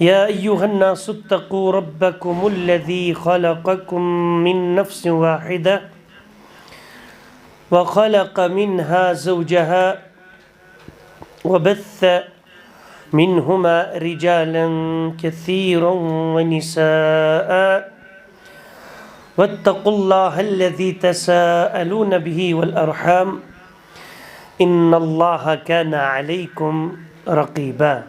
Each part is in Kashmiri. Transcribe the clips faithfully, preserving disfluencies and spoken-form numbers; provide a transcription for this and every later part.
يا أيها الناس اتقوا ربكم الذي خلقكم من نفس واحدة وخلق منها زوجها وبث منهما رجالا كثيرا ونساء واتقوا الله الذي تساءلون به والأرحام إن الله كان عليكم رقيبا.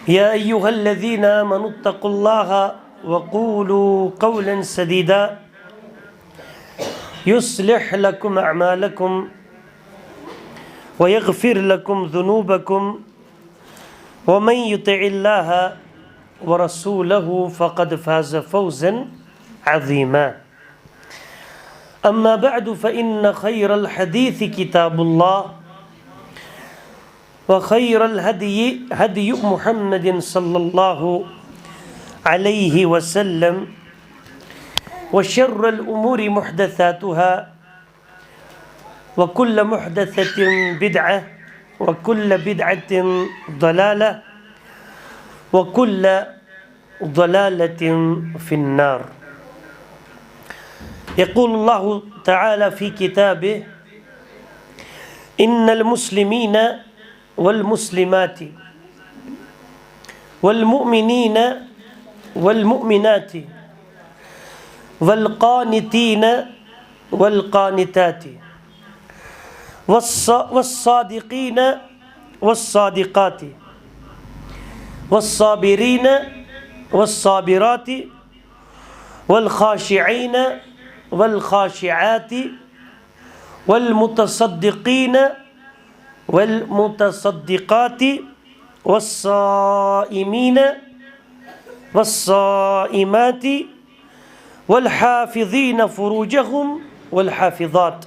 يا أيها الذين آمنوا اتقوا الله وقولوا قولا سديدا يصلح لكم أعمالكم ويغفر لكم ذنوبكم ومن يطع الله ورسوله فقد فاز فوزا عظيما. أما بعد، فإن خير الحديث كتاب الله، وخير الهدي هدي محمد صلى الله عليه وسلم، وشر الأمور محدثاتها، وكل محدثة بدعة، وكل بدعة ضلالة، وكل ضلالة في النار. يقول الله تعالى في كتابه: إن المسلمين والمسلمات والمؤمنين والمؤمنات والقانتين والقانتات والص-، والصادقين والصادقات والصابرين والصابرات والخاشعين والخاشعات والمتصدقين والمتصدقات والصائمين والصائمات والحافظين فروجهم والحافظات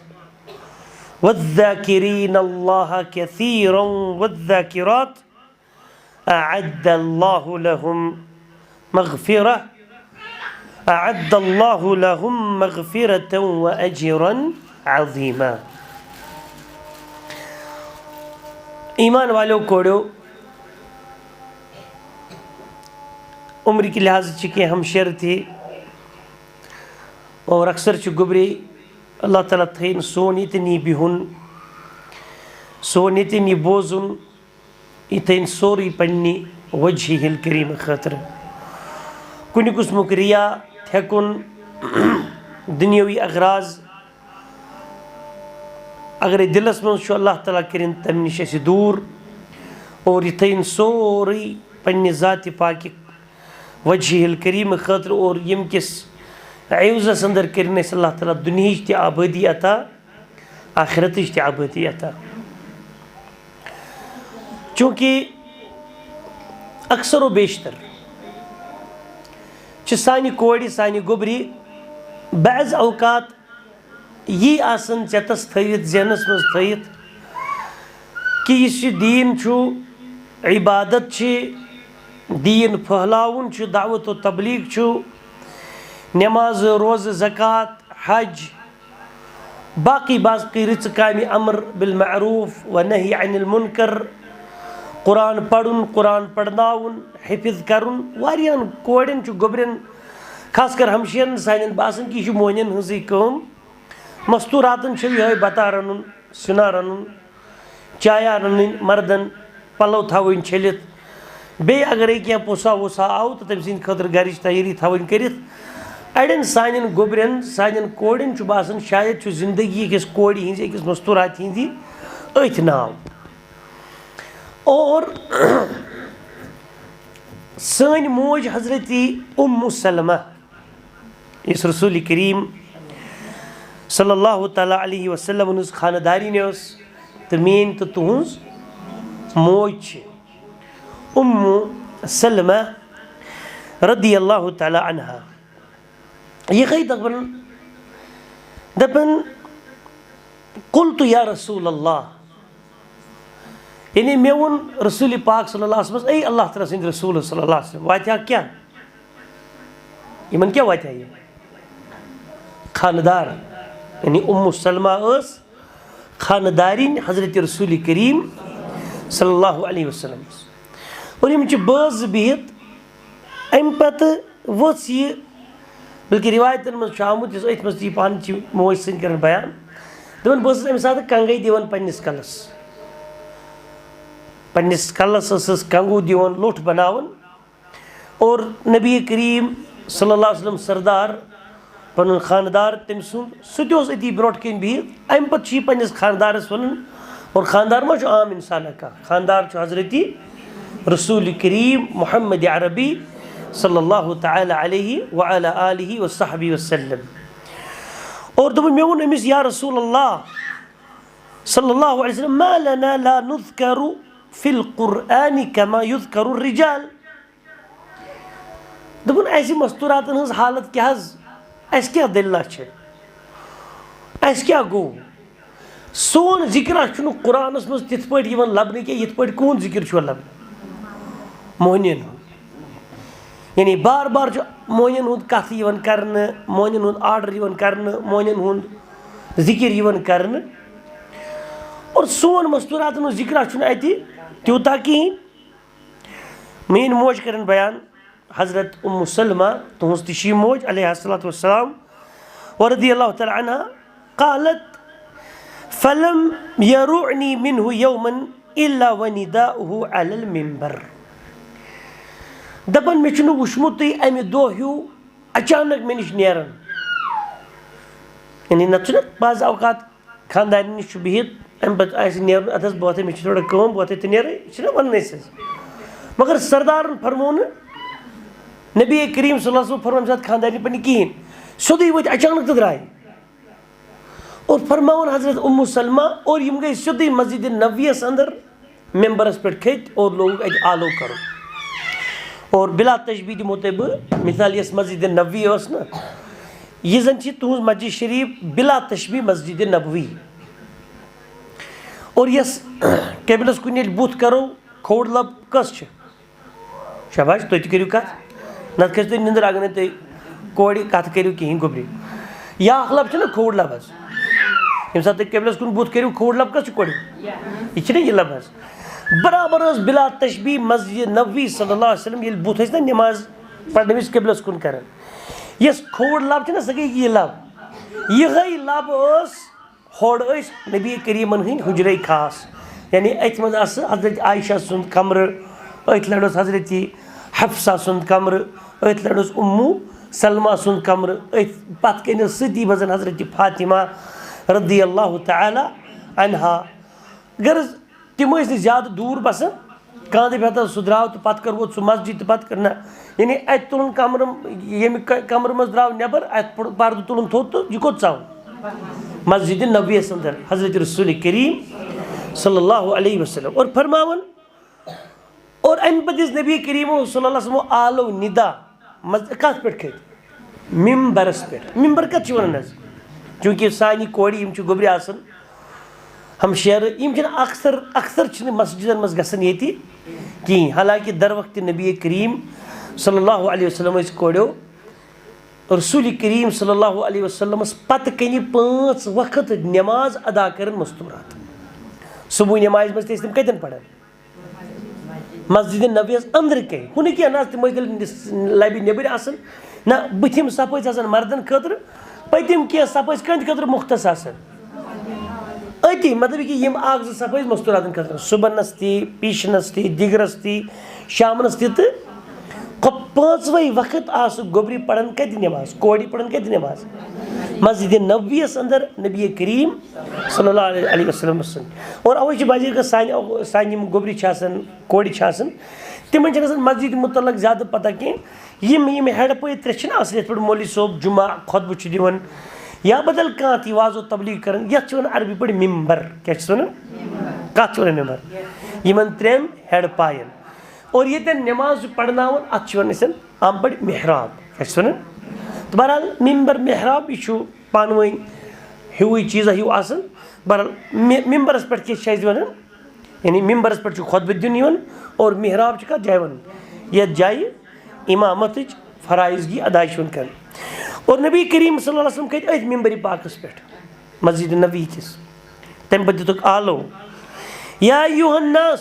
والذاكرين الله كثيرا والذاكرات أعد الله لهم مغفرة، أعد الله لهم مغفرة وأجرا عظيما. ایمان والو کوڑو، عمر کی لحاظ چھ کینٛہہ ہمشیر تھی اور اکثر چھ گوٚبری۔ اللہ تعالیٰ تھٲیِن سون ییٚتٮ۪ن یہِ بِہُن، سون ییٚتٮ۪ن یہِ بوزُن، یہِ تھٲیِن سورُے پننہِ وجہہِ الکریم خٲطرٕ۔ کُنہِ قٕسمُک ریا، تھٮ۪کُن، دُنیٲوی اغراض اگرے دِلس منٛز چھُ، اللہ تعالیٰ کٔرِن تمہِ نِش اَسہِ دوٗر، اور یہِ تھٲیِن سورُے پننہِ ذاتِ پاکہِ وجہہِ الکریم خٲطرٕ، اور ییٚمہِ کِس عوضس اندر کٔرِن اَسہِ اللہ تعالیٰ دُنیہٕچ تہِ آبٲدی عطا، آخرتٕچ تہِ آبٲدی عطا۔ چونکہ اکثر و بیشتر چھِ سانہِ کورِ، سانہِ گوٚبرِ بعض اوقات یی آسان چٮ۪تس تھٲوِتھ، ذہنس منٛز تھٲوِتھ کہِ یُس یہِ دیٖن چھُ، عبادت چھِ، دیٖن پھٔہلاوُن چھُ، دعوت و تبلیغ چھُ، نماز، روزٕ، زکوٰۃ، حج، باقی باقی رٕژٕ کامہِ، امر بالمعروف و نہی عن المنکر، قرآن پرُن، قرآن پرناوُن، حفظ کرُن، واریاہن کورٮ۪ن چھُ، گوٚبرٮ۪ن، خاص کر ہمشیرن سانٮ۪ن باسان کہِ یہِ چھِ مۄہنٮ۪ن ہٕنٛزٕے کٲم۔ مستوراتن چھُ یِہوٚے بتہ رنُن، سِنا رنُن، چایا رنٕنۍ، مردن پلو تھاوٕنۍ چھٔلِتھ۔ بیٚیہِ اگرے کینٛہہ پوٚژھا ووٚژھا آو تہٕ تٔمۍ سٕنٛدِ خٲطرٕ گرٕچ تیٲری تھاوٕنۍ کٔرِتھ۔ اڑٮ۪ن سانٮ۪ن گوٚبرٮ۪ن، سانٮ۪ن کورٮ۪ن چھُ باسان شاید چھُ زندگی أکِس کورِ ہٕنٛزِ، أکِس مستوراتہِ ہٕنٛزِ أتھۍ ناو۔ اور سٲنۍ موج حضرت ام سلمہ، یُس رسول کریم صلی اللہ تعالیٰ علیہ وسلم ہٕنٛز خانہ دارِنۍ ٲس، تہٕ میٲنۍ تہٕ تُہٕنٛز موج چھِ ام سلمہ رضی اللہ تعالیٰ عنہا۔ یہِ گٔے دپان، دپان، "قلت یا رسول اللہ"، یعنی مےٚ ووٚن رسول پاک صلی اللہ علیہ وسلمس، "اے اللہ تعالیٰ سٕنٛدِ رسول صلی اللہ علیہ وسلم، واتہِ ہا کیٛاہ؟ یِمن کیٛاہ واتہِ ہا یہِ؟" خانہٕ دار، یعنی ام سلمہ ٲس خانہٕ دارِنۍ حضرت رسول کریم صلی اللہ علیہ وسلم۔ اور یِم چھِ بٲژ زٕ بِہِتھ۔ اَمہِ پَتہٕ ؤژھ یہِ، بلکہِ رِوایتَن منٛز چھُ آمُت، یُس أتھۍ منٛز تہِ یہِ پانہٕ چھِ موج سٕنٛدۍ کَران بیان، دَپان، بہٕ ٲسٕس اَمہِ ساتہٕ کَنٛگَے دِوان پنٛنِس کَلَس۔ پنٛنِس کَلَس ٲسٕس کَنٛگوٗ دِوان، لوٚٹھ بَناوان۔ اور نبی کریم صلی اللہ علیہ وسلم سردار، پنُن خاندار تٔمۍ سُنٛد، سُہ تہِ اوس أتی برونٛٹھ کَنۍ بِہِتھ۔ اَمہِ پَتہٕ چھُ یہِ پنٛنِس خاندارَس وَنان، اور خاندار ما چھُ عام اِنسان کانٛہہ، خاندار چھُ حضرت رسول کریم محمد عربی صلی اللہ تعالی علیہ وعلی آلہ وصحبہ وسلم۔ اور دوٚپُن، مےٚ ووٚن أمِس، یا رسول اللہ صلی اللہ علیہ وسلم، ما لنا لا نذکر فی القرآن کما یذکر الرجال۔ دوٚپُن، اَسہِ مستوٗراتَن ہٕنٛز حالت کیٛاہ حظ؟ اَسہِ کیٛاہ دٔلیٖلہ چھِ؟ اَسہِ کیٛاہ گوٚو؟ سون ذِکرا چھُنہٕ قرآنَس منٛز تِتھ پٲٹھۍ یِوان لَبنہٕ کینٛہہ، یِتھ پٲٹھۍ کُہُنٛد ذِکِر چھُ لَبنہٕ۔ موہنِیَن ہُنٛد۔ یعنی بار بار چھُ موہنِیَن ہُنٛد کَتھ یِوان کَرنہٕ، موہنِیَن ہُنٛد آرڈر یِوان کَرنہٕ، موہنِیَن ہُنٛد ذِکِر یِوان کَرنہٕ۔ اور سون مستوٗراتَن ہُنٛد ذِکرا چھُنہٕ اَتہِ تیوٗتاہ کِہیٖنۍ۔ میٛٲنۍ موج کَرن بیان، حضرت ام سلمہ، تُہٕنٛز تہِ چھِ یہِ موج، علیہ الصلوۃ والسلام، ورضی اللہ تعالی عنہا، قالت، فلم یرعنی منہ یوما الا ونداؤہ علی المنبر۔ دَپان، مےٚ چھُنہٕ وُچھمُتٕے اَمہِ دۄہ ہیوٗ اچانک مےٚ نِش نیران۔ یعنی نَتہٕ چھُنہ بعض اوقات خاندارِ نِش چھُ بِہِتھ، اَمہِ پَتہٕ آسہِ نیرُن، اَتھ حظ بہٕ وَتھَے، مےٚ چھِ تھوڑا کٲم، بہٕ وَتھَے تہٕ نیرَے، یہِ چھِنہ وَنان أسۍ حظ۔ مگر سردارَن فرموو نہٕ نبی کریم صلی اللہ علیہ وسلم فرموو اَمہِ ساتہٕ خاندارنہِ پنٛنہِ کِہیٖنۍ، سیوٚدُے وٲتۍ اچانک تہٕ درٛاے۔ اور فرماوان حضرت ام سلمہ، اور یِم گٔے سیوٚدُے مسجد نبویَس اندر، ممبرس پٮ۪ٹھ کھٔتۍ اور لوگُکھ اَتہِ آلو کَرُن۔ اور بلا تشبیہ دِمو تۄہہِ بہٕ مثال، یۄس مسجد نبوی ٲس نہ، یہِ زَن چھِ تُہٕنٛز مسجد شریف بلا تشبیہ مسجد نبوی۔ اور یۄس قبلس کُن ییٚلہِ بُتھ کَرو، کھووُر لَب کۄس چھِ؟ شاباش، تُہۍ تہِ کٔرِو کَتھ۔ نَتہٕ کھٔسِو تُہۍ نِندٕر، اگر نہٕ تُہۍ کورِ کَتھ کٔرِو کِہیٖنۍ گوٚبرِ۔ یہِ اَکھ لَب چھِنہ کھووُر لَب حظ۔ ییٚمہِ ساتہٕ تُہۍ قبلَس کُن بُتھ کٔرِو، کھووُر لَب کَس چھُ کورِ؟ یہِ چھِنہ یہِ لَب حظ۔ برابر ٲس بلا تشبیہ مسجد نبوی صلی اللہ علیہ وسلم، ییٚلہِ بُتھ ٲسۍ نہ نٮ۪ماز پَرنہٕ وِزِ قبلَس کُن کَران۔ یۄس کھووُر لَب چھِنہ، سۄ گٔے یہِ لَب۔ یِہوٚے لَب ٲس ہورٕ ٲسۍ نبی کریٖمن ہٕنٛدۍ حُجرے خاص، یعنی أتھۍ منٛز آسہٕ حضرت عائشہ سُنٛد کمرٕ، أتھۍ لڑِ اوس حضرت حفصہ سُنٛد کمرٕ، أتھۍ لڑِ اوس امو سلمہ سُنٛد کمرٕ، أتھۍ پتہٕ کنہِ ٲس سۭتی بسان حضرت فاطمہ رضی اللہ تعالی عنہا۔ غرض، تِم ٲسۍ نہٕ زیادٕ دوٗر بسان، کاندٕ پٮ۪ٹھ سُہ درٛاو تہٕ پتہٕ کٔر ووت سُہ مسجد تہٕ پتہٕ کٔر نہ، یعنی اتہِ تُلُن کمرٕ، ییٚمہِ ک-، کمرٕ منٛز درٛاو نٮ۪بر، اتہِ پوٚر-، پردٕ تُلُن تھوٚد تہٕ یہِ کوٚت ژاو؟ مسجد نبویس اندر حضرت رسول کریم صلی اللہ علیہ وسلم اور فرماوان، اور امہِ پتہٕ یُس نبی کریم صلی اللہ علیہ وسلم آلو ندا، مز-، کتھ پٮ۪ٹھ کھٔتۍ؟ ممبرس پٮ۪ٹھ۔ ممبر کتھ چھِ ونان حظ؟ چونکہ سانہِ کورِ یِم چھِ گوٚبرِ آسان، ہم شیرٕ، یِم چھِنہٕ اکثر، اکثر چھِنہٕ مسجدن منٛز گژھان ییٚتہِ کِہیٖنۍ، حالانکہ در وقت نبی کریم صلی اللہ علیہ وسلم ٲسۍ کورٮ۪و رسول کریم صلی اللہ علیہ وسلمس پتہٕ کنہِ پانٛژھ وقت نماز ادا کران مستورات۔ صبح نمازِ منٛز تہِ ٲسۍ تِم کتٮ۪ن پران؟ مسجد نبویس أنٛدرٕ کَنۍ۔ ہُہ نہٕ کینٛہہ، نہ حظ، تِم ٲسۍ تیٚلہِ نِس-، لَبہِ نیٚبٕرۍ آسان۔ نہ، بٕتھِم صف ٲسۍ آسان مردن خٲطرٕ، پٔتِم کینٛہہ صف ٲسۍ کٕہٕنٛدِ خٲطرٕ مُختص آسان۔ أتی، مطلب کہِ یِم اَکھ زٕ صف ٲسۍ مستوٗراتن خٲطرٕ، صُبحنس تہِ، پیٖشنس تہِ، دِگرس تہِ، شامنس تہِ تہٕ خۄ-، پانٛژوَے وقت آسہٕ گوٚبرِ پران کَتہِ نٮ۪ماز، کورِ پران کَتہِ نٮ۪ماز؟ مسجد نبویس اندر نبی کریم صلی اللہ علیہ وسلم سٕنٛدۍ۔ اور اَوَے چھِ بعض اوقات سانہِ، سانہِ یِم گوٚبرِ چھِ آسان، کورِ چھِ آسان، تِمن چھنہٕ آسان مسجد متعلق زیادٕ پتہ کینٛہہ۔ یِم، یِم ہیڈ پٲے ترٛےٚ چھِنہٕ آسان، یِتھ پٲٹھۍ مولوی صٲب جمعہ خطبہٕ چھُ دِوان یا بدل کانٛہہ تہِ واز و تبلیغ کران، یتھ چھِ ونان عربی پٲٹھۍ ممبر۔ کیٛاہ چھِس ونان؟ کتھ چھِ ونان ممبر؟ یِمن ترٛٮ۪ن ہیڈ پاین۔ اور ییٚتٮ۪ن نماز چھُ پرناوان، اتھ چھِ ونان أسۍ عام پٲٹھۍ محراب۔ کیٛاہ چھِس ونان؟ تہٕ بہرحال ممبر محراب یہِ چھُ پانہٕ ؤنۍ ہیوٗوٕے چیٖزا ہیوٗ آسان۔ بہرحال مِ-، ممبرس پٮ۪ٹھ کیٛاہ چھِ اَسہِ ونان؟ یعنی ممبرس پٮ۪ٹھ چھُ خطبہٕ دیُن یِوان اور محراب چھُ کتھ جایہِ ونان؟ یتھ جایہِ امامتٕچ فرائضگی ادا چھِ یِوان کرنہٕ۔ اور نبی کریم صلی اللہ علیہ وسلم کھٔتۍ أتھۍ ممبرِ پاکس پٮ۪ٹھ، مسجد نبوی کِس۔ تمہِ پتہٕ دِتُکھ آلو، یا ایھا الناس،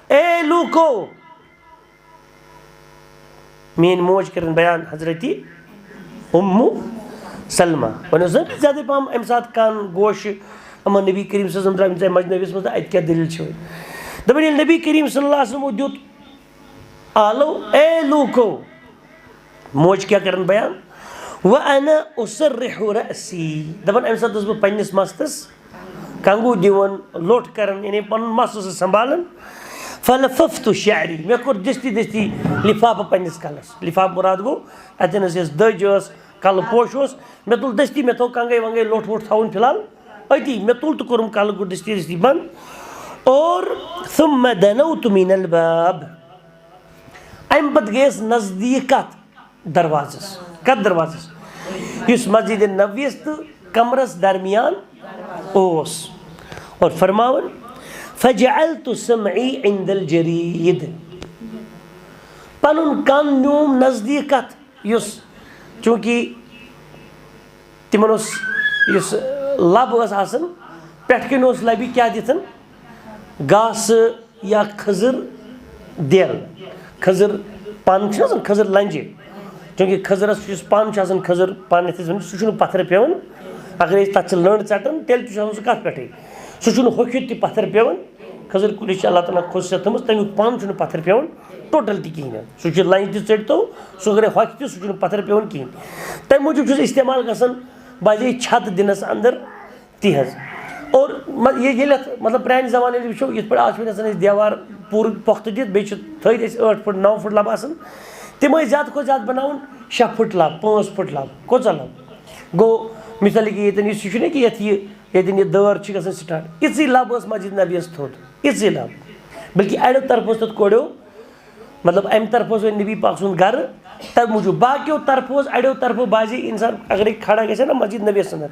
اے لوٗکو، میٲنۍ موج کٔرٕن بیان حضرت امو سلمہ۔ وۄنۍ اوس نہ زیادٕ پہم امہِ ساتہٕ کان گوشہِ یِمن نبی کریم صلی اللہ علیہ وسلم درٛامٕتۍ اَمہِ مجنبیس منٛز، تہٕ اَتہِ کیٛاہ دٔلیٖل چھِ وۄنۍ؟ دَپان ییٚلہِ نبی کریم صلی اللہ علیہ وسلمو دیُت آلو، اے لوٗکو، موج کیٛاہ کَران بیان؟ وَأَنَا أُصَرِّحُ رَأْسِي، دَپان اَمہِ ساتہٕ ٲس بہٕ پنٛنِس مَستَس کنٛگوٗ دِوان، لوٚٹھ کَران، یعنی پَنُن مَس ٲسٕس سنبھالان۔ فَلَفَفْتُ شَعْرِي، مےٚ کوٚر دٔستی دٔستی لِفافہٕ پنٛنِس کَلَس۔ لِفافہٕ مُراد گوٚو اَتٮ۪ن ٲس یۄس دٔج ٲس، کَلہٕ پوش اوس، مےٚ تُل دٔستی، مےٚ تھوٚو کنٛگَے ونٛگَے لوٚٹھ ووٚٹھ تھاوُن فی الحال أتی، مےٚ تُل تہٕ کوٚرُم کَلہٕ گوٚو دٔستی دٔستی بنٛد۔ اور ثُمَّ دَنَوْتُ مِنَ الْبَابِ، اَمہِ پَتہٕ گٔیَس نزدیٖک کَتھ؟ دروازَس۔ کَتھ دروازَس؟ یُس مسجد نبویَس تہٕ کمرَس درمیان اوس۔ اور فرماوان، فَجَعَلْتُ سَمْعِي عِنْدَ الْجَرِيدِ، پَنُن کَن نیوٗم نزدیٖک کَتھ؟ یُس، چوٗنٛکہِ تِمَن اوس، یُس لَب ٲس آسان، پٮ۪ٹھ کَنۍ اوس لَبہِ کیٛاہ دِتھ؟ گاسہٕ یا کھٔزٕر دٮ۪ل، کھٔزٕر پَن چھُنہ آسان، کھٔزٕر لَنجہِ، چوٗنٛکہِ کھٔزٕرَس یُس پَن چھُ آسان، کھٔزٕر پَن یَتھ أسۍ وَنان چھِ، سُہ چھُنہٕ پَتھَر پٮ۪وان۔ اگر أسۍ تَتھ چھِ لٔنٛڈ ژَٹان، تیٚلہِ تہِ چھُ آسان سُہ کَتھ پٮ۪ٹھٕے، سُہ چھُنہٕ ہوٚکھِتھ تہِ پَتھَر پٮ۪وان۔ کھٔزٕر کُلِس چھِ اللہ تعالیٰ ہَن خصوٗصیت تھٲومٕژ، تَمیُک پَن چھُنہٕ پَتھَر پٮ۪وان ٹوٹل تہِ کِہیٖنۍ نہٕ۔ سُہ چھُ لَنجہِ تہِ ژٔٹۍ تو، سُہ اگر ہوٚکھِ تہِ، سُہ چھُنہٕ پَتھَر پٮ۪وان کِہیٖنۍ۔ تَمہِ موٗجوٗب چھُ سُہ استعمال گژھان بعضے چھَت دِنَس اَندَر تہِ حظ۔ اور مہ-، یہِ-، ییٚلہِ اَتھ، مطلب، پرٛانہِ زمانہٕ ییٚلہِ وٕچھو، یِتھ پٲٹھۍ آز چھِ وۄنۍ آسان أسۍ دیوار پوٗرٕ پۄختہٕ دِتھ، بیٚیہِ چھِ تھٔدۍ أسۍ ٲٹھ فُٹ، نَو فُٹ لَب آسان، تِم ٲسۍ زیادٕ کھۄتہٕ زیادٕ بَناوان شےٚ فُٹ لَب، پانٛژھ فُٹ لَب، کۭژاہ لَب؟ گوٚو، مِثال کہِ ییٚتٮ۪ن یُس یہِ چھُنہ کہِ یَتھ یہِ، ییٚتٮ۪ن یہِ دٲر چھِ گژھان سٹارٹ، یِژٕے لَب ٲس مسجد نبیَس تھوٚد، یِژٕے لَب۔ بلکہِ اَڑیو طرفہٕ اوس تَتھ کوڑیو، مطلب، اَمہِ طرفہٕ اوس وۄنۍ نبی پاک سُنٛد گرٕ، تَمہِ موٗجوٗب۔ باقیو طرفہٕ اوس، اَڑیو طرفہٕ باسے اِنسان اگرے کھڑا گژھِ ہا نا مسجد نبیَس اندر،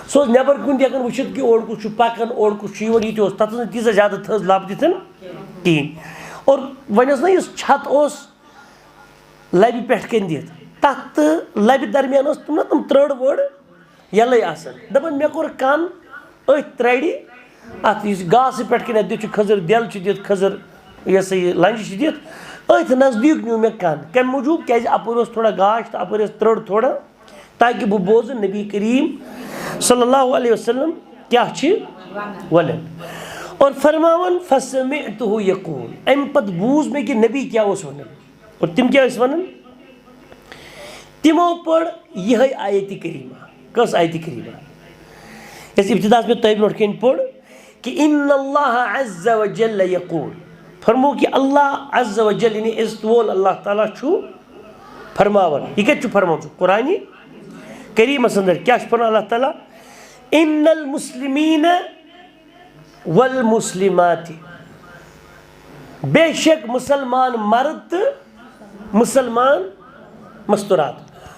سُہ اوس نٮ۪بر کُن تہِ ہٮ۪کان وٕچھِتھ کہِ اورٕ کُس چھُ پَکان، اورٕ کُس چھُ یِوان، یہِ تہِ اوس۔ تَتھ ٲس نہٕ تیٖژاہ زیادٕ تھٔز لَب دِتھ کِہیٖنۍ۔ اور وۄنۍ ٲس نہ یُس چھَت اوس لَبہِ پٮ۪ٹھ کَنۍ دِتھ، تَتھ تہٕ لَبہِ درمیان ٲس تِم نہ تِم ترٛٲڑ وٲڑ یَلَے آسان۔ دَپان، مےٚ کوٚر کَن أتھۍ ترٛڑِ، اَتھ یُس گاسہٕ پٮ۪ٹھ کَنۍ اَتھ دِتھ چھُ، کھٔزٕر دٮ۪ل چھُ دِتھ، کھٔزٕر، یہِ ہسا یہِ لَنجہِ چھِ دِتھ، أتھۍ نزدیٖک نیوٗ مےٚ کَن۔ کَمہِ موٗجوٗب؟ کیٛازِ اَپٲرۍ اوس تھوڑا گاش تہٕ اَپٲرۍ ٲس ترٛڑ تھوڑا، تاکہِ بہٕ بوزٕ نبی کریم صلی اللہ علیہ وسلم کیٛاہ چھِ وَنان۔ اور فرماوان، فَسَمِعْتُهُ يَقُولُ، اَمہِ پَتہٕ بوٗز مےٚ کہِ نبی کیٛاہ اوس وَنان۔ اور تِم کیٛاہ ٲسۍ وَنان؟ تِمو پٔر یِہے آیت کریمہ۔ کۄس آیت کریمہ؟ یۄس ابتداہس منٛز تۄہہِ برونٛٹھ کَنہِ پٔر کہِ ان اللہ عز و جل یقول، فرمو کہِ اللہ عز و جل، یعنی عزت وول اللہ تعالیٰ چھُ فرماوان۔ یہِ کَتہِ چھُ فرماوان؟ قرآنِ کریمس اندر کیٛاہ چھُ فرماوان اللہ تعالیٰ؟ ان المسلمین والمسلمات، بے شک مسلمان مرد تہٕ مسلمان مستورات۔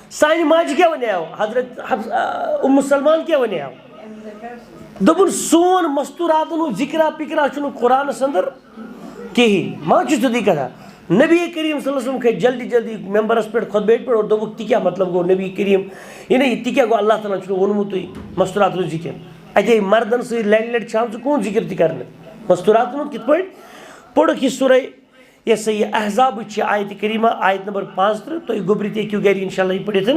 سانہِ ماجہِ کیٛاہ وَنیو؟ حضرت حفص-، آ، ام سلمان کیٛاہ وَنیو؟ دوٚپُن، سون مستوراتن ہُنٛد ذِکرا پِکرا چھُنہٕ قرآنس اندر کِہیٖنۍ۔ ما چھُ سیوٚدُے کَتھا؟ نبی کریم صلی اللہ علیہ وسلم کھٔتۍ جلدی جلدی ممبرس پٮ۪ٹھ خطبہٕ پٮ۪ٹھ اور دوٚپُکھ، تہِ کیٛاہ مطلب گوٚو نبی کریم؟ یعنی تہِ کیٛاہ گوٚو؟ اللہ تعالیٰ ہن چھُنہٕ ووٚنمُتٕے مستوراتن ہُنٛد ذِکر۔ اَتے مردن سۭتۍ لَڑِ لَڑِ چھِ آمژٕ کُن ذِکر تہِ کرنہٕ۔ مستوراتن ہُنٛد کِتھ پٲٹھۍ؟ پوٚرُکھ یہِ سورہ، یہِ ہسا یہِ احزابٕچ چھِ آیت کریمہ، آیت نمبر پانٛژترٕہ، تُہۍ گوٚبرِو تہِ ہیٚکِو گرِ انشاءاللہ یہِ پٔرِتھ۔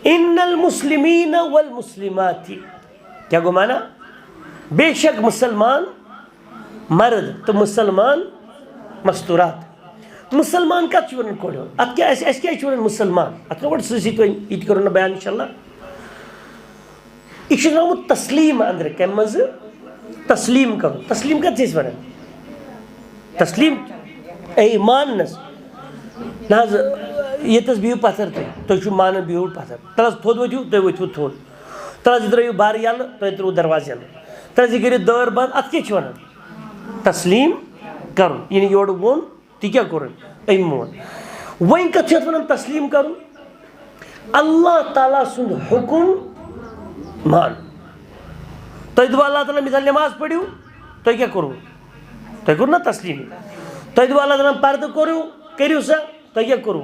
ان المسلمین والمسلمات، کیٛاہ گوٚو معنی؟ بے شک مسلمان مرد تہٕ مسلمان مستورات۔ مسلمان کتھ چھِ ونان کورِ ہُنٛد؟ اتھ کیٛاہ، اسہِ، اسہِ کیٛازِ چھِ ونان مسلمان؟ اتھ کیٛاہ گۄڈٕ سۭتۍ سۭتۍ وۄنۍ یہِ تہِ کرو نہ بیان انشاءاللہ۔ یہِ چھُ درٛامُت تسلیٖم اندرٕ۔ کمہِ منٛزٕ؟ تسلیٖم کرُن۔ تسلیٖم کتھ چھِ أسۍ ونان؟ تسلیٖم، اے ماننس۔ نہ حظ، ییٚتس بِہِو پتھر تُہۍ، تُہۍ چھِو مانان بِہِو پتھر۔ تل حظ تھوٚد ؤتھِو، تُہۍ ؤتھِو تھوٚد۔ تل حظ یہِ ترٲیِو بر یلہٕ، تُہۍ ترٲیِو دروازٕ یلہٕ۔ تل حظ یہِ کٔرِو دٲر بنٛد، اتھ کیٛاہ چھِ ونان؟ تسلیٖم کرُن۔ یعنی یورٕ ووٚن، تہِ کیٛاہ کوٚرُن؟ أمۍ مون۔ وۄنۍ کَتھ چھِ اَتھ وَنان تسلیٖم کَرُن؟ اللہ تعالیٰ سُنٛد حُکُم مانُن۔ تۄہہِ دوٚپوُ اللہ تعالیٰ مِثال نٮ۪ماز پٔرِو، تۄہہِ کیٛاہ کوٚروُ؟ تۄہہِ کوٚر نہ تسلیٖم۔ تۄہہِ دوٚپوُ اللہ تعالیٰ پردٕ کوٚرُو، کٔرِو سا، تۄہہِ کیٛاہ کوٚروُ؟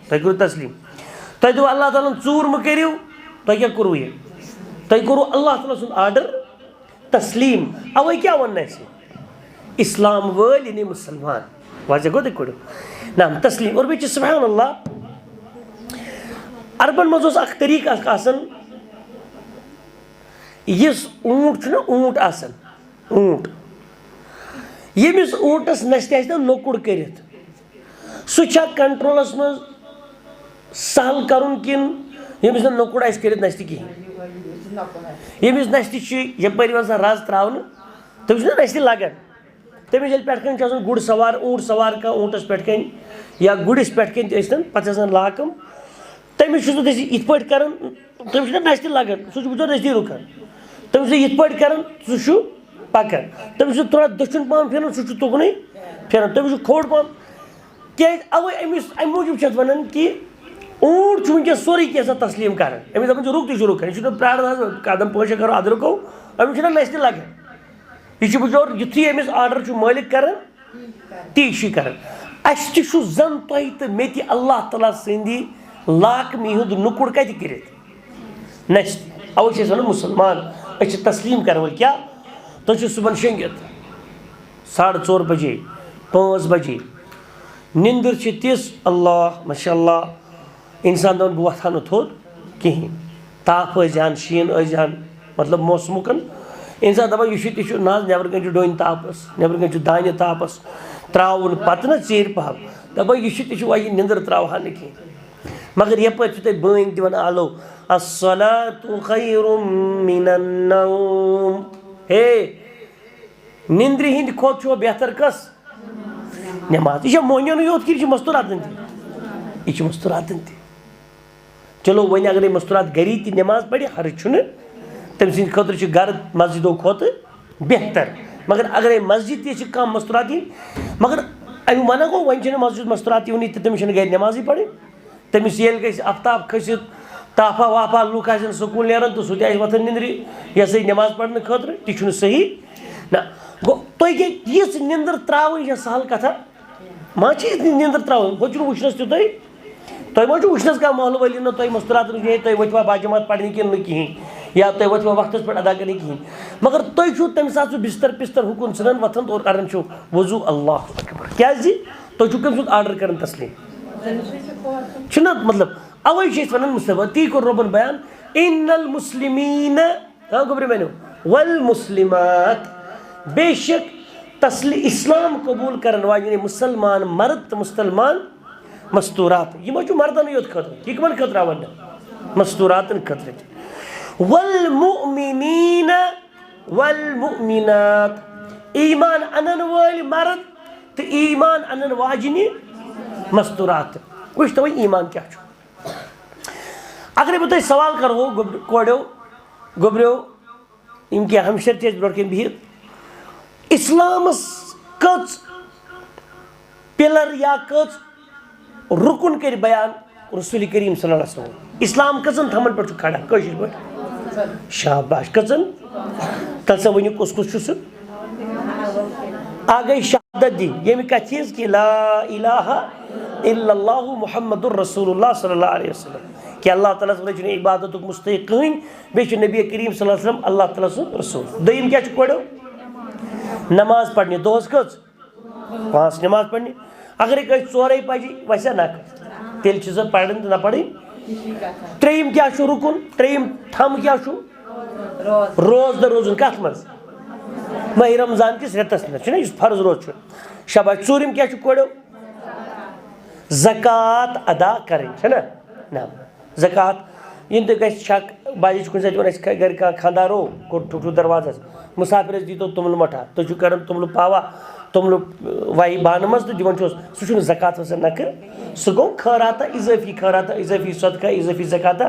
تۄہہِ کوٚروُ تسلیٖم۔ تۄہہِ دوٚپوُ اللہ تعالیٰ ہن ژوٗر مہٕ کٔرِو، تۄہہِ کیٛاہ کوٚروُ یہِ؟ تۄہہِ کوٚروُ اللہ تعالیٰ سُنٛد آرڈر تسلیٖم۔ اَوَے کیٛاہ وَننہٕ اَسہِ؟ اسلام وٲلۍ یعنی مسلمان۔ واضح گوٚو تۄہہِ؟ کٔرِو نعم تسلیم۔ اور بیٚیہِ چھِ سبحان اللہ، عربن منٛز اوس اکھ طریٖقہٕ اکھ آسان، یُس اوٗنٹ چھُنہ، اوٗنٹ آسان، اوٗنٹ، ییٚمِس اوٗنٹس نستہِ آسہِ نہ نوٚکُر کٔرِتھ، سُہ چھا کنٹرولس منٛز سہل کرُن کِنہٕ ییٚمِس نہٕ نوٚکُر آسہِ کٔرِتھ نستہِ کِہیٖنۍ؟ ییٚمِس نستہِ چھِ یپٲرۍ یِوان سۄ رز تراونہٕ، تٔمِس چھُنہ نستہِ لگان۔ تٔمِس ییٚلہِ پٮ۪ٹھ کَنۍ چھُ آسان گُر سوار، اوٗنٹ سوار کانٛہہ اوٗنٹَس پٮ۪ٹھ کَنۍ یا گُرِس پٮ۪ٹھ کَنۍ تہِ ٲسۍتَن، پَتہٕ چھِ آسان لاکَم، تٔمِس چھُ سُہ تٔمِس یِتھ پٲٹھۍ کَران، تٔمِس چھُنہ نَستہِ لَگان، سُہ چھُ بِچور نَستہِ رُکان۔ تٔمِس چھُ یِتھ پٲٹھۍ کَران، سُہ چھُ پَکان۔ تٔمِس چھُ تھوڑا دٔچھُن پَہَم پھِرُن، سُہ چھُ تُکنُے پھِران۔ تٔمِس چھُ کھوٚڑ پَہَم، کیٛازِ اَوَے أمِس، اَمہِ موٗجوٗب چھِ اَتھ وَنان کہِ اوٗنٹ چھُ وٕنکیٚس سورُے کینٛہہ سا تسلیٖم کَران۔ أمِس دَپان چھِ، رُک تہِ چھُ رُکان، یہِ چھُنہٕ پرٛاران حظ، قدم پٲنٛژھ شےٚ کَرو اَدٕ رُکو، أمِس چھُنہ نَستہِ لَگان۔ یہِ چھُ بِچور، یُتھُے أمِس آرڈر چھُ مٲلِک کران، تی چھُ یہِ کران۔ اَسہِ تہِ چھُ زَن تۄہہِ تہٕ مےٚ تہِ اللہ تعالیٰ سٕنٛدِ لاکمی ہُنٛد نُکُر کَتہِ کٔرِتھ؟ نَستہِ۔ اَوَے چھِ أسۍ وَنان مُسلمان، أسۍ چھِ تسلیٖم کرن وٲلۍ۔ کیٛاہ؟ تُہۍ چھِو صُبحن شۄنٛگِتھ ساڑٕ ژور بجے، پانٛژھ بجے، نِندٕر چھِ تِژھ، اللہ، ماشاء اللہ، اِنسان دَپان، "بہٕ وۄتھٕ ہا نہٕ تھوٚد کِہیٖنۍ۔" تاپھ ٲسۍ زِہَن، شیٖن ٲسۍ زِہَن، مطلب، موسمُکَن۔ اِنسان دَپان، "یہِ چھُ، تہِ چھُ، نہ حظ، نٮ۪برٕ کَنۍ چھُ ڈوٗنۍ تاپَس، نٮ۪برٕ کَنۍ چھُ دانہِ تاپَس، ترٛاوُن پَتہٕ نہ ژیٖرۍ پَہَم۔" دَپان، "یہِ چھُ، تہِ چھُ، وۄنۍ یہِ نِندٕر ترٛاوٕ ہا نہٕ کِہیٖنۍ۔" مگر یَپٲرۍ چھُ تۄہہِ بٲنۍ دِوان آلو، "الصلاۃ خیر من النوم۔" ہے، نِندرِ ہِنٛدِ کھۄتہٕ چھُوا بہتر کَس؟ نٮ۪ماز۔ یہِ چھا موہنیونٕے یوت کِنہٕ یہِ چھِ مستوٗراتَن تہِ؟ یہِ چھِ مستوٗراتَن تہِ۔ چلو، وۄنۍ اگرے مستوٗرات گَری تہِ نٮ۪ماز پَرِ، حرج چھُنہٕ۔ تٔمۍ سٕنٛدِ خٲطرٕ چھُ گَرٕ مسجدو کھۄتہٕ بہتر۔ مگر اگرے مسجد تہِ چھِ کانٛہہ مستوٗرات یِنۍ، مگر اَمیُک معنہ گوٚو، وۄنۍ چھِنہٕ مسجد مستوٗرات یِونٕے تہٕ تٔمِس چھِنہٕ گَرِ نٮ۪مازٕے پَرٕنۍ۔ تٔمِس ییٚلہِ گژھِ آفتاب کھٔسِتھ، تاپھا واپھا، لُکھ آسن سکوٗل نیران تہٕ سُہ تہِ آسہِ وۄتھان نِندرِ، یہِ ہسا یہِ نٮ۪ماز پرنہٕ خٲطرٕ، تہِ چھُنہٕ صحیح۔ نہ، گوٚو، تُہۍ کیٛاہ یِژھ نِندٕر ترٛاوٕنۍ چھےٚ سہل کَتھا؟ ما چھِ یِژھ نِندٕر ترٛاوٕنۍ؟ ہُہ چھُنہٕ وٕچھنَس تیُتھُے۔ تۄہہِ ما چھُو وٕچھنَس کانٛہہ محلہٕ وٲلی نہ تۄہہِ مستوٗراتَن وٕچھنہٕ، ہے، تُہۍ وٲتِوا باجماعت پَرنہِ کِنہٕ نہٕ کِہیٖنۍ، یا تُہۍ وٲتِوا وقتَس پٮ۪ٹھ ادا کَرنہِ کِہیٖنۍ؟ مگر تُہۍ چھُو تَمہِ ساتہٕ سُہ بِستَر پِستَر ہُکُن ژھٕنان، وۄتھان تہٕ اورٕ کَران چھُو وضوٗ، اللہ اکبر۔ کیٛازِ؟ تُہۍ چھِو کٔمۍ سُنٛد آرڈر کران تسلیٖم؟ چھُنہ، مطلب، اوے چھِ أسۍ وَنان مُصطفیٰ، تی کوٚر رۄبَن بیان، "ان المسلمین"، ہاں، گوٚبرِ ؤنِو، "والمسلمات"، بے شک تسلی-، اسلام قبوٗل کرن واجنہِ مُسلمان مرد تہٕ مُسلمان مستوٗرات۔ یہِ ما چھُ مردَنٕے یوت خٲطرٕ، یہِ کٕمَن خٲطرٕ آو وَننہٕ؟ مستوٗراتَن خٲطرٕ تہِ۔ "والمؤمنین والمؤمنات"، ایمان انن وٲلۍ مرد تہٕ ایمان انن واجنہِ مستورات۔ وٕچھ تو وۄنۍ ایمان کیٛاہ چھُ۔ اگرے بہٕ تۄہہِ سوال کرہو، گوٚب-، کوریو، گوٚبریو، یِم کینٛہہ ہمشیر تہِ ٲسۍ برونٛٹھ کَنہِ بِہِتھ، اسلامس کٔژ پِلر یا کٔژ رُکُن کٔرۍ بیان رسول کریم صلی اللہ علیہ وسلم؟ اسلام کٔژن تھمن پٮ۪ٹھ چھُ کھڑا کٲشِر پٲٹھۍ؟ شاباش، کٔژن؟ تَلہٕ سا ؤنِو، کُس کُس چھُ سُہ؟ اکھ گٔے شہادت دِنۍ ییٚمہِ کتھِ ہٕنٛز کہِ لا الہ الا اللہ محمد رسول اللہ صلی اللہ علیہ وسلم، کہِ اللہ تعالیٰ ہس ورٲے چھُنہٕ عبادتُک مستحق کٕہٕنۍ، بیٚیہِ چھُ نبی کریم صلی اللہ علیہ وسلم اللہ تعالیٰ سُنٛد رسول۔ دوٚیِم کیٛاہ چھُ؟ کوریو نماز پرنہِ دۄہس کٔژ؟ پانٛژھ نماز پرنہِ۔ اگرے کٲنٛسہِ ژورے بجہِ وسہِ ہا نکھٕ، تیٚلہِ چھِ سۄ پرٕنۍ تہٕ نہ پرٕنۍ۔ ترٛیٚیِم کیٛاہ چھُ رُکُن؟ ترٛیٚیِم تھم کیٛاہ چھُ؟ روزدٕ روزُن۔ کتھ منٛز؟ ماہِ رمضان کِس رٮ۪تس منٛز چھُنہ، یُس فرض روزٕ چھُ۔ شاباش۔ ژوٗرِم کیٛاہ چھُ؟ کوریو زکوٰۃ ادا کرٕنۍ، چھَنہ؟ نہ۔ زکوٰۃ، یِم تہِ گژھِ شک، بعضی چھِ کُنہِ ساتہٕ وَنان، اَسہِ گَرِ کانٛہہ خانٛدار او، کوٚر ٹھُک ٹھُک دروازَس، مُسافِر اَسہِ دیٖتو توٚملہٕ مۄٹھا، تُہۍ چھِو کَران توٚملہٕ پاوا، توٚملہٕ وَے بانہٕ منٛز تہٕ دِوان چھُس، سُہ چھُنہٕ زکوٰۃ وَسان نَکھٕ، سُہ گوٚو خٲراتہ اِضٲفی، خٲراتہ اِضٲفی، صدقہ اِضٲفی زکوٰۃہ۔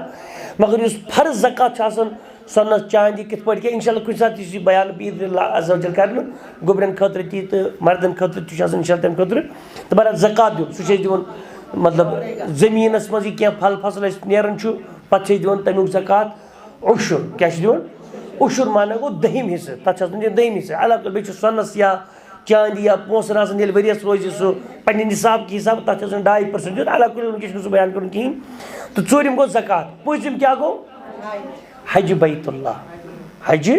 مگر یُس فرض زکوٰۃ چھُ آسان، سۄنَس، چاندِ، کِتھ پٲٹھۍ کیٛاہ، اِنشاء اللہ کُنہِ ساتہٕ یی سُہ بیان بإذن اللہ عز و جل کَرنہٕ، گوٚبرٮ۪ن خٲطرٕ تہِ تہٕ مَردَن خٲطرٕ تہِ چھُ آسان اِنشاء اللہ تَمہِ خٲطرٕ۔ تہٕ بَرابر زکوٰۃ دیُن، سُہ چھِ أسۍ دِوان، مطلب، زٔمیٖنَس منٛز یہِ کینٛہہ پھل فصل اَسہِ نیران چھُ، پَتہٕ چھِ أسۍ دِوان تَمیُک زکوٰۃ، عُشُر۔ کیٛاہ چھِ دِوان؟ عُشُر معنی گوٚو دٔہِم حِصہٕ، تَتھ چھِ آسان دِوان دٔہِم حِصہٕ۔ علاوٕ کَرٕ بیٚیہِ چھُ سۄنَس یا چاندِ یا پونٛسَن آسان، ییٚلہِ ؤریَس روزِ سُہ پنٛنہِ نِصاب کہِ حِسابہٕ، تَتھ چھِ آسان ڈاے پٔرسَنٛٹ دیُن۔ علاوٕ کٔرِتھ وٕنکیٚس چھُنہٕ سُہ بیان کَرُن کِہیٖنۍ۔ تہٕ ژوٗرِم گوٚو زکوٰۃ، پوٗنٛژِم کیٛاہ گوٚو؟ حج بیت اللہ۔ حج،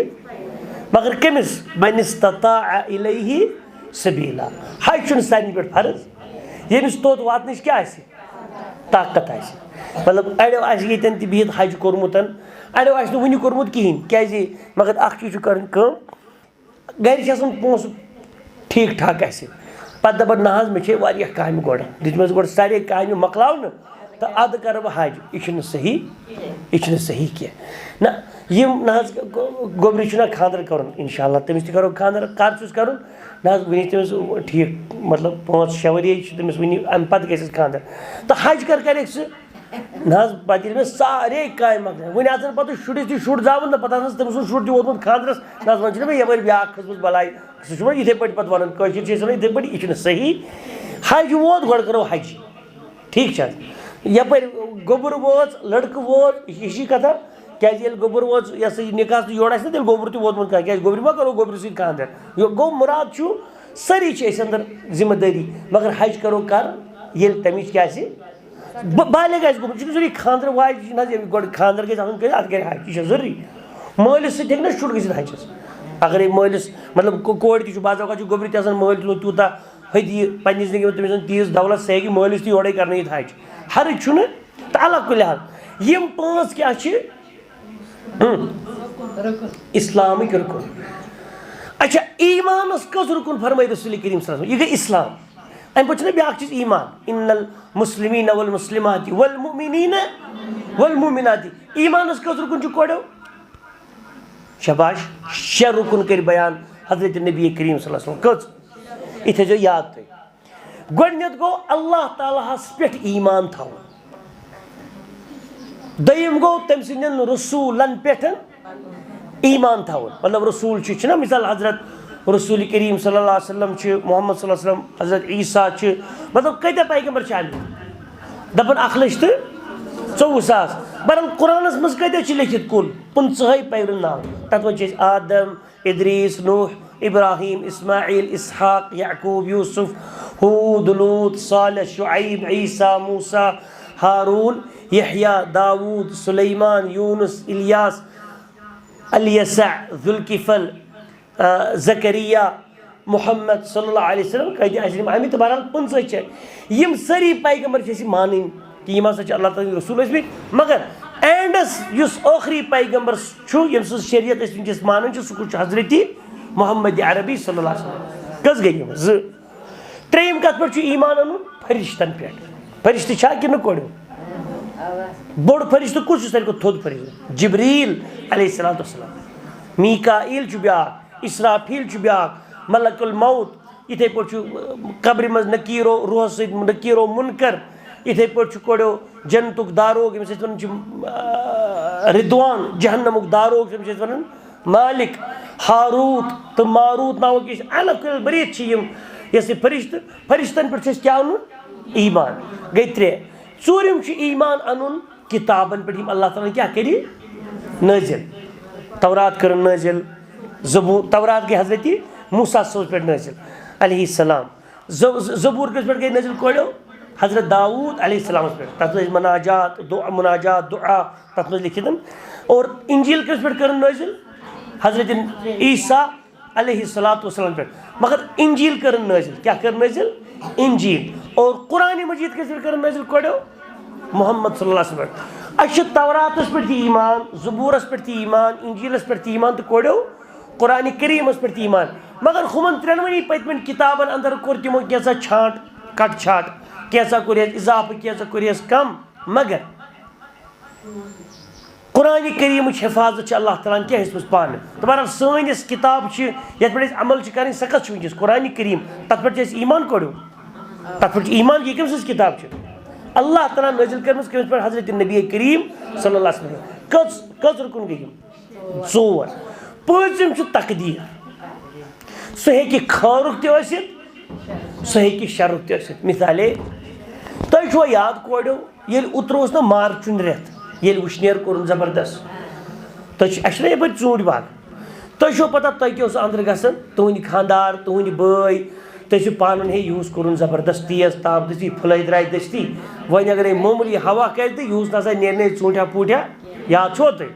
مگر کٔمِس؟ من استطاع الیہ سبیلا۔ حج چھُنہٕ سارنٕے پٮ۪ٹھ فرض، ییٚمِس توٚت واتنٕچ کیٛاہ آسہِ؟ طاقت آسہِ۔ مطلب، اَڑیو آسہِ ییٚتٮ۪ن تہِ بِہِتھ حج کوٚرمُت، اَڑیو آسہِ نہٕ وُنہِ کوٚرمُت کِہیٖنۍ۔ کیٛازِ؟ مگر اَکھ چیٖز چھُ کَرٕنۍ کٲم، گَرِ چھِ آسان پونٛسہٕ ٹھیٖک ٹھاک اَسہِ، پَتہٕ دَپان، "نہ حظ، مےٚ چھے واریاہ کامہِ گۄڈٕ، دِژمَس گۄڈٕ سارے کامہِ مۄکلاونہٕ، تہٕ اَدٕ کَرٕ بہٕ حج۔" یہِ چھُنہٕ صحیح، یہِ چھُنہٕ صحیح کینٛہہ۔ نہ، یِم نہ حظ گوٚبرِ چھُنہ خانٛدر کَرُن، اِنشاء اللہ تٔمِس تہِ کَرو خانٛدر۔ کَر چھُس کَرُن؟ نہ حظ، وٕنہِ چھِ تٔمِس ٹھیٖک، مطلب، پانٛژھ شےٚ ؤری چھِ تٔمِس وٕنہِ، اَمہِ پَتہٕ گژھِ اَسہِ خانٛدر۔ تہٕ حج کَر کَرٮ۪کھ ژٕ؟ نہ حظ، پَتہٕ ییٚلہِ مےٚ سارے کامہِ مۄکلایہِ، وٕنہِ آسَن پَتہٕ شُرِس تہِ شُر زامُت نہ، پَتہٕ آسَن تٔمۍ سُنٛد شُر تہِ ووتمُت خانٛدرَس، نہ حظ، وۄنۍ چھُنہ مےٚ یَپٲرۍ بیٛاکھ کھٔژمٕژ بَلاے۔ سُہ چھُ وۄنۍ یِتھَے پٲٹھۍ پَتہٕ وَنان، کٲشِر چھِ أسۍ وَنان یِتھَے پٲٹھۍ، یہِ چھُنہٕ صحیح۔ حج ووت، گۄڈٕ کَرو حج۔ ٹھیٖک چھا؟ یَپٲرۍ گوٚبُر وٲژ، لٔڑکہٕ ووت، یہِ چھِ کَتھا۔ کیٛازِ ییٚلہِ گوٚبُر وٲژ، یہِ ہسا یہِ نِکاح تہٕ یورٕ آسہِ نہ تیٚلہِ گوٚبُر تہِ ووتمُت کانٛہہ، کیٛازِ گوٚبرِ ما کَرو گوٚبرِ سۭتۍ خانٛدر؟ یہِ گوٚو مُراد چھُ، سٲری چھِ أسۍ اَندر ذِمہٕ دٲری، مگر حج کَرو کَر؟ ییٚلہِ تَمِچ کیٛاہ آسہِ؟ ب-، بالغ آسہِ گوٚمُت، یہِ چھُنہٕ ضروٗری خانٛدر واجہِ چھِنہٕ حظ، ییٚمہِ گۄڈٕ خانٛدر گژھِ آسُن کٔرِتھ، اَتھ کَرِ حج، یہِ چھا ضروٗری؟ مٲلِس سۭتۍ ہیٚکہِ نہ شُر گٔژھِتھ حجَس؟ اگرے مٲلِس، مطلب، کو-، کورِ تہِ چھُ، بعض اوقات چھُ گوٚبرِ تہِ آسان، مٲلۍ تہِ تیوٗتاہ ہدیہِ پننہِ زندگی منٛز، تٔمِس چھَنہٕ تیٖژ دولت، سُہ ہیٚکہِ مٲلِس تہِ یورَے کرنٲیِتھ حج۔ حرج چھُنہٕ۔ تہٕ علا کُلہِ حال، یِم پانٛژھ کیٛاہ چھِ؟ ہم۔ اسلامٕکۍ رُکُن۔ اچھا، ایٖمانَس کٔژ رُکُن فرمٲے رسول کریم صلی اللہ علیہ وسلم؟ یہِ گٔے اسلام۔ اَمہِ پَتہٕ چھُنہ بیٛاکھ چیٖز ایٖمان، ان المسلمین والمسلمات والمؤمنین والمؤمنات۔ ایٖمانَس کٔژ رُکُن چھِ کورٮ۪و؟ شاباش، شےٚ رُکُن کٔرۍ بیان حضرت نبی کریم صلی اللہ علیہ وسلم۔ کٔژ؟ یہِ تھٲیزیو یاد تُہۍ۔ گۄڈٕنیتھ گوٚو اللہ تعالیٰ ہَس پٮ۪ٹھ ایٖمان تھاوُن۔ دوٚیِم گوٚو تٔمۍ سٕنٛدٮ۪ن رسوٗلن پٮ۪ٹھ ایٖمان تھاوُن۔ مطلب، رسوٗل چھِ، چھِنہ مثال حضرت رسول کریم صلی اللہ علیہ وسلم چھِ، محمد صلی اللہ علیہ وسلم، حضرت عیسیٰ چھِ، مطلب، کۭتیٛاہ پیغمبر چھِ آمٕتۍ؟ دَپان اَکھ لَچھ تہٕ ژوٚوُہ ساس۔ بہرحال، قرآنَس منٛز کۭتیٛاہ چھِ لیکھِتھ کُل؟ پٕنٛژٕہَے پیغمبرَن ناو۔ تَتھ منٛز چھِ أسۍ آدم، ادریس، نوح، ابراہیم، اسماعیل، اسحاق، یعقوب، یوسف، ہود، لوط، صالح، شعیب، عیسیٰ، موسیٰ، ہارون، یحییٰ، داوود، سلیمان، یونس، الیاس، الیسع، ذوالکفل، آ، زکریا، محمد صلی اللہ علیہ وسلم، قائد اعظم آمٕتۍ، تہٕ بہرحال پٕنٛژٕہ چھِ۔ یِم سٲری پیغمبر چھِ اَسہِ مانٕنۍ کہِ یِم ہسا چھِ اللہ تعالیٰ ہٕنٛدۍ رسول ٲسمٕتۍ، مگر اینڈس یُس ٲخری پیغمبر چھُ، ییٚمہِ سٕنٛز شریعت أسۍ وٕنکیٚس مانان چھِ، سُہ کُس چھُ؟ حضرت محمد عربی صلی اللہ علیہ وسلم۔ کٔژ گٔے یِم؟ زٕ۔ ترٛیٚیِم کَتھ پٮ۪ٹھ چھُ ایٖمان اَنُن؟ فرشتن پٮ۪ٹھ۔ فرشتہٕ چھا کِنہٕ کورِ؟ بوٚڑ فرشتہٕ کُس چھُ ساروی کھۄتہٕ تھوٚد فرشتہٕ؟ جبریل علیہ الصلوۃ والسلام۔ میکائیل چھُ بیٛاکھ، اسرافیل چھُ بیٛاکھ، ملک الموت، یِتھَے پٲٹھۍ چھُ، آ، قبرِ منٛز نکیٖرو، روحَس سۭتۍ نکیٖرو منکر، یِتھَے پٲٹھۍ چھُ کورٮ۪و جنتُک داروغ، ییٚمِس أسۍ وَنان چھِ، آ، رضوان، جہنمُک داروغ، ییٚمِس أسۍ وَنان مالک، ہاروت تہٕ ماروت ناوٕکۍ یُس الگ الگ بٔرِتھ چھِ یِم، یۄس یہِ فرشتہٕ، فرشتن پٮ۪ٹھ چھُ اَسہِ کیٛاہ اَنُن؟ ایٖمان۔ گٔے ترٛےٚ۔ ژوٗرِم چھُ ایٖمان اَنُن کِتابن پٮ۪ٹھ، یِم اللہ تعالیٰ ہن کیٛاہ کٔرِ نٲزِل۔ تورات کٔرٕن نٲزِل، زبور، تورات گٔے حضرت موسیٰ صٲبس پٮ۪ٹھ نٲزِل، علیہ السلام۔ ز-، ز-، زبور کٔمِس پٮ۪ٹھ گٔے نٲزِل کورٮ۪و؟ حضرت داوود علیہ السلامس پٮ۪ٹھ۔ تَتھ منٛز ٲسۍ مناجات، دُعا، مناجات، دُعا تَتھ منٛز لیکھِتھ۔ اور انجیل کٔمِس پٮ۪ٹھ کٔرٕن نٲزِل؟ حضرت عیسیٰ علیہ الصلوۃ والسلام پٮ۪ٹھ۔ مگر انجیل کٔرٕن نٲزِل۔ کیٛاہ کٔر نٲزِل؟ انجیل۔ اور قرآن مجید کٔمِس پٮ۪ٹھ کٔرٕن نٲزِل کورٮ۪و؟ محمد صلی اللہ علیہ وسلم پٮ۪ٹھ۔ اَسہِ چھُ توراتس پٮ۪ٹھ تہِ ایٖمان، زبورس پٮ۪ٹھ تہِ ایٖمان، انجیلس پٮ۪ٹھ تہِ ایٖمان تہٕ کورٮ۪و قرآن کریٖمس پٮ۪ٹھ تہِ ایٖمان۔ مگر ہُمن ترٛٮ۪نوٕنی پٔتمٮ۪ن کِتابن اندر کوٚر تِمو کینٛژھا چھانٹ، کٹ چھانٹ، کینٛژھا کوٚرہس اضافہٕ، کینٛژھا کوٚرہس کم۔ مگر قرآن کریٖمٕچ حفاظت چھِ اللہ تعالیٰ ہن کیٛاہ ہیٚژمٕژ پانہٕ؟ تہٕ بہرحال سٲنۍ یۄس کِتاب چھِ، یَتھ پٮ۪ٹھ أسۍ عمل چھِ کَرٕنۍ، سۄ کَس چھِ وٕنکیٚس؟ قرآن کریم۔ تَتھ پٮ۪ٹھ چھِ أسۍ ایٖمان کٔرِو۔ تَتھ پٮ۪ٹھ چھِ ایٖمان، یہِ کٔمۍ سٕنٛز کِتاب چھِ؟ اللہ تعالیٰ ہن نٲزِل کٔرمٕژ کٔمِس پٮ۪ٹھ؟ حضرت نبی کریم صلی اللہ علیہ وسلم۔ کٔژ، کٔژ رُکُن گٔے یِم؟ ژور۔ پٲنٛژِم چھُ تقدیٖر۔ سُہ ہیٚکہِ خٲرُک تہِ ٲسِتھ، سُہ ہیٚکہِ شرُک تہِ ٲسِتھ۔ مثالے، تۄہہِ چھُوا یاد کورٮ۪و، ییٚلہِ اوترٕ اوس نہ مارچُن رٮ۪تھ، ییٚلہِ وٕشنیر کوٚرُن زبردست، تۄہہِ چھِ، اَسہِ چھِنہ یَپٲرۍ ژوٗنٛٹھۍ باغ، تۄہہِ چھُوا پتہ تۄہہِ کیٛاہ اوس أنٛدرٕ گژھان؟ تُہٕنٛدۍ خانٛدار، تُہٕنٛدۍ بٲے، تُہۍ ٲسِو پانہٕ ؤنۍ، ہے، یہِ اوس کوٚرُن زبردست تیز تاپھ دٔستی، پھٕلے درٛاے دٔستی، وۄنۍ اگرے معموٗلی ہوا کرِ تہٕ یِہُس نسا نیرِ نہٕ ژوٗنٛٹھا پوٗٹھا، یاد چھُوا تۄہہِ؟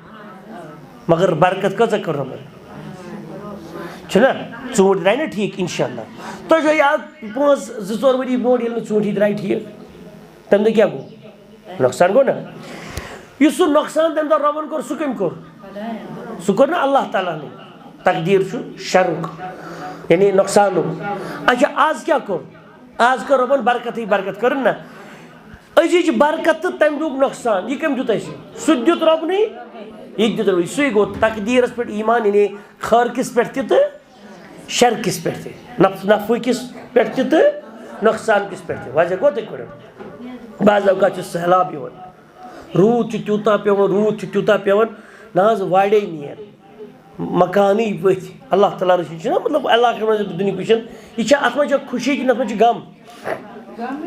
مگر برکت کۭژاہ کٔر رۄبن؟ چھُنہ؟ ژوٗنٛٹھۍ درٛاے نہ ٹھیٖک، اِنشاء اللہ۔ تۄہہِ چھو یاد، پانٛژھ، زٕ ژور ؤری برونٛٹھ ییٚلہِ نہٕ ژوٗنٛٹھی درٛاے ٹھیٖک، تَمہِ دۄہ کیٛاہ گوٚو؟ نۄقصان گوٚو نہ؟ یُس سُہ نۄقصان تَمہِ دۄہ رۄبَن کوٚر، سُہ کٔمۍ کوٚر؟ سُہ کوٚر نہ اللہ تعالیٰ ہنٕے۔ تقدیٖر چھُ شرُک، یعنی نۄقصانُک۔ اچھا، آز کیٛاہ کوٚر؟ آز کٔر رۄبَن برکتٕے برکت، کٔرٕن نہ؟ أزِچ برکت تہٕ تَمہِ دۄہُک نۄقصان، یہِ کٔمۍ دیُت اَسہِ؟ سُہ دیُت رۄبنٕے، یہِ تہِ دیُت رۄبنٕے۔ سُے گوٚو تقدیٖرَس پٮ۪ٹھ ایٖمان، یعنی خٲرکِس پٮ۪ٹھ تہِ تہٕ شرکِس پٮ۪ٹھ تہِ، نف-، نفعہٕ کِس پٮ۪ٹھ تہِ تہٕ نۄقصان کِس پٮ۪ٹھ تہِ۔ وجہ گوٚو تۄہہِ کوٚڑُم؟ بعض اوقات چھُ سہلاب یِوان، روٗد چھُ تیوٗتاہ پٮ۪وان، روٗد چھُ تیوٗتاہ پٮ۪وان، نہ حظ وارے نیر، مکانٕے ؤتھۍ۔ اللہ تعالیٰ رٔچھِنۍ چھِنہ، مطلب، علاقَن منٛز دُنیا وٕچھان، یہِ چھا، اَتھ منٛز چھا خوشی کِنہٕ اَتھ منٛز چھُ غم؟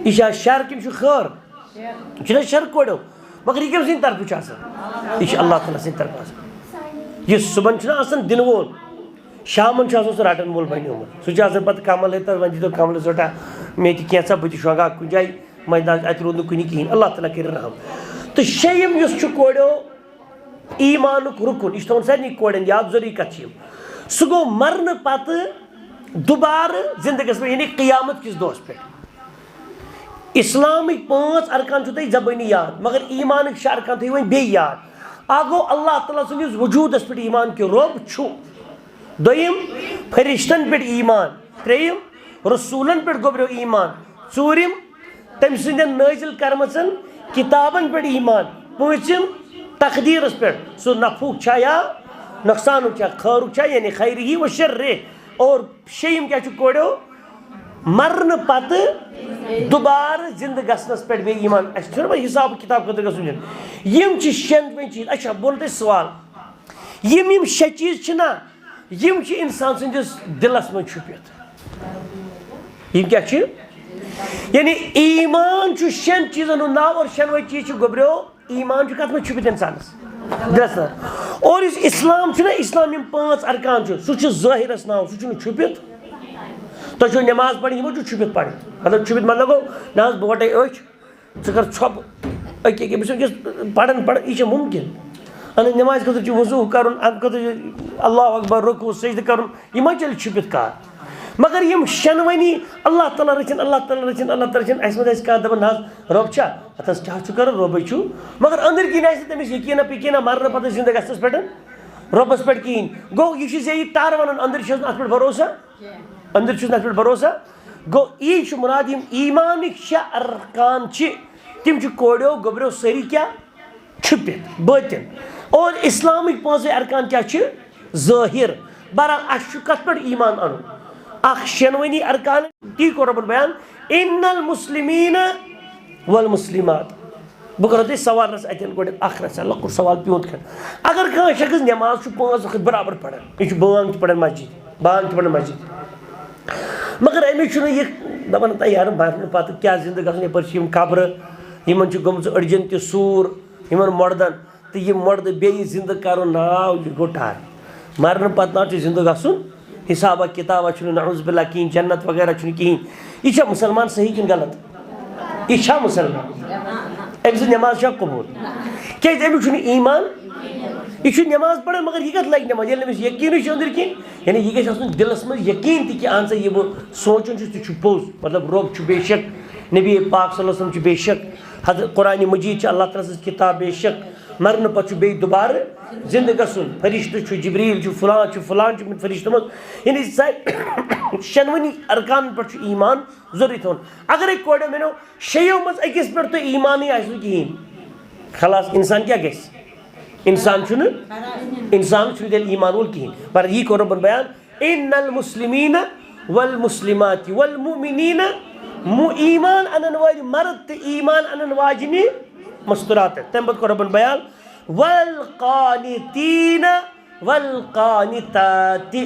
یہِ چھا شر کِنہٕ چھُ خٲر؟ یہِ چھُنہ شر کوڑیو، مگر یہِ کٔمۍ سٕنٛدِ طرفہٕ چھُ آسان؟ یہِ چھُ اللہ تعالیٰ سٕنٛدِ طرفہٕ آسان۔ یہِ صُبحن چھُنہ آسان دِنہٕ وول، شامن چھُ آسان سُہ رٹن وول بنیومُت۔ سُہ چھُ آسان پتہٕ کمل ہیٚتھ، وۄنۍ دِتو کملس رٹا، مےٚ تہِ کینٛژھا، بہٕ تہِ شۄنٛگہٕ ہا کُنہِ جایہِ، وۄنۍ نہ، اتہِ روٗد نہٕ کُنہِ کِہینۍ۔ اللہ تعالیٰ کٔرِنۍ رحم۔ تہٕ شیٚیِم یُس چھُ کوڑیو ایٖمانُک رُکُن، یہِ چھُ تھاوُن سارنٕے کورٮ۪ن یاد، ضروٗری کتھ چھِ یِم۔ سُہ گوٚو مرنہٕ پتہٕ دُبارٕ زندٕ گژھنہٕ، یعنی قیامت کِس دۄہس پٮ۪ٹھ۔ اسلامٕکۍ پانٛژھ ارکان چھُو تۄہہِ زبٲنی یاد، مگر ایٖمانٕکۍ شےٚ ارکان تھٲیِو وۄنۍ بیٚیہِ یاد۔ اکھ گوٚو اللہ تعالیٰ سٕنٛدِس وجوٗدس پٮ۪ٹھ ایٖمان کہِ رۄب چھُ۔ دوٚیِم، فرشتن پٮ۪ٹھ ایٖمان۔ ترٛیٚیِم، رسوٗلن پٮ۪ٹھ گوٚبریو ایٖمان۔ ژوٗرِم، تٔمۍ سٕنٛدٮ۪ن نٲزِل کرمٕژن کِتابن پٮ۪ٹھ ایٖمان۔ پوٗنٛژِم، تقدیٖرس پٮ۪ٹھ، سُہ نفعُک چھا یا نۄقصانُک چھا، خٲرُک چھا، یعنی خیرِہی و شرِہی۔ اور شیٚیِم کیٛاہ چھُ کوڑیو؟ مرنہٕ پتہٕ دُبارٕ زِندٕ گژھنس پٮ۪ٹھ بیٚیہِ ایٖمان۔ اَسہِ چھُنہ وۄنۍ حساب کِتاب خٲطرٕ گژھُن دیُن۔ یِم چھِ شٮ۪ن پٮ۪ن چیٖز۔ اچھا، بہٕ وَنہٕ تۄہہِ سوال۔ یِم یِم شےٚ چیٖز چھِنہ، یِم چھِ اِنسان سٕنٛدِس دِلس منٛز چھُپِتھ۔ یِم کیٛاہ چھِ؟ یعنی ایٖمان چھُ شٮ۪ن چیٖزن ہُنٛد ناو، اور شٮ۪نوَے چیٖز چھِ گوٚبریو۔ ایٖمان چھُ کَتھ منٛز چھُپِتھ اِنسانَس؟ دِلَس منٛز۔ اور یُس اِسلام چھُنہ، اِسلام یِم پانٛژھ ارکان چھِ، سُہ چھُ ظٲہِرَس ناو، سُہ چھُنہٕ چھُپِتھ۔ تۄہہِ چھو نٮ۪ماز پَرٕنۍ، یِمو چھُ چھُپِتھ پَرٕنۍ۔ مطلب چھُپِتھ مطلب گوٚو، نہ حظ، بہٕ وَٹَے أچھ، ژٕ کر ژھۄپہٕ۔ أکہِ، أکہِ، بہٕ چھُس وٕنکیٚس پَران، پَران، یہِ چھےٚ مُمکِن۔ اَہَن حظ، نٮ۪مازِ خٲطرٕ چھُ وضوٗ کَرُن، اَمہِ خٲطرٕ چھُ اللہ اکبر، رکوع، سجدٕ کَرُن، یہِ ما چَلہِ چھُپِتھ کار؟ مگر یِم شٮ۪نوٕنی، اللہ تعالیٰ رٔچھِنۍ، اللہ تعالیٰ رٔچھِنۍ، اللہ تعالیٰ رٔچھِنۍ، اَسہِ منٛز آسہِ کانٛہہ دَپان، نہ حظ، رۄب چھا؟ اَتھ حظ کیٛاہ چھُ کَرُن؟ رۄبٕے چھُ۔ مگر أنٛدٕرۍ کِنۍ آسہِ نہٕ تٔمِس یقیٖنہ پیقیٖنہ مرنہٕ پَتہٕ زِندٕ گژھنَس پٮ۪ٹھ، رۄبَس پٮ۪ٹھ کِہیٖنۍ۔ گوٚو، یہِ چھُ زے یہِ ٹَر وَنان، أنٛدٕرۍ چھُس نہٕ اَتھ پٮ۪ٹھ بھروسہ۔ أنٛدٕرۍ چھُس نہٕ اَتھ پٮ۪ٹھ بھروسہ۔ گوٚو، یی چھُ مُراد، یِم ایٖمانٕکۍ شےٚ ارکان چھِ، تِم چھِ کوڑیو گوٚبریو سٲری کیٛاہ؟ چھُپِتھ، بٲطِن۔ اور اِسلامٕکۍ پانٛژے ارکان کیٛاہ چھِ؟ ظٲہِر۔ بہرحال، اَسہِ چھُ کَتھ پٮ۪ٹھ ایٖمان اَنُن؟ اَکھ شٮ۪نوٕنی ارکان، تی کوٚر رۄبَن بیان، "ان المسلمین والمسلمات"۔ بہٕ کَرو تۄہہِ سوال رَژھ اَتٮ۪ن گۄڈٕ اَکھ رَژھا، لۄکُٹ سوال پیوٗنٛت کھنٛڈ۔ اگر کانٛہہ شخص نٮ۪ماز چھُ پانٛژھ وقت برابر پَران، یہِ چھُ بانٛگ تہِ پَران مسجد، بانٛگ تہِ پَران مسجد، مگر أمِس چھُنہٕ یہِ دَپان، نہ یارٕ، مَرنہٕ پَتہٕ کیٛاہ زِندٕ گژھُن؟ یَپٲرۍ چھِ یِم قبرٕ، یِمَن چھُ گوٚمُت أڑجَن تہِ سوٗر، یِمَن مۄردَن، تہٕ یہِ مۄردٕ بیٚیہِ زِندٕ کَرُن، ناو، یہِ گوٚو ٹَر۔ مَرنہٕ پَتہٕ نہ چھُ زِندٕ گژھُن، حسابہ کِتابہ چھُنہٕ، نعوذ باللہ، کِہیٖنۍ، جنت وغیرہ چھُنہٕ کِہیٖنۍ۔ یہِ چھا مُسلمان صحیح کِنہٕ غلط؟ یہِ چھا مُسلمان؟ أمۍ سٕنٛز نٮ۪ماز چھا قبوٗل؟ کیٛازِ أمِس چھُنہٕ ایٖمان؟ یہِ چھُ نٮ۪ماز پَران، مگر یہِ کَتھ لَگہِ نٮ۪ماز، ییٚلہِ أمِس یقیٖنٕے چھُ أنٛدٕرۍ کِنۍ؟ یعنی یہِ گژھِ آسُن دِلَس منٛز یقیٖن تہِ کہِ اَہن سا، یہِ بہٕ سونٛچان چھُس، تہِ چھُ پوٚز۔ مطلب، رۄب چھُ بے شک، نبی پاک صلی اللہ علیہ وسلم چھُ بے شک، حضرت قرآن مجیٖد چھِ اللہ تعالیٰ سٕنٛز کِتاب بے شک، مرنہٕ پَتہٕ چھُ بیٚیہِ دُبارٕ زِندٕ گژھُن، فرشتہٕ چھُ، جبریٖل چھُ، فلان چھُ، فلان چھُ، فرشتہٕ منٛز، یعنی سا-، شٮ۪نوٕنی ارکانَن پٮ۪ٹھ چھُ ایٖمان ضروٗری تھاوُن۔ اگرے کورِ مےٚ شیٚیو منٛز أکِس پٮ۪ٹھ تۄہہِ ایٖمانٕے آسہِ نہٕ کِہیٖنۍ، خلاص، اِنسان کیٛاہ گژھِ؟ اِنسان چھُنہٕ، اِنسان چھُنہٕ تیٚلہِ ایٖمان وول کِہیٖنۍ۔ مگر یی کوٚر رۄبَن بیان، ان المسلمین والمسلمات والمؤمنین، مُ-، ایٖمان اَنَن وٲلۍ مرد تہٕ ایٖمان اَنَن واجنہِ مستورات۔ تَمہِ پَتہٕ کوٚر رۄبَن بیان، والقانتین والقانتات،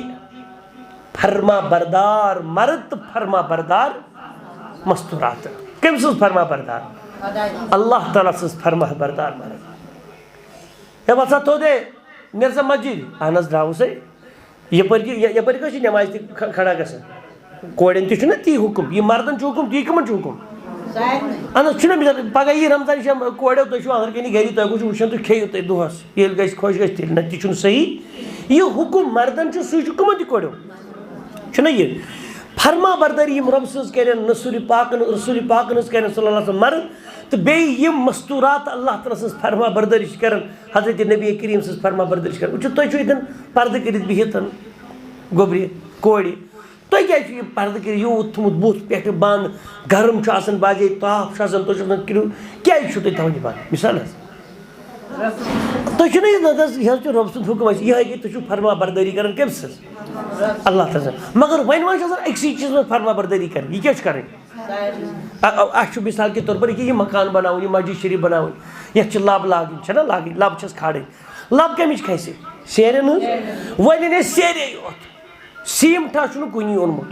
فرما بردار مرد تہٕ فرما بردار مستورات۔ کٔمۍ سٕنٛز فرما بردار؟ اللہ تعالیٰ سٕنٛز فرما بردار مرد۔ ہے وَسا تھوٚد ہے، نیر سا مسجد۔ اہن حظ، درٛاوُس ہے۔ یَپٲرۍ کہِ-، یَ-، یَپٲرۍ کٔژ چھِ نٮ۪مازِ تہِ کھ-، کھڑا گژھان؟ کورٮ۪ن تہِ چھُنہ تی حُکُم، یہِ مردن چھُ حُکُم، تی کٕمن چھُ حُکُم؟ اہن حظ، چھُنہ مثال، پگاہ یی رمضان، یہِ چھےٚ کورٮ۪و، تُہۍ چھِو أنٛدرٕ کَنہِ گَری، تۄہہِ کُس چھُ وٕچھان، تُہۍ کھیٚیِو تُہۍ دۄہَس، ییٚلہِ گژھِ خۄش گژھِ تیٚلہِ، نہ تہِ چھُنہٕ صحیح۔ یہِ حُکُم مردن چھُ، سُے چھُ کٕمن تہِ کورٮ۪و۔ چھُنہ یہِ؟ فرما بردٲری یِم رۄب سٕنٛز کَرن، رسوٗلِ پاکَن، رسوٗلِ پاکَن ہٕنٛز کَرن صلی اللہ علیہ وسلم مرد، تہٕ بیٚیہِ یِم مستوٗرات اللہ تعالیٰ سٕنٛز فرما بردٲری چھِ کَران، حضرت نبی کریم سٕنٛز فرما بردٲری چھِ کَران۔ وٕچھِو، تُہۍ چھِو ییٚتٮ۪ن پردٕ کٔرِتھ بِہِتھ، گوٚبرِ کورِ، تُہۍ کیٛازِ چھِو یہِ پردٕ کٔرِتھ یوٗت تھوٚمُت بُتھ پٮ۪ٹھٕ بنٛد؟ گرم چھُ آسان، بعضے تاپھ چھُ آسان، تُہۍ چھِو آسان کِرٛہُن، کیٛازِ چھِو تُہۍ تھاوان یہِ بنٛد؟ مثال حظ، تُہۍ چھِو نہ یہِ نظر، یہِ حظ چھُ رۄب سُنٛد حُکُم اَسہِ، یہِ حظ کہِ تُہۍ چھِو فرما بردٲری کران کٔمۍ سٕنٛز؟ اللہ تعالیٰ سٕنٛز۔ مگر وۄنۍ وۄنۍ چھِ آسان أکسٕے چیٖزَس منٛز فرما بردٲری کرٕنۍ، یہِ کیٛاہ چھُ کرٕنۍ؟ اَ-، اَ-، اَسہِ چھُ مثال کے طور پر یہِ کہِ یہِ مکان بناوُن، یہِ مسجد شریف بناوٕنۍ، یَتھ چھِ لَب لاگٕنۍ، چھَنہ لاگٕنۍ، لَب چھَس کھالٕنۍ۔ لَب کَمِچ کھسہِ؟ سیرٮ۪ن ہٕنٛز۔ وۄنۍ ییٚلہِ اَسہِ سیرے یوت، سیٖمٹھا چھُنہٕ کُنی اوٚنمُت۔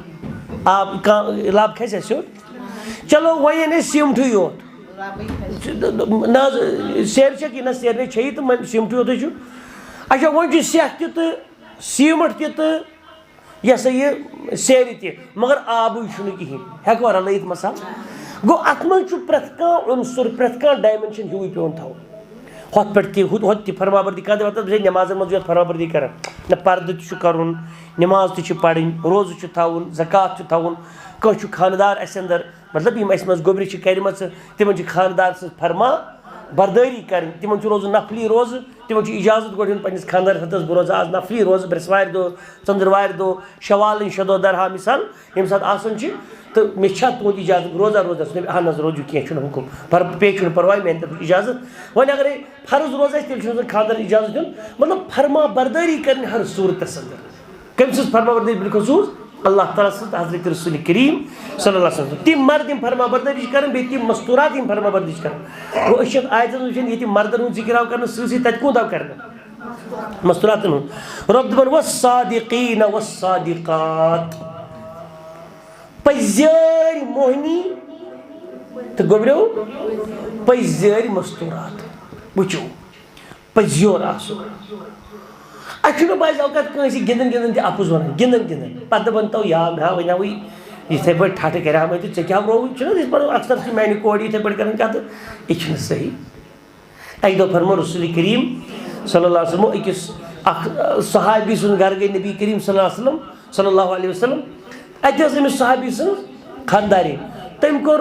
آ، کانٛہہ لَب کھسہِ اَسہِ سیوٚد؟ چلو، وۄنۍ ییٚلہِ اَسہِ سیٖمٹھٕے یوت۔ نہ حظ، سیرِ چھَکھ یہِ، نہ سیرِ نَے چھےٚ یہِ تہٕ وۄنۍ سیٖمٹھٕے یوتُے چھُ۔ اچھا، وۄنۍ چھُ سٮ۪کھ تہِ تہٕ سیٖمَٹھ تہِ تہٕ یہِ ہسا یہِ سیرِ تہِ، مگر آبٕے چھُنہٕ کِہیٖنۍ۔ ہٮ۪کوا رَلٲیِتھ مثال؟ گوٚو، اَتھ منٛز چھُ پرٛٮ۪تھ کانٛہہ عنصر، پرٛٮ۪تھ کانٛہہ dimension ہیوٗوٕے پٮ۪وان تھاوُن۔ ہۄتھ پٮ۪ٹھ تہِ، ہُہ-، ہۄتہِ تہِ فرما بردی، کانٛہہ دَپہِ، "وۄتھ حظ، بہٕ چھُس نٮ۪مازَن منٛز یوت فرما بردی کران۔" نہ، پردٕ تہِ چھُ کرُن، نٮ۪ماز تہِ چھِ پرٕنۍ، روزٕ چھُ تھاوُن، زکوٰۃ چھُ تھاوُن۔ کٲنٛسہِ چھُ خانٛدار اَسہِ اندر، مطلب، یِم اَسہِ منٛز گوٚبرِ چھِ کَرِمَژٕ، تِمن چھِ خانٛدار سٕنٛز فرما بردٲری کرٕنۍ، تِمن چھُ روزُن نفلی روزٕ، تِمن چھُ اجازت گۄڈٕ ہیوٚن پننِس خانٛدارَس، "ہتہٕ حظ، بہٕ روزٕ آز نفلی روزٕ، برٛٮ۪سوارِ دۄہ، ژٔنٛدٕروارِ دۄہ، شوالٕنۍ شےٚ دۄہ درہا مثال۔" ییٚمہِ ساتہٕ آسان چھِ، تہٕ مےٚ چھا تُہُنٛد اِجازت روزدار روزدار؟ ژٕ دَپہِ، "اَہَن حظ، روزِو، کینٛہہ چھُنہٕ حُکُم، پر-، پے چھُنہٕ پَرواے، میٛانہِ طرفہٕ چھُ اِجازت۔" وۄنۍ اگرے فرض روزٕ آسہِ، تیٚلہِ چھُنہٕ آسان خانٛدارَن اِجازت دیُن، مطلب، فرما بردٲری کَرٕنۍ ہر صوٗرتَس اندر۔ کٔمۍ سٕنٛز فرما بردٲری؟ بالخصوٗص اللہ تعالیٰ سٕنٛز، حضرت رسول کریم صلی اللہ علیہ وسلم۔ تِم مرد یِم فرما بردٲری چھِ کَران، بیٚیہِ تِم مستوٗرات یِم فرما بردٲری چھِ کَران۔ گوٚو، أسۍ چھِ اَتھ آیتَس منٛز وٕچھان، ییٚتہِ مردَن ہُنٛد ذِکِر آو کَرنہٕ، سۭتۍ سۭتۍ تَتہِ کوٗتاہ آو کَرنہٕ؟ مستوٗراتَن ہُنٛد۔ رۄب دَپان، "والصادقین والصادقات"۔ پٔزۍ یٲرۍ موہنی تہٕ گوٚبریو، پٔزۍ یٲرۍ مستوٗرات۔ وٕچھِو، پٔزۍ یور آسُن۔ اَسہِ چھُنہٕ بعض اوقات کٲنٛسہِ گِنٛدان گِنٛدان تہِ اَپُز وَنان، گِنٛدان گِنٛدان۔ پَتہٕ دَپان تو، "یا مےٚ ہا وَنیٛاوٕے یِتھَے پٲٹھۍ ٹھَٹھٕ کَریٛامَے تہٕ ژےٚ کیٛاہ رووُے؟" چھُنہٕ حظ أسۍ پَران اَکثر چھِ میٛانہِ کورِ یِتھَے پٲٹھۍ کَران کَتھٕ، یہِ چھُنہٕ صحیح۔ اَکہِ دۄہ فرموو رسول کریم صلی اللہ علیہ وسلم أکِس اَکھ، اَ، صحابی سُنٛد گَرٕ گٔے نبی کریم صلی اللہ علیہ وسلم، صلی اللہ علیہ وسلم۔ اَتہِ ٲس أمِس صحابی سٕنٛز خانٛدارِنۍ۔ تٔمۍ کوٚر،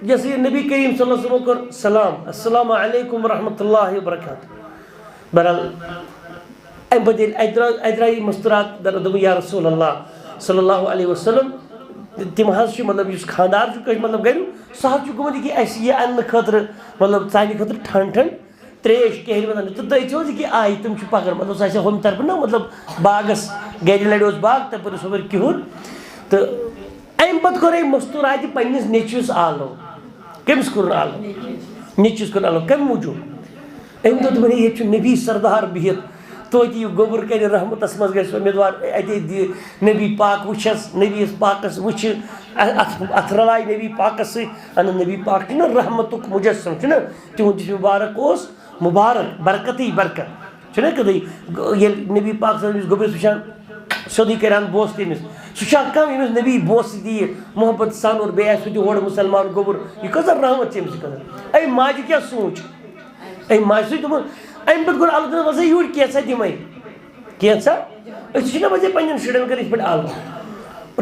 یہِ ہسا یہِ نبی کریم صلی اللہ علیہ وسلم کوٚر سلام، "السلام علیکم ورحمۃ اللہ وبرکاتہ۔" بہرحال، اَمہِ پَتہٕ ییٚلہِ اَتہِ درٛاو، اَتہِ درٛاے یہِ مستوٗرات، در-، دوٚپُن، "یا رسول اللہ صلی اللہ علیہ وسلم، تِم حظ چھِ، مطلب، یُس خانٛدار چھُ کٲنٛسہِ، مطلب، گَریُک، سُہ حظ چھُ گوٚمُت یہِ کہِ اَسہِ یہِ اَننہٕ خٲطرٕ، مطلب، ژانہِ خٲطرٕ ٹھنٛڈ ٹھنٛڈ ترٛیش کیٛاہ ییٚلہِ وَنان چھِ، تہٕ تٔتھۍ منٛز یہِ کہِ آیہِ تِم چھِ پَکان، مطلب، سُہ آسہِ ہُمہِ طرفہٕ نہ، مطلب، باغَس، گَرِ لَڑِ اوس باغ، تَپٲرۍ اوس ہُپٲرۍ کِہُر۔" تہٕ اَمہِ پَتہٕ کوٚر أمۍ مستوٗراتہِ پنٛنِس نیٚچوِس آلو۔ کٔمِس کوٚرُن آلو؟ نیٚچوِس کوٚرُن آلو۔ کَمہِ موٗجوٗب؟ أمۍ دوٚپ، دوٚپُن، "ہے، ییٚتہِ چھُ نبی سردار بِہِتھ، توتہِ یہِ گوٚبُر کَرِ رحمتَس منٛز، گژھِ اُمیٖدوار اَتے دِ نبی پاک وٕچھَس، نبی پاکَس وٕچھِ، اَ-، اَتھ، اَتھ رَلایہِ نبی پاکَس سۭتۍ۔" اَنہٕ نبی پاک چھُنہ رحمتُک مُجسم، چھُنہ؟ تِہُنٛد یُس مُبارک اوس، مُبارک، برکتٕے برکت۔ چھُنہ کٕدٕے؟ ییٚلہِ نبی پاک صلی اللہ علیہ وسلم گوٚبرِس وٕچھان، سیوٚدُے کَرِ ہَن بوس تٔمِس۔ سُہ چھا کم ییٚمِس نبی بوس دِیہِ محبت سان اور بیٚیہِ آسہِ سُہ تہِ ہورٕ مُسلمان گوٚبُر؟ یہِ کۭژاہ رحمت چھِ أمِس خٲطرٕ۔ أمۍ ماجہِ کیٛاہ سوٗنٛچ؟ أمۍ ماجہِ سوٗنٛچ دوٚپُن، أمۍ پَتہٕ کوٚر اللہ تعالیٰ ہَن وَسا یوٗرۍ کینٛژھا دِمَے۔ کینٛژھا؟ أسۍ چھِنہ وَسا پنٛنٮ۪ن شُرٮ۪ن کَران یِتھ پٲٹھۍ آلو۔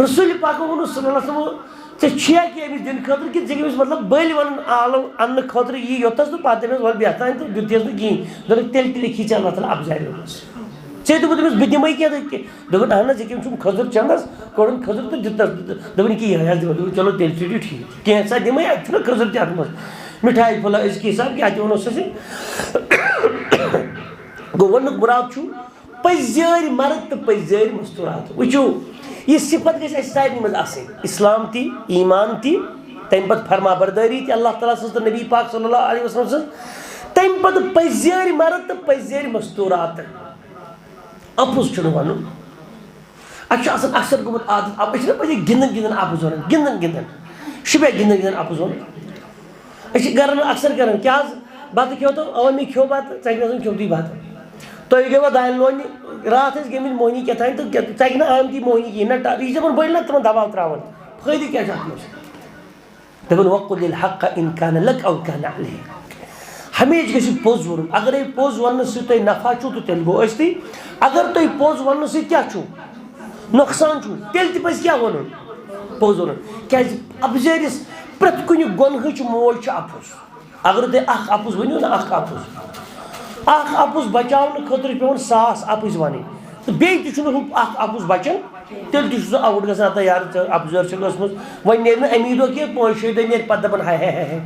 رسول پاک ووٚنُن صلی اللہ علیہ وسلم، "ژےٚ چھُیا کینٛہہ أمِس دِنہٕ خٲطرٕ کِنہٕ ژےٚ چھِ أمِس، مطلب، بٔلۍ وَنان آلو اَننہٕ خٲطرٕ یی یوٚتَس تہٕ پَتہٕ دَپٮ۪س، 'وَلہٕ بیٚہہ تام' تہٕ دیُت یَس نہٕ کِہیٖنۍ؟" دوٚپُکھ، "تیٚلہِ تہِ لیکھی ژےٚ اللہ تعالیٰ اَپزارِ منٛز۔" ژےٚ دوٚپُتھ أمِس، "بہٕ دِمَے کینٛہہ تہٕ کینٛہہ۔" دوٚپُن، "اَہَن حظ، ییٚکیٛاہ چھُم کھٔزٕر چَندَس، کوٚڑُن کھٔزٕر تہٕ دیُتنَس۔" دوٚپُن، "ییٚکیٛاہ یِہوٚے حظ دِمَے۔" دوٚپُن، "چلو، تیٚلہِ چھُ ٹھیٖک، کینٛژھا دِمَے، اَتہِ چھُنہ کھٔزٕر تہِ اَتھ منٛز، مِٹھایہِ پھوٚلہ أزکہِ حِساب کیٛاہ تہِ وَنو سُہ چھِ۔" گوٚو، وَننُک مُراد چھُ، پٔزۍ یٲرۍ مرد تہٕ پٔزۍ یٲرۍ مستوٗرات۔ وٕچھِو، یہِ صفت گژھِ اَسہِ سارنٕے منٛز آسٕنۍ، اِسلام تہِ، ایٖمان تہِ، تَمہِ پَتہٕ فرما بردٲری تہِ اللہ تعالیٰ سٕنٛز تہٕ نبی پاک صلی اللہ علیہ وسلم سٕنٛز، تَمہِ پَتہٕ پٔزۍ یٲرۍ مرد تہٕ پٔزۍ یٲرۍ مستوٗرات۔ اَپُز چھُنہٕ وَنُن۔ اَسہِ چھُ آسان اکثر گوٚمُت عادت، اَپ-، أسۍ چھِنہ پَتہٕ یہِ گِنٛدان گِنٛدان اَپُز وَنان، گِنٛدان گِنٛدان۔ شُپیا گِنٛدان گِنٛدان اَپُز وَنان۔ أسۍ چھِ گَرَن منٛز اکثر کَران، کیٛاہ حظ، بَتہٕ کھیوٚو تو؟ اَوا، مےٚ کھیوٚو بَتہٕ، ژَکہِ نہ حظ کھیوٚمتُے بَتہٕ۔ تُہۍ گٔیوا دانہِ لوننہِ؟ راتھ ٲسۍ گٔمٕتۍ موہنی کیٛاہ تام تہٕ کیٛاہ، ژَکہِ نہ آمتی موہنی کِہیٖنۍ، نہ ٹَ-، یہِ چھِ دَپان بٔلۍ نہ تِمَن دَباو ترٛاوان۔ فٲیدٕ کیٛاہ چھُ اَتھ منٛز؟ دَپان، "وَقُلِ الْحَقَّ إِنْ كَانَ لَكَ أَوْ كَانَ عَلَيْكَ۔" ہمیشہِ گژھِ پوٚز وَنُن۔ اگرے پوٚز وَننہٕ سۭتۍ تۄہہِ نفع چھُو، تہٕ تیٚلہِ گوٚو ٲستی۔ اگر تۄہہِ پوٚز وَننہٕ سۭتۍ کیٛاہ چھُو؟ نۄقصان چھُ، تیٚلہِ تہِ پَزِ کیٛاہ وَنُن؟ پوٚز وَنُن۔ کیٛازِ؟ اَپزٲرِس پرٛٮ۪تھ کُنہِ گۄنہٕچ موج چھِ اَپُز۔ اگر تُہۍ اَکھ اَپُز ؤنِو نا، اَکھ اَپُز، اَکھ اَپُز بَچاونہٕ خٲطرٕ چھِ پٮ۪وان ساس اَپٕز وَنٕنۍ۔ تہٕ بیٚیہِ تہِ چھُنہٕ ہُہ اَکھ اَپُز بَچان، تیٚلہِ تہِ چھُ سُہ آوُٹ گژھان۔ ہتا یار، ژےٚ اَپزٲر چھِ ٲسمٕژ، وۄنۍ نیرِ نہٕ اَمی دۄہ کینٛہہ، پانٛژِ شیٚیہِ دۄہہِ نیرِ پَتہٕ دَپان، ہاے ہاے ہاے ہاے،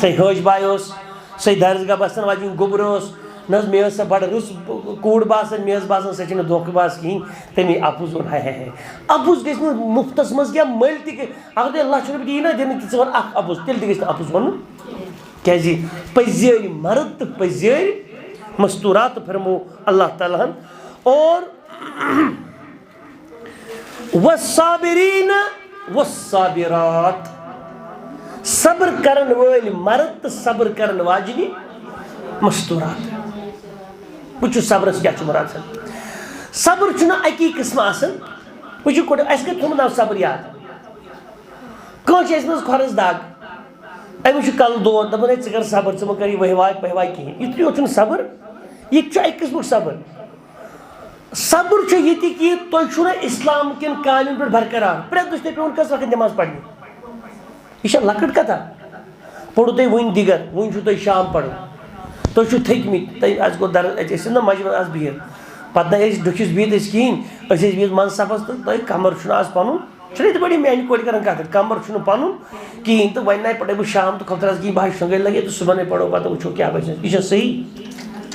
سۄے حٲج باے اوس، سۄے درسگاہ بَسَن واجیٚنۍ گوٚبرٕ ٲس، نہ حظ، مےٚ ٲس سۄ بَڑٕ رٕژ کوٗر باسان، مےٚ ٲس باسان سۄ چھَنہٕ دھوکہٕ باز کِہیٖنۍ۔ تٔمی اَپُز ووٚن، ہاے ہاے ہاے۔ اَپُز گژھِ نہٕ مُفتَس منٛز کینٛہہ، مٔلۍ تہِ گٔے۔ اگر تۄہہِ لَچھ رۄپیہِ دِیہِ نا دِنہٕ تہِ، ژٕ وَن اَکھ اَپُز، تیٚلہِ تہِ گژھِ نہٕ اَپُز وَنُن۔ کیٛازِ؟ پٔزۍ یٲرۍ مرد تہٕ پٔزۍ یٲرۍ مستورات فرمو اللہ تعالیٰ ہن۔ اور والصابرین والصابرات، صبر کرن وٲلۍ مرد تہٕ صبر کرن واجنہِ مستورات۔ وٕچھِو صبرس کیٛاہ چھُ مراد۔ صبر چھُنہٕ اَکی قٕسمہٕ آسان۔ وٕچھِو گۄڈٕ، اَسہِ کَتہِ تھوٚمُت ناو صبر یاد؟ کٲنٛسہِ چھِ اَسہِ منٛز کھۄرَس دَگ، أمِس چھُ کَلہٕ دود، دَپان، "ہے، ژٕ کَر صبر، ژٕ مہٕ کَر یہِ وہواے پہواے کِہیٖنۍ۔" یُتُے یوت چھُنہٕ صبر، یہِ تہِ چھُ اَکہِ قٕسمُک صبر۔ صبر چھُ یہِ تہِ کہِ تُہۍ چھُو نہ اِسلام کٮ۪ن کامٮ۪ن پٮ۪ٹھ برقرار۔ پرٛٮ۪تھ دۄہ چھُ تۄہہِ پٮ۪وان کٔژ وقت نٮ۪ماز پَرنہِ؟ یہِ چھےٚ لۄکٕٹ کَتھا؟ پوٚرُو تۄہہِ وٕنۍ دِگر، وٕنۍ چھُو تۄہہِ شام پَرُن، تُہۍ چھُو تھٔکمٕتۍ، تۄہہِ آسہِ گوٚو درد، اَتہِ ٲسِو نہ مَجمَعَس آسان بِہِتھ، پَتہٕ نہ ٲسۍ ڈُکھِس بِہِتھ أسۍ کِہیٖنۍ، أسۍ ٲسۍ بِہِتھ منٛز صفَس تہٕ تۄہہِ کَمر چھُنہٕ آز پَنُن۔ چھُنہ یِتھ پٲٹھۍ یِم میانہِ کورِ کران کتھ، کمر چھُنہٕ پنُن کِہیٖنۍ تہٕ وۄنۍ نَے پَرٕ بہٕ شام تہٕ خۄفترس کِہیٖنۍ، بہٕ ہا شۄنٛگے لگے تہٕ صُبحن ہے پَرو پَتہٕ وٕچھو کیٛاہ بَچہِ۔ یہِ چھا صحیح؟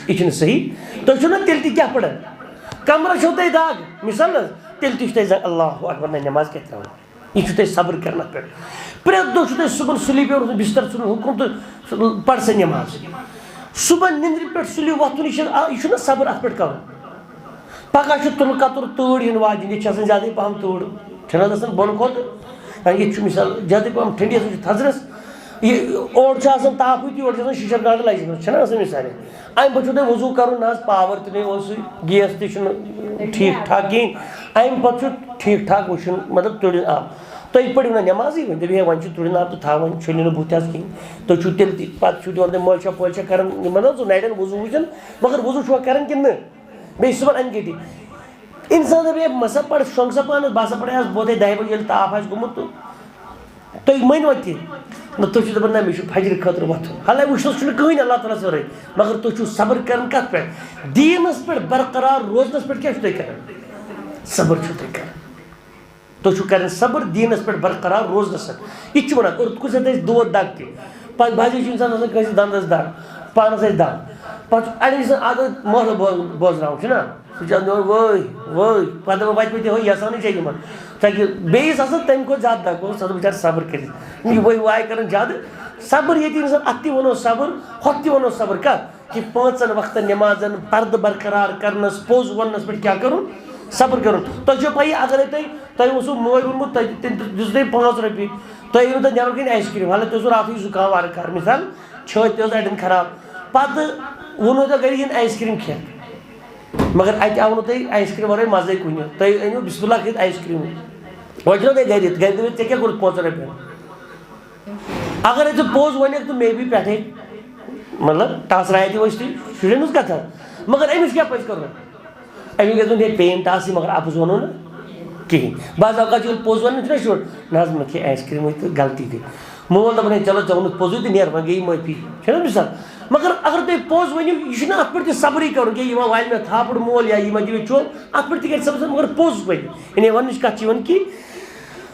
یہِ چھُنہٕ صحیح۔ تُہۍ چھِو نہ تیٚلہِ تہِ کیٛاہ پَران؟ کمرس چھو تۄہہِ دگ، مثال حظ، تیٚلہِ تہِ چھُ تۄہہِ زَن اللہ اکبر، نَے نٮ۪ماز کیٛاہ ترٛاوان؟ یہِ چھُو تۄہہِ صبر کرنہٕ پٮ۪ٹھ۔ پرٛٮ۪تھ دۄہ چھُو تۄہہِ صُبحن سُلی پٮ۪وان وۄتھُن، بِستر ژھٕنُن، ہُہ کُن تہٕ پَر سا نٮ۪ماز۔ صُبحن نِندرِ پٮ۪ٹھ سُلی وۄتھُن، یہِ چھُنہٕ، یہِ چھُنہ صبر اَتھ پٮ۪ٹھ کَرُن۔ پَگاہ چھُ تُلہٕ کَتُر تۭر یِنہٕ واجِنۍ، ییٚتہِ چھِ آسان زیادَے پَہَم تۭر، چھَنہٕ حظ آسان بۄنہٕ کھۄتہٕ؟ یعنی ییٚتہِ چھُ مِثال زیادَے پَہَم ٹھنٛڈی آسان، چھُ تھَزرَس، یہِ اورٕ چھُ آسان تاپھٕے تہٕ یورٕ چھُ آسان شِشَر گانٛٹہٕ لَجہِ منٛز، چھَنہٕ آسان مِثالے؟ اَمہِ پَتہٕ چھُو تۄہہِ وضوٗ کَرُن، نہ حظ پاوَر تہِ نہٕ اوسُے، گیس تہِ چھُنہٕ ٹھیٖک ٹھاک کِہیٖنۍ، اَمہِ پَتہٕ چھُ ٹھیٖک ٹھاک وٕچھُن، مطلب تُرِن آب۔ تُہۍ پٔرِو نہ نٮ۪مازٕے، وۄنۍ دٔپِو ہے وۄنۍ چھُ تُرِن آب تہٕ تھاو، وۄنۍ چھٔلِو نہٕ بُتھ حظ کِہیٖنۍ۔ تُہۍ چھُو تیٚلہِ تہِ پَتہٕ چھُو دِوان تُہۍ مٲلۍ چھا پٲلۍ چھا کَران، مطلب سُہ نَرٮ۪ن وضوٗ وٕچھُن، مگر وضوٗ چھُوا کَران کِنہٕ نہٕ؟ بیٚیہِ صُبحن اَنہِ گٔٹی۔ اِنسان دَپہِ ہے مَسا پَر شۄنٛگ سا پانَس، بہٕ ہسا پَرٕ آز بوتَے دَہہِ بَجہِ ییٚلہِ تاپھ آسہِ گوٚمُت تہٕ تُہۍ مٲنِوا تہِ؟ نہ، تُہۍ چھِو دَپان نہ مےٚ چھُ فجرِ خٲطرٕ وۄتھُن، حالانکہِ وٕچھنَس چھُنہٕ کٕہٕنۍ اللہ تعالیٰ ہَس وَرٲے، مگر تُہۍ چھِو صبر کَران کَتھ پٮ۪ٹھ؟ دیٖنَس پٮ۪ٹھ برقرار روزنَس پٮ۪ٹھ کیٛاہ چھِو تُہۍ کَران؟ صبر چھِو تُہۍ کَران۔ تُہۍ چھِو کَران صبر دیٖنَس پٮ۪ٹھ برقرار روزنَس سۭتۍ۔ یہِ تہِ چھُ وَنان، اور کُنہِ ساتہٕ آسہِ دود دَگ تہِ، پَتہٕ بعضے چھُ اِنسان آسان کٲنٛسہِ دَنٛدَس دَگ، پانَس آسہِ دَگ، پَتہٕ چھُ اَڑٮ۪ن چھِ آسان عادت مٲلہٕ بوز-، بوزناوُن، چھُنہ؟ سُہ چھُ اَنان وٲے وٲے، پَتہٕ دَپان وَتہِ پٮ۪ٹھ ہُہ یَژھانٕے چھےٚ یِمَن، تاکہِ بیٚیِس آسان تَمہِ کھۄتہٕ زیادٕ دَگ، گوٚو سُہ آسان بِچارٕ صبر کٔرِتھ۔ یہِ وٲے واے کَران زیادٕ، صبر ییٚتہِ اِنسان اَتھ تہِ وَنو صبر، ہۄتھ تہِ وَنو صبر، کَتھ؟ کہِ پانٛژن وقتن نٮ۪مازن پردٕ برقرار کرنس، پوٚز وننس پٮ۪ٹھ کیٛاہ کرُن؟ صبر کرُن۔ تۄہہِ چھو پَیی، اگرے تۄہہِ، تۄہہِ اوسوٕ مٲلۍ ووٚنمُت، تۄہہِ، تٔمۍ دیُت تۄہہِ پانٛژھ رۄپیہِ، تۄہہِ أنِو تَتھ نٮ۪بر کَنہِ آیِس کرٛیٖم، حالانکہِ تۄہہِ اوسوٕ راتھٕے زُکام وارٕ کار، مثال، چھٲتۍ تہِ ٲس اَڑٮ۪ن خراب، پتہٕ ووٚنوٕ تۄہہِ گرِ یِن آیِس کرٛیٖم کھٮ۪تھ، مگر اَتہِ آو نہٕ تۄہہِ آیِس کرٛیٖم ورٲے مزے کُنہِ، تۄہہِ أنِو بسم اللہ کٔرِتھ آیِس کرٛیٖم، وۄنۍ چھُنہ تۄہہِ گرِ، گرِ دٔپِو، "ژےٚ کیٛاہ کوٚرُتھ پانٛژن رۄپین؟" اگر ژٕ پوٚز وَنکھ تہٕ مے بی پٮ۪ٹھَے، مطلب، ٹاسراے تہِ ؤسۍ تُہۍ، شُرٮ۪ن ہٕنٛز کَتھا۔ مگر أمِس کیٛاہ پَزِ کَرُن؟ أمِس گژھِ وَنُن، "ہے، پین ٹاسٕے، مگر اَپُز وَنو نہٕ کِہیٖنۍ۔" بعض اوقات چھُ ییٚلہِ پوٚز وَنان چھُنہ شُر، "نہ حظ، مےٚ کھے آیِس کرٛیٖمٕے تہٕ غلطی گٔے۔" مول دَپان، "ہے، چلو، ژےٚ ووٚنُتھ پوٚزُے تہٕ نیر وۄنۍ گٔیے معٲفی۔" چھُنہ حظ مثال؟ مگر اگر تۄہہِ پوٚز ؤنِو، یہِ چھُنہٕ اَتھ پٮ۪ٹھ تہِ صبرٕے کَرُن کینٛہہ، یہِ ما والہِ مےٚ تھاپڑ مول یا یہِ ما دِمہِ چوب، اَتھ پٮ۪ٹھ تہِ کَرِ صبر، مگر پوٚز ؤنِو۔ یعنی وَننٕچ کَتھ چھِ یِوان کہِ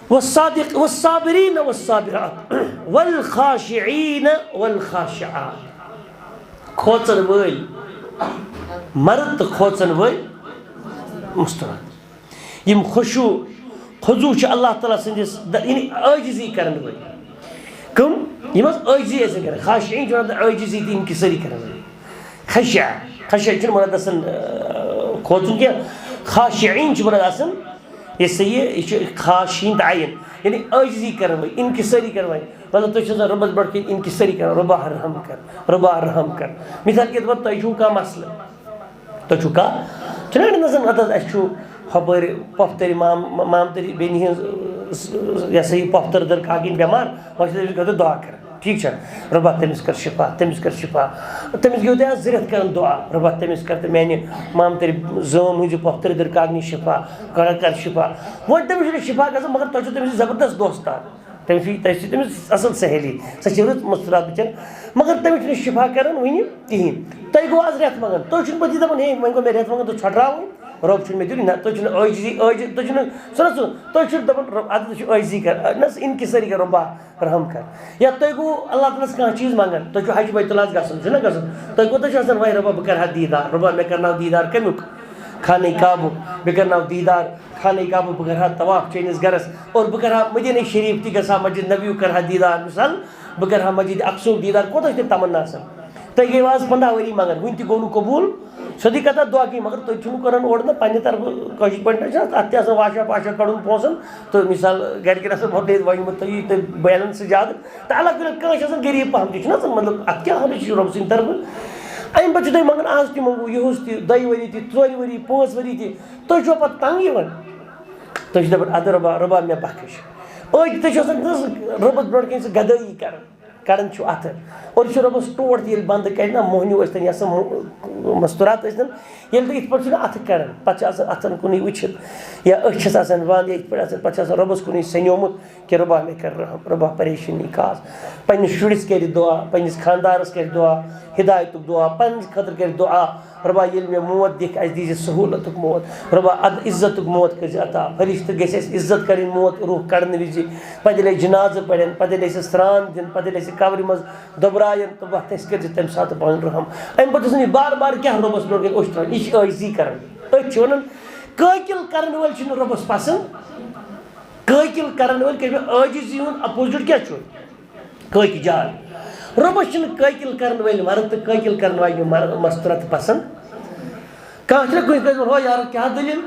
والصادق والصابرین والصابرات والخاشعین والخاشعات۔ کھوژن وٲلۍ مرد تہٕ کھوژن وٲلۍ مستورات۔ یِم خشوع خضوع چھِ اللہ تعالیٰ سٕنٛدِس د-، یعنی عٲجزی کرن وٲلۍ۔ کٕم؟ یِم حظ عٲجزی ٲسۍ کران۔ خاشعین چھِ وَنان عٲجزی تہٕ انکسٲری کرن وٲلۍ۔ خشع، خشع چھُنہٕ مراد آسان، آ، کھوژُن کینٛہہ۔ خاشعین چھُ مراد آسان یہِ سا یہِ، یہِ چھُ خا شیٖن تہٕ عین، یعنی عٲجزی کرن وٲلۍ، انکسٲری کرن وٲلۍ۔ مطلب، تُہۍ چھِو آسان رۄبَس برونٛٹھ کَنہِ انکسٲری کران، "رۄبا رحم کر، رۄبا رحم کر۔" مثال کے طور پر، تۄہہِ چھُو کانٛہہ مسلہٕ، تۄہہِ چھُو کانٛہہ، چھُنہ اَڑٮ۪ن آسان، "اَدٕ حظ، اَسہِ چھُ ہۄپٲرۍ پۄپھتٕرِ مام-، مامتٕرِ بیٚنہِ ہٕنٛز، یہِ سا یہِ پۄپھتٕر دٔر کاکِنۍ بٮ۪مار، وۄنۍ چھِ تٔمِس خٲطرٕ دُعا کران۔" ٹھیٖک چھا؟ رۄبا، تٔمِس کر شفا، تٔمِس کر شفا۔ تٔمِس گٔیو تۄہہِ آز زٕ رٮ۪تھ کران دُعا، رۄبا، تٔمِس کر تہٕ میانہِ مامتٕرِ زٲم ہٕنٛزِ پۄپھتٕرِ دٕرکاکنہِ شفا، کر، کر شفا۔ وۄنۍ تٔمِس چھُنہٕ شفا گژھان، مگر تۄہہِ چھُو تٔمِس سۭتۍ زبردست دوستان۔ تٔمِس چھُ، تۄہہِ چھِ تٔمِس اصل سہیلی، سۄ چھِ رٕژ مستورات بِچٲر، مگر تٔمِس چھُنہٕ شفا کران وٕنہِ کِہیٖنۍ۔ تۄہہِ گوٚو آز رٮ۪تھ منٛگان، تُہۍ چھُنہٕ پَتہٕ یہِ دَپان، ہے، وۄنۍ گوٚو مےٚ رٮ۪تھ منٛگان، تُہۍ ژھۄٹراوٕنۍ۔ رۄب چھُنہٕ مےٚ دیُن، نہ، تُہۍ چھِنہٕ عٲجزی، عٲجز، تُہۍ چھِنہٕ، چھُنہ سُہ، تُہۍ چھِو دَپان، رۄب، اَدٕ تُہۍ چھِو عٲجزی کَران، نہ، سُہ انکسٲری کَران، رۄبا، رحم کَر۔ یا تۄہہِ گوٚو اللہ تعالیٰ ہَس کانٛہہ چیٖز منٛگان، تۄہہِ چھُو حج بیت اللہَس گژھُن، چھُنہ گژھُن؟ تۄہہِ کوٗتاہ چھُ آسان، وَے رۄبا، بہٕ کَرٕ ہا دیٖدار، رۄبا، مےٚ کَرناو دیٖدار کَمیُک؟ خانہ کعبُک۔ بہٕ کَرناو دیٖدار خانہ کعبُک، بہٕ کَرٕ ہا طواف چٲنِس گَرَس، اور بہٕ کَرٕ ہا مدیٖنہ شریٖف تہِ گژھٕ ہا، مسجد نبیُک کَرٕ ہا دیٖدار، مثال، بہٕ کَرٕ ہا مسجد اقصیٰ ہُک دیٖدار، کوٗتاہ چھِ تَمنا آسان؟ تۄہہِ گٔیوٕ آز پنٛداہ ؤری منٛگان، وُنہِ تہِ گوٚو نہٕ قبوٗل۔ سیوٚدُے کَتھا دۄہ کِہیٖنۍ، مگر تُہۍ چھِو نہٕ کران اورٕ نہ پنٛنہِ طرفہٕ، کٲشِر پٲٹھۍ نہ چھِ اَتھ، اَتھ تہِ آسان واش آف، واش آف کَڑُن پونٛسَن۔ تہٕ مثال، گَرِکٮ۪ن آسان ہۄتھ ڈٔلِتھ وۄنۍ تُہۍ، تُہۍ بیلَنس چھِ زیادٕ۔ تہٕ اللہ کٔرِنۍ کٲنٛسہِ چھِ آسان غریٖب پَہَم تہِ، چھُنہ آسان، مطلب، اَتھ کیٛاہ حالٕے چھِ رۄب سٕنٛدِ طرفہٕ۔ اَمہِ پَتہٕ چھُ تۄہہِ منٛگان، آز تہِ منٛگو، یِہُس تہِ، دۄیہِ ؤری تہِ، ژورِ ؤری، پانٛژھ ؤری تہِ، تُہۍ چھِوا پَتہٕ تنٛگ یِوان؟ تُہۍ چھِو دَپان، اَدٕ رۄبا، رۄبا مےٚ بخش۔ أڑۍ تہِ چھِ آسان تِژھ رۄبَس برونٛٹھ کَنہِ سُہ گدٲیی کَران۔ کَڑان چھُ اَتھٕ۔ اور یہِ چھُ رۄبَس ٹوٹھ تہِ ییٚلہِ بنٛدٕ کَرِ نا، موٚہنیوٗ ٲسۍتَن یا سۄ مو-، مستورات ٲسۍتَن، ییٚلہِ تُہۍ یِتھ پٲٹھۍ چھُو نا اَتھٕ کَڑان، پَتہٕ چھِ آسان اَتھَن کُنُے وٕچھِتھ، یا أچھ چھَس آسان بنٛد، یا یِتھ پٲٹھۍ آسان، پَتہٕ چھِ آسان رۄبَس کُنُے سَنیومُت کہِ رۄبا مےٚ کَر رحم، رۄبا پریشٲنی کاس۔ پنٛنِس شُرِس کَرِ دُعا، پنٛنِس خانٛدارَس کَرِ دُعا، ہدایتُک دُعا، پنٛنِس خٲطرٕ کَرِ دُعا، رۄبا، ییٚلہِ مےٚ موت دِکھ، اَسہِ دیٖزِ سہوٗلتُک موت۔ رۄبا، اَدٕ عزتُک موت کٔرزِ عطا۔ فرشتہٕ گژھِ اَسہِ عزت کَرٕنۍ موت روح کَڑنہٕ وِزِ۔ پَتہٕ ییٚلہِ اَسہِ جنازٕ پَرن، پَتہٕ ییٚلہِ اَسہِ سرٛان دِن، پَتہٕ ییٚلہِ اَسہِ قبرِ منٛز دۄبراین، تہٕ وَتھ اَسہِ کٔرزِ تَمہِ ساتہٕ پَنُن رحم۔ اَمہِ پَتہٕ چھُس نہٕ یہِ بار بار کیٛاہ رۄبَس برونٛٹھ کَنہِ اوٚش ترٛاوان، یہِ چھِ عٲجزی کَران۔ أتھۍ چھِ وَنان، قٲقِل کَرَن وٲلۍ چھِنہٕ رۄبَس پَسنٛد۔ قٲقِل کَرَن وٲلۍ کٔرۍ مےٚ عٲجزی ہُنٛد opposite کیٛاہ چھُ؟ قٲقِل جار۔ رۄبَس چھِنہٕ قٲقِل کَرَن وٲلۍ مرد تہٕ قٲقِل کَرَن واجنہِ مر-، مستورات پَسنٛد۔ کانٛہہ چھُنہ کُنہِ کٲنٛسہِ وَنان، ہو یارٕ، کیٛاہ دٔلیٖل؟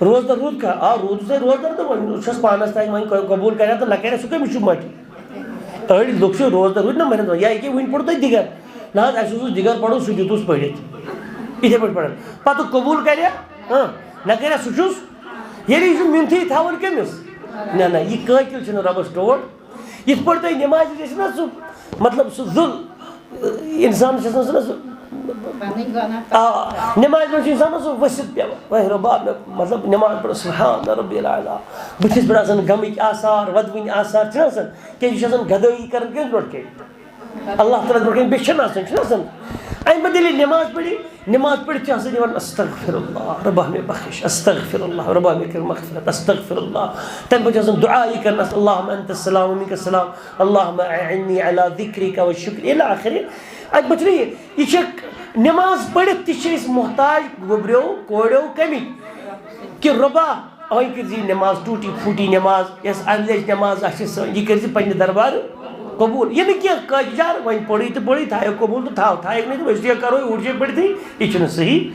روزدَر روٗد کھا؟ آ، روٗدُس ہے روزدَر، تہٕ وۄنۍ چھَس پانَس تام، وۄنۍ قبوٗل کَرِ ہا تہٕ نہ کَرِ ہا، سُہ کٔمِس چھُ مَٹہِ؟ أڑۍ لُکھ چھِ روزدَر روٗدۍ نہ مَرن، یا ییٚکیٛاہ وٕنہِ پوٚر تۄہہِ دِگر۔ نہ حظ، اَسہِ اوس دِگر پَرُن، سُہ دیُتُس پٔرِتھ۔ یِتھَے پٲٹھۍ پَران۔ پَتہٕ قبوٗل کَرِ ہا؟ ہاں۔ نہ کَرِ ہا، سُہ چھُس۔ ییٚلہِ یہِ چھُ مِنتھٕے تھاوُن کٔمِس؟ نہ، نہ، یہِ قٲقِل چھُنہٕ رۄبَس ٹوٹھ۔ یِتھ پٲٹھۍ تۄہہِ نٮ۪مازِ گژھِ نا سُہ، مطلب، سُہ ذُل، اِنسانَس چھِ آسان سُہ نا سُہ، پَنٕنۍ گۄناہ آ، نٮ۪مازِ منٛز چھُ اِنسانَس سُہ ؤسِتھ پٮ۪وان، وَے رۄبا، مےٚ، مطلب، نٮ۪ماز پَرٕ سبحان ربی الاعلیٰ، بٕتھِس پٮ۪ٹھ آسان غمٕکۍ آثار، وَدوٕنۍ آثار چھِنہ آسان، کیٛازِ یہِ چھِ آسان گدٲیی کَران کٔمِس برونٛٹھ کَنہِ؟ اللہ تعالیٰ ہَس برونٛٹھ کَنہِ، بیٚیہِ چھِنہٕ آسان، چھِنہٕ آسان۔ اَمہِ پَتہٕ ییٚلہِ نٮ۪ماز پٔرِ، نٮ۪ماز پٔرِتھ چھِ آسان یِوان، استغفر اللہ، رۄبا مےٚ بخش، استغفر اللہ، رۄبا مےٚ کٔر مغفرت، استغفر اللہ۔ تَمہِ پَتہٕ چھِ آسان دُعا یہِ کَران، اللہم انت السلام و منک السلام، اللہم اعنی علی ذکرک و شکر الی آخر۔ اَتہِ پَتہٕ چھُنہ یہِ، یہِ چھِ نٮ۪ماز پٔرِتھ تہِ چھِ أسۍ محتاج گوٚبریو، کورٮ۪و کَمِکۍ؟ کہِ رۄبا، وۄنۍ کٔرۍ زِ یہِ نٮ۪ماز ٹوٗٹی پھوٗٹی نٮ۪ماز، یۄس اَمہِ لَٹہِ نٮ۪ماز آسہِ سٲنۍ، یہِ کٔرۍ زِ پنٛنہِ دربارٕ قبوٗل۔ یہِ نہٕ کینٛہہ، کٲجہِ جار، وۄنۍ پوٚرُے تہٕ پوٚرُے، تھایو قبوٗل تہٕ تھاو، تھایَکھ نہٕ تہٕ أسۍ تہِ کَرو یہِ اوٗرۍ جایہِ پٔرِتھٕے، یہِ چھُنہٕ صحیح۔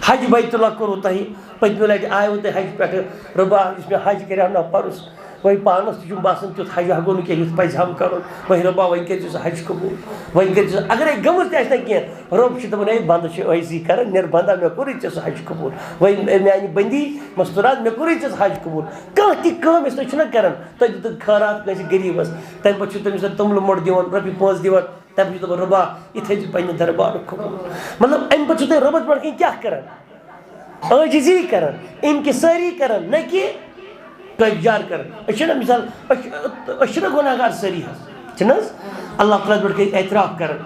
حج بیت اللہ کوٚروٕ تۄہہِ، پٔتمہِ لَٹہِ آیوٕ تُہۍ حج پٮ۪ٹھٕ، رۄبا، یُس مےٚ حج کَریو نہ پَرُس، وۄنۍ پانَس تہِ چھُم باسان تیُتھ حج ہا گوٚو نہٕ کینٛہہ، یُتھ پَزِ ہم کَرُن۔ وۄنۍ رۄبا، وۄنۍ کٔرۍ زِ سُہ حج قبوٗل، وۄنۍ کٔرۍ زِ سُہ، اگرے گٔمٕژ تہِ آسہِ نہ کینٛہہ، رۄب چھُ دَپان، ہے بنٛدٕ چھُ عٲجزی کَران، نیر بنٛدا، مےٚ کوٚرُے ژےٚ سُہ حج قبوٗل۔ وۄنۍ، اے میٛانہِ بٔندی مستورات، مےٚ کوٚرُے ژےٚ سُہ حج قبوٗل۔ کانٛہہ تہِ کٲم یۄس تُہۍ چھِو نہ کَران، تۄہہِ دِتُکھ خٲرات کٲنٛسہِ غریٖبَس، تَمہِ پَتہٕ چھُو تٔمِس توٚملہٕ مۄٹھ دِوان، رۄپیہِ پانٛژھ دِوان، تَمہِ پَتہٕ چھُ دَپان، رۄبا، یہِ تھٲیزِ پنٛنہِ دربارُک قبوٗل۔ مطلب، اَمہِ پَتہٕ چھُو تُہۍ رۄبَس برونٛٹھ کَنہِ کیٛاہ کَران؟ عٲجزی کران، انکساری کران، نہ کہ کٲجار کران۔ أسۍ چھِنہ مثال، أسۍ چھِ، أسۍ چھِنہ گۄناہ گار سٲری حظ، چھِنہ حظ؟ اللہ تعالیٰ ہَس برونٛٹھ کَنہِ اعتراف کران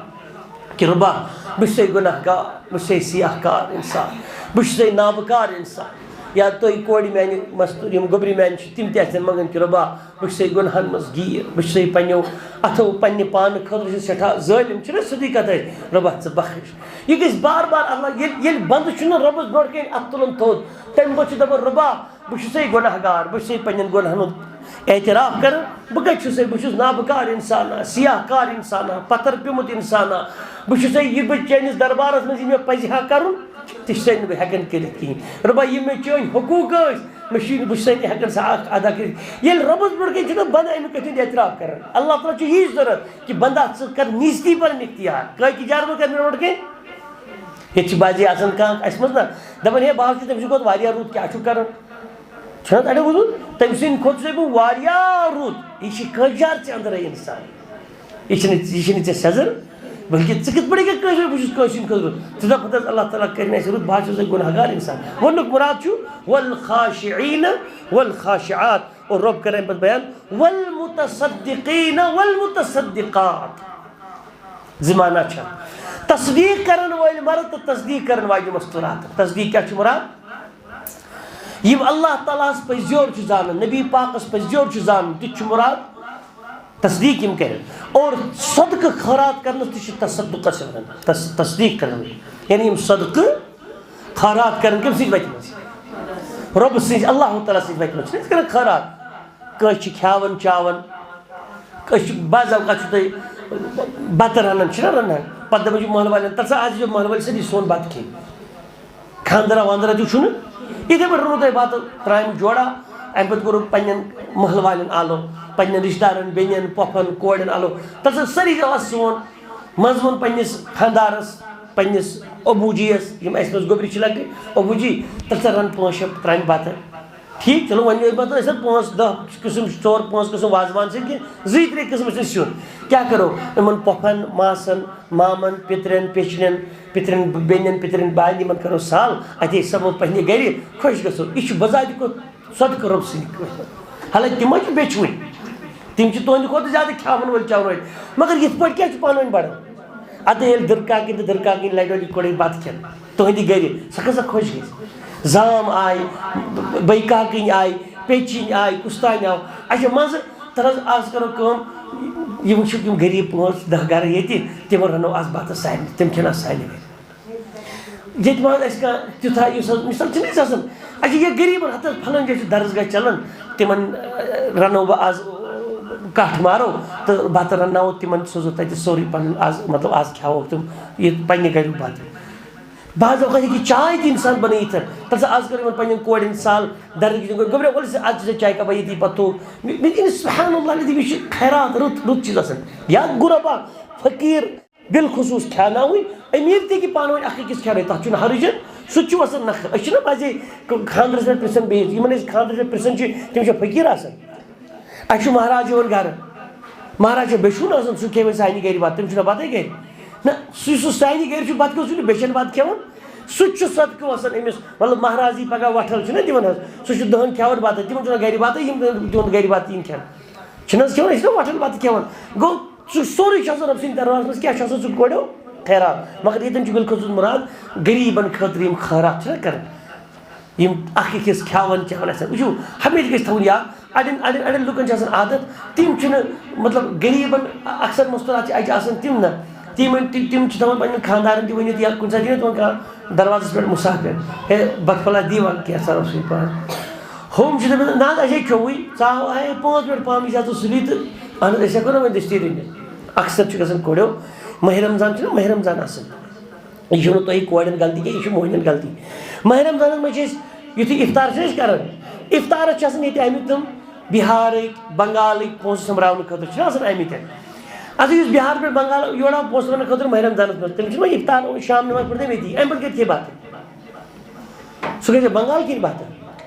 کہ رۄبا، بہٕ چھُسے گۄناہ گار، بہٕ چھُسے سیاہ کار اِنسان، بہٕ چھُسے نابکار اِنسان۔ یا تُہۍ کورِ میٛانہِ مستوٗر، یِم گوٚبرِ میٛانہِ چھِ، تِم تہِ آسن منٛگان کہ رۄبا، بہٕ چھُسے گۄناہَن منٛز گیٖر، بہٕ چھُسے پنٛنیو اَتھو پنٛنہِ پانہٕ خٲطرٕ چھُس سٮ۪ٹھاہ ظٲلِم، چھُنہ سیوٚدُے کَتھ اَسہِ، رۄبا ژٕ بخش۔ یہِ گژھِ بار بار اللہ، ییٚلہِ، ییٚلہِ بنٛدٕ چھُنہ رۄبَس برونٛٹھ کَنہِ اَتھٕ تُلان تھوٚد، تَمہِ پَتہٕ چھُ دَپان، رۄبا، بہٕ چھُسے گۄناہ گار، بہٕ چھُسے پنٛنٮ۪ن گۄناہَن ہُنٛد اعتراف کَران، بہٕ کَتہِ چھُسے، بہٕ چھُس نابکار اِنسانا، سیاہ کار اِنسانا، پَتھر پیوٚمُت اِنسانا، بہٕ چھُسے یہِ بہٕ چٲنِس دربارَس منٛز یہِ مےٚ پَزِ ہا کَرُن، تہِ چھُسے نہٕ بہٕ ہٮ۪کان کٔرِتھ کِہیٖنۍ۔ رۄبا، یِم مےٚ چٲنۍ حقوٗق ٲسۍ، مےٚ چھُے نہٕ، بہٕ چھُسے نہٕ ہٮ۪کان سۄ اَکھ ادا کٔرِتھ۔ ییٚلہِ رۄبَس برونٛٹھ کَنہِ چھُنہ بنٛدٕ اَمیُک کَتھِ ہُنٛد اعتراف کَران، اللہ تعالیٰ چھُ یی ضوٚرَتھ کہِ بنٛدا، ژٕ کَر نیٖستی پَنٕنۍ اختیار، کٲکہِ جار مہٕ کَر مےٚ برونٛٹھ کَنہِ۔ ییٚتہِ چھِ بعضی آسان کانٛہہ اَسہِ منٛز نہ، دَپان، ہے، بہٕ حظ چھُس تٔمۍ سٕنٛدِ کھۄتہٕ واریاہ رُت، کیٛاہ چھُکھ کَران؟ چھُنہ حظ اَڑیو ووٚنمُت، تٔمۍ سٕنٛدِ کھۄتہٕ چھُسے بہٕ واریاہ رُت۔ یہِ چھِ کٲجار ژےٚ أنٛدرَے اِنسان۔ یہِ چھِنہٕ یہِ چھِنہٕ ژےٚ سٮ۪زر، بلکہِ ژٕ کِتھ پٲٹھۍ ہیٚککھ کٲنٛسہِ ؤنِتھ، بہٕ چھُس کٲنٛسہِ ہُنٛد خٲطرٕ؟ ژٕ دَپ خۄدایَس، اللہ تعالیٰ کَرِ نہٕ اَسہِ رُت، بہٕ حظ چھُس گۄناہ گار اِنسان۔ ووٚنُکھ مُراد چھُ والخاشعین والخاشعات، اور رۄب کَرِ اَمہِ پَتہٕ بیان والمتصدقین والمتصدقات۔ زِ معنی چھا تصدیٖق کَرَن وٲلۍ مرد تہٕ تصدیٖق کَرَن واجہِ مستورات۔ تصدیٖق کیٛاہ چھُ مُراد؟ یِم اللہ تعالیٰ ہَس پٔزۍ یور چھُ زانان، نبی پاکَس پٔزۍ یور چھُ زانان، تہِ چھُ مُراد۔ تصدیٖق یِم کَرن اور صدقہٕ خٲرات کَرنَس تہِ چھِ تصدقَس وَنان، تس-، تصدیٖق کَران۔ یعنی یِم صدقہٕ خٲرات کَرن کٔمۍ سٕنٛدِ وَتہِ منٛز؟ رۄبہٕ سٕنٛزِ، اللہ تعالیٰ سٕنٛزِ وَتہِ منٛز چھِنہٕ أسۍ کَران خٲرات۔ کٲنٛسہِ چھِ کھیٛاوان چاوان، أسۍ چھِ بعض اوقات چھُ تۄہہِ بَتہٕ رَنان، چھِنہ رَنان، پَتہٕ دَپان چھِ محلہٕ والٮ۪ن، "تَلہٕ سا آز ییٖزیو محلہٕ وٲلۍ سٲری سون بَتہٕ کھیٚیہِ۔" خانٛدرا وانٛدرا تہِ چھُنہٕ۔ یِتھَے پٲٹھۍ روٚنوٕ تۄہہِ بَتہٕ ترٛامہِ جوڑا، اَمہِ پَتہٕ کوٚروٕ پنٛنٮ۪ن محلہٕ والٮ۪ن آلو، پنٛنٮ۪ن رِشتہٕ دارَن، بیٚنٮ۪ن، پۄپھَن، کورٮ۪ن آلو۔ تَلہٕ سا سٲری گٔے آز سون۔ منٛزٕ ووٚن پنٛنِس خانٛدارَس، پنٛنِس ابوٗ جی یَس، یِم اَسہِ منٛز گوٚبرِ چھِ لۄکٕٹۍ، "ابوٗ جی، تَلہٕ سا رَن پانٛژھ شےٚ ترٛامہِ بَتہٕ۔" ٹھیٖک، چلو، وۄنۍ ٲسۍ مطلب أسۍ ہا پانٛژھ دَہ قٕسٕم، ژور پانٛژھ قٕسٕم وازوان سۭتۍ کینٛہہ، زٕے ترٛےٚ قٕسٕم ٲسۍ اَسہِ سیُن۔ کیٛاہ کَرو؟ یِمَن پۄپھَن، ماسَن، مامَن، پِترٮ۪ن، پیٚچِنٮ۪ن، پِترٮ۪ن بیٚنٮ۪ن، پِترٮ۪ن باین، یِمَن کَرو سال، اَتے سَمو پنٛنہِ گَرِ، خۄش گژھو۔ یہِ چھُ بذاتِ خود صدقہٕ رۄب سٕنٛدِ خٲطرٕ۔ حالانکہِ تِم حظ چھِ بیٚچھوٕنۍ، تِم چھِ تُہٕنٛدِ کھۄتہٕ زیادٕ کھٮ۪وَن وٲلۍ چٮ۪وَن وٲلۍ، مگر یِتھ پٲٹھۍ کیٛاہ چھُ پانہٕ ؤنۍ بَڑان؟ اَدٕ ییٚلہِ دٕرکاکٕنۍ تہٕ دٕرکاکٕنۍ لَڑِ وَڑِ کوٚڑُے بَتہٕ کھٮ۪ن تُہٕنٛدِ گَرِ، سۄ کۭژاہ خۄش گژھِ۔ زام آے، بٔے کاکٕنۍ آے، پیٚچِنۍ آے، کُس تام آو۔ اچھا، منٛزٕ تَلہٕ حظ آز کَرو کٲم، یہِ وٕچھِو تِم غریٖب پانٛژھ دَہ گَرٕ ییٚتہِ، تِمَن رَنو آز بَتہٕ سارنٕے، تِم کھٮ۪ن آز سانہِ گَرِ۔ ییٚتہِ ما آسہِ اَسہِ کانٛہہ تیُتھ ہا یُس حظ مِثال چھِنہٕ أسۍ آسان، اَسہِ چھِ یہِ غریٖبَن ہَتَس پھَلٲنۍ جایہِ چھُ درسگاہ چَلان، تِمَن، اَ، رَنو بہٕ آز کَٹھ مارو تہٕ بَتہٕ رَنناوو تِمَن، سوزو تَتہِ سورُے پَنُن آز، مطلب، آز کھٮ۪وو تِم یہِ پنٛنہِ گَریُک بَتہٕ۔ بعض اوقات ہیٚکہِ چاے تہِ اِنسان بَنٲیِتھ۔ تَلہٕ سا آز کٔر یِمَن پنٛنٮ۪ن کورٮ۪ن سال، درسگاہ گوٚبرا، وَلہٕ سا اَز چھِ ژےٚ چاے کَپا ییٚتی پَتہٕ تھوٚو۔ مےٚ، مےٚ، سبحان اللہ العظیم، یہِ چھِ خیرات، رُت، رُت چیٖز آسان۔ یا غُربا، فقیٖر، بالخصوٗص کھیٛاناوٕنۍ، أمیٖر تہِ ہیٚکہِ پانہٕ ؤنۍ اَکھ أکِس کھیٛانٲوِتھ، تَتھ چھُنہٕ حرج۔ سُہ تہِ چھُ وَسان نَکھٕ۔ أسۍ چھِنہ پَزے خانٛدرَس پٮ۪ٹھ پِرٛژھان بیٚیِس، یِمَن أسۍ خانٛدرَس پٮ۪ٹھ پِرٛژھان چھِ، تِم چھا فقیٖر آسان؟ اَسہِ چھُ مہراز یِوان گَرٕ، مہراز چھا بیٚچھُن آسان، سُہ کھیٚوِ سانہِ گَرِ بَتہٕ، تٔمِس چھُنہ بَتَے گَرِ۔ نہ، سُہ یُس سُہ سانہِ گَرِ چھُ بَتہٕ کھیوٚن، سُہ چھُنہٕ بیٚچھَن بَتہٕ کھٮ۪وان، سُہ تہِ چھُ صدقہٕ وَسان أمِس۔ مطلب، مہراز یی پَگاہ وۄٹھَل چھُنہ دِوان حظ، سُہ چھُ دَہَن کھٮ۪وان بَتہٕ، تِمَن چھُنہ گَرِ بَتَے، یِم تِہُنٛد گَرِ بَتہٕ یِن کھٮ۪ن۔ چھِنہٕ حظ کھٮ۪وان، أسۍ چھِنہ وۄٹھَن بَتہٕ کھٮ۪وان۔ گوٚو، سُہ سورُے چھُ آسان رۄب سٕنٛدِ دربارَس منٛز، کیٛاہ چھُ آسان؟ سُہ گۄڈٕ خیرات۔ مگر ییٚتٮ۪ن چھُ بالخصوٗص مُراد غریٖبَن خٲطرٕ یِم خٲرات چھِنہ کَران، یِم اَکھ أکِس کھٮ۪وان چٮ۪وان آسان۔ وٕچھِو، ہمیشہِ گژھِ تھاوُن یاد، اَڑٮ۪ن، اَڑٮ۪ن، اَڑٮ۪ن لُکَن چھِ آسان عادت، تِم چھِنہٕ، مطلب، غریٖبَن اَکثر مستوٗرات چھِ اَتہِ آسان تِم نہ، تِمَن، تِم، تِم چھِ تھاوان پنٛنٮ۪ن خانٛدارَن تہِ ؤنِتھ یا کُنہِ ساتہٕ یِنَکھ تِمَن کانٛہہ دروازَس پٮ۪ٹھ مُسافِر، "ہے، بَتہٕ پھوٚلہ دِ وَلہٕ کینٛہہ ژَرَو سۭتۍ پَہَن۔" ہُم چھِ دَپان، "نہ حظ، اَسے کھیوٚوُے، ژاو، ہے، پانٛژھ مِنٹ پانہٕ وٕچھ ہا ژٕ سُلی تہٕ اَہن حظ، أسۍ ہٮ۪کو نہ وۄنۍ دٔستی رٔنِتھ۔" اَکثر چھُ گژھان کوٚڑیو، ماہِ رمضان چھُنہ ماہِ رمضان آسان، یہِ چھُنہٕ تۄہہِ کورٮ۪ن غلطی کینٛہہ، یہِ چھِ مۄہنٮ۪ن غلطی۔ ماہِ رمضانَس منٛز چھِ أسۍ یُتھُے اِفطار چھِ أسۍ کَران، اِفطارَس چھِ آسان ییٚتہِ آمٕتۍ تِم بِہارٕکۍ، بنٛگالٕکۍ پونٛسہٕ سوٚمبراونہٕ خٲطرٕ چھِنہ آسان آمٕتۍ اَتہِ۔ اَدٕ یُس بِہار پٮ۪ٹھ بنٛگال یورٕ آو پونٛسہٕ سوٚمبراونہٕ خٲطرٕ ماہِ رمضانَس منٛز، تٔمِس چھِنہٕ وۄنۍ اِفطار شام نٮ۪ماز پٔرِتھ تٔمۍ ییٚتی، اَمہِ پَتہٕ کَتہِ کھیٚیہِ بَتہٕ؟ سُہ گژھِ بنٛگال کِنۍ بَتہٕ؟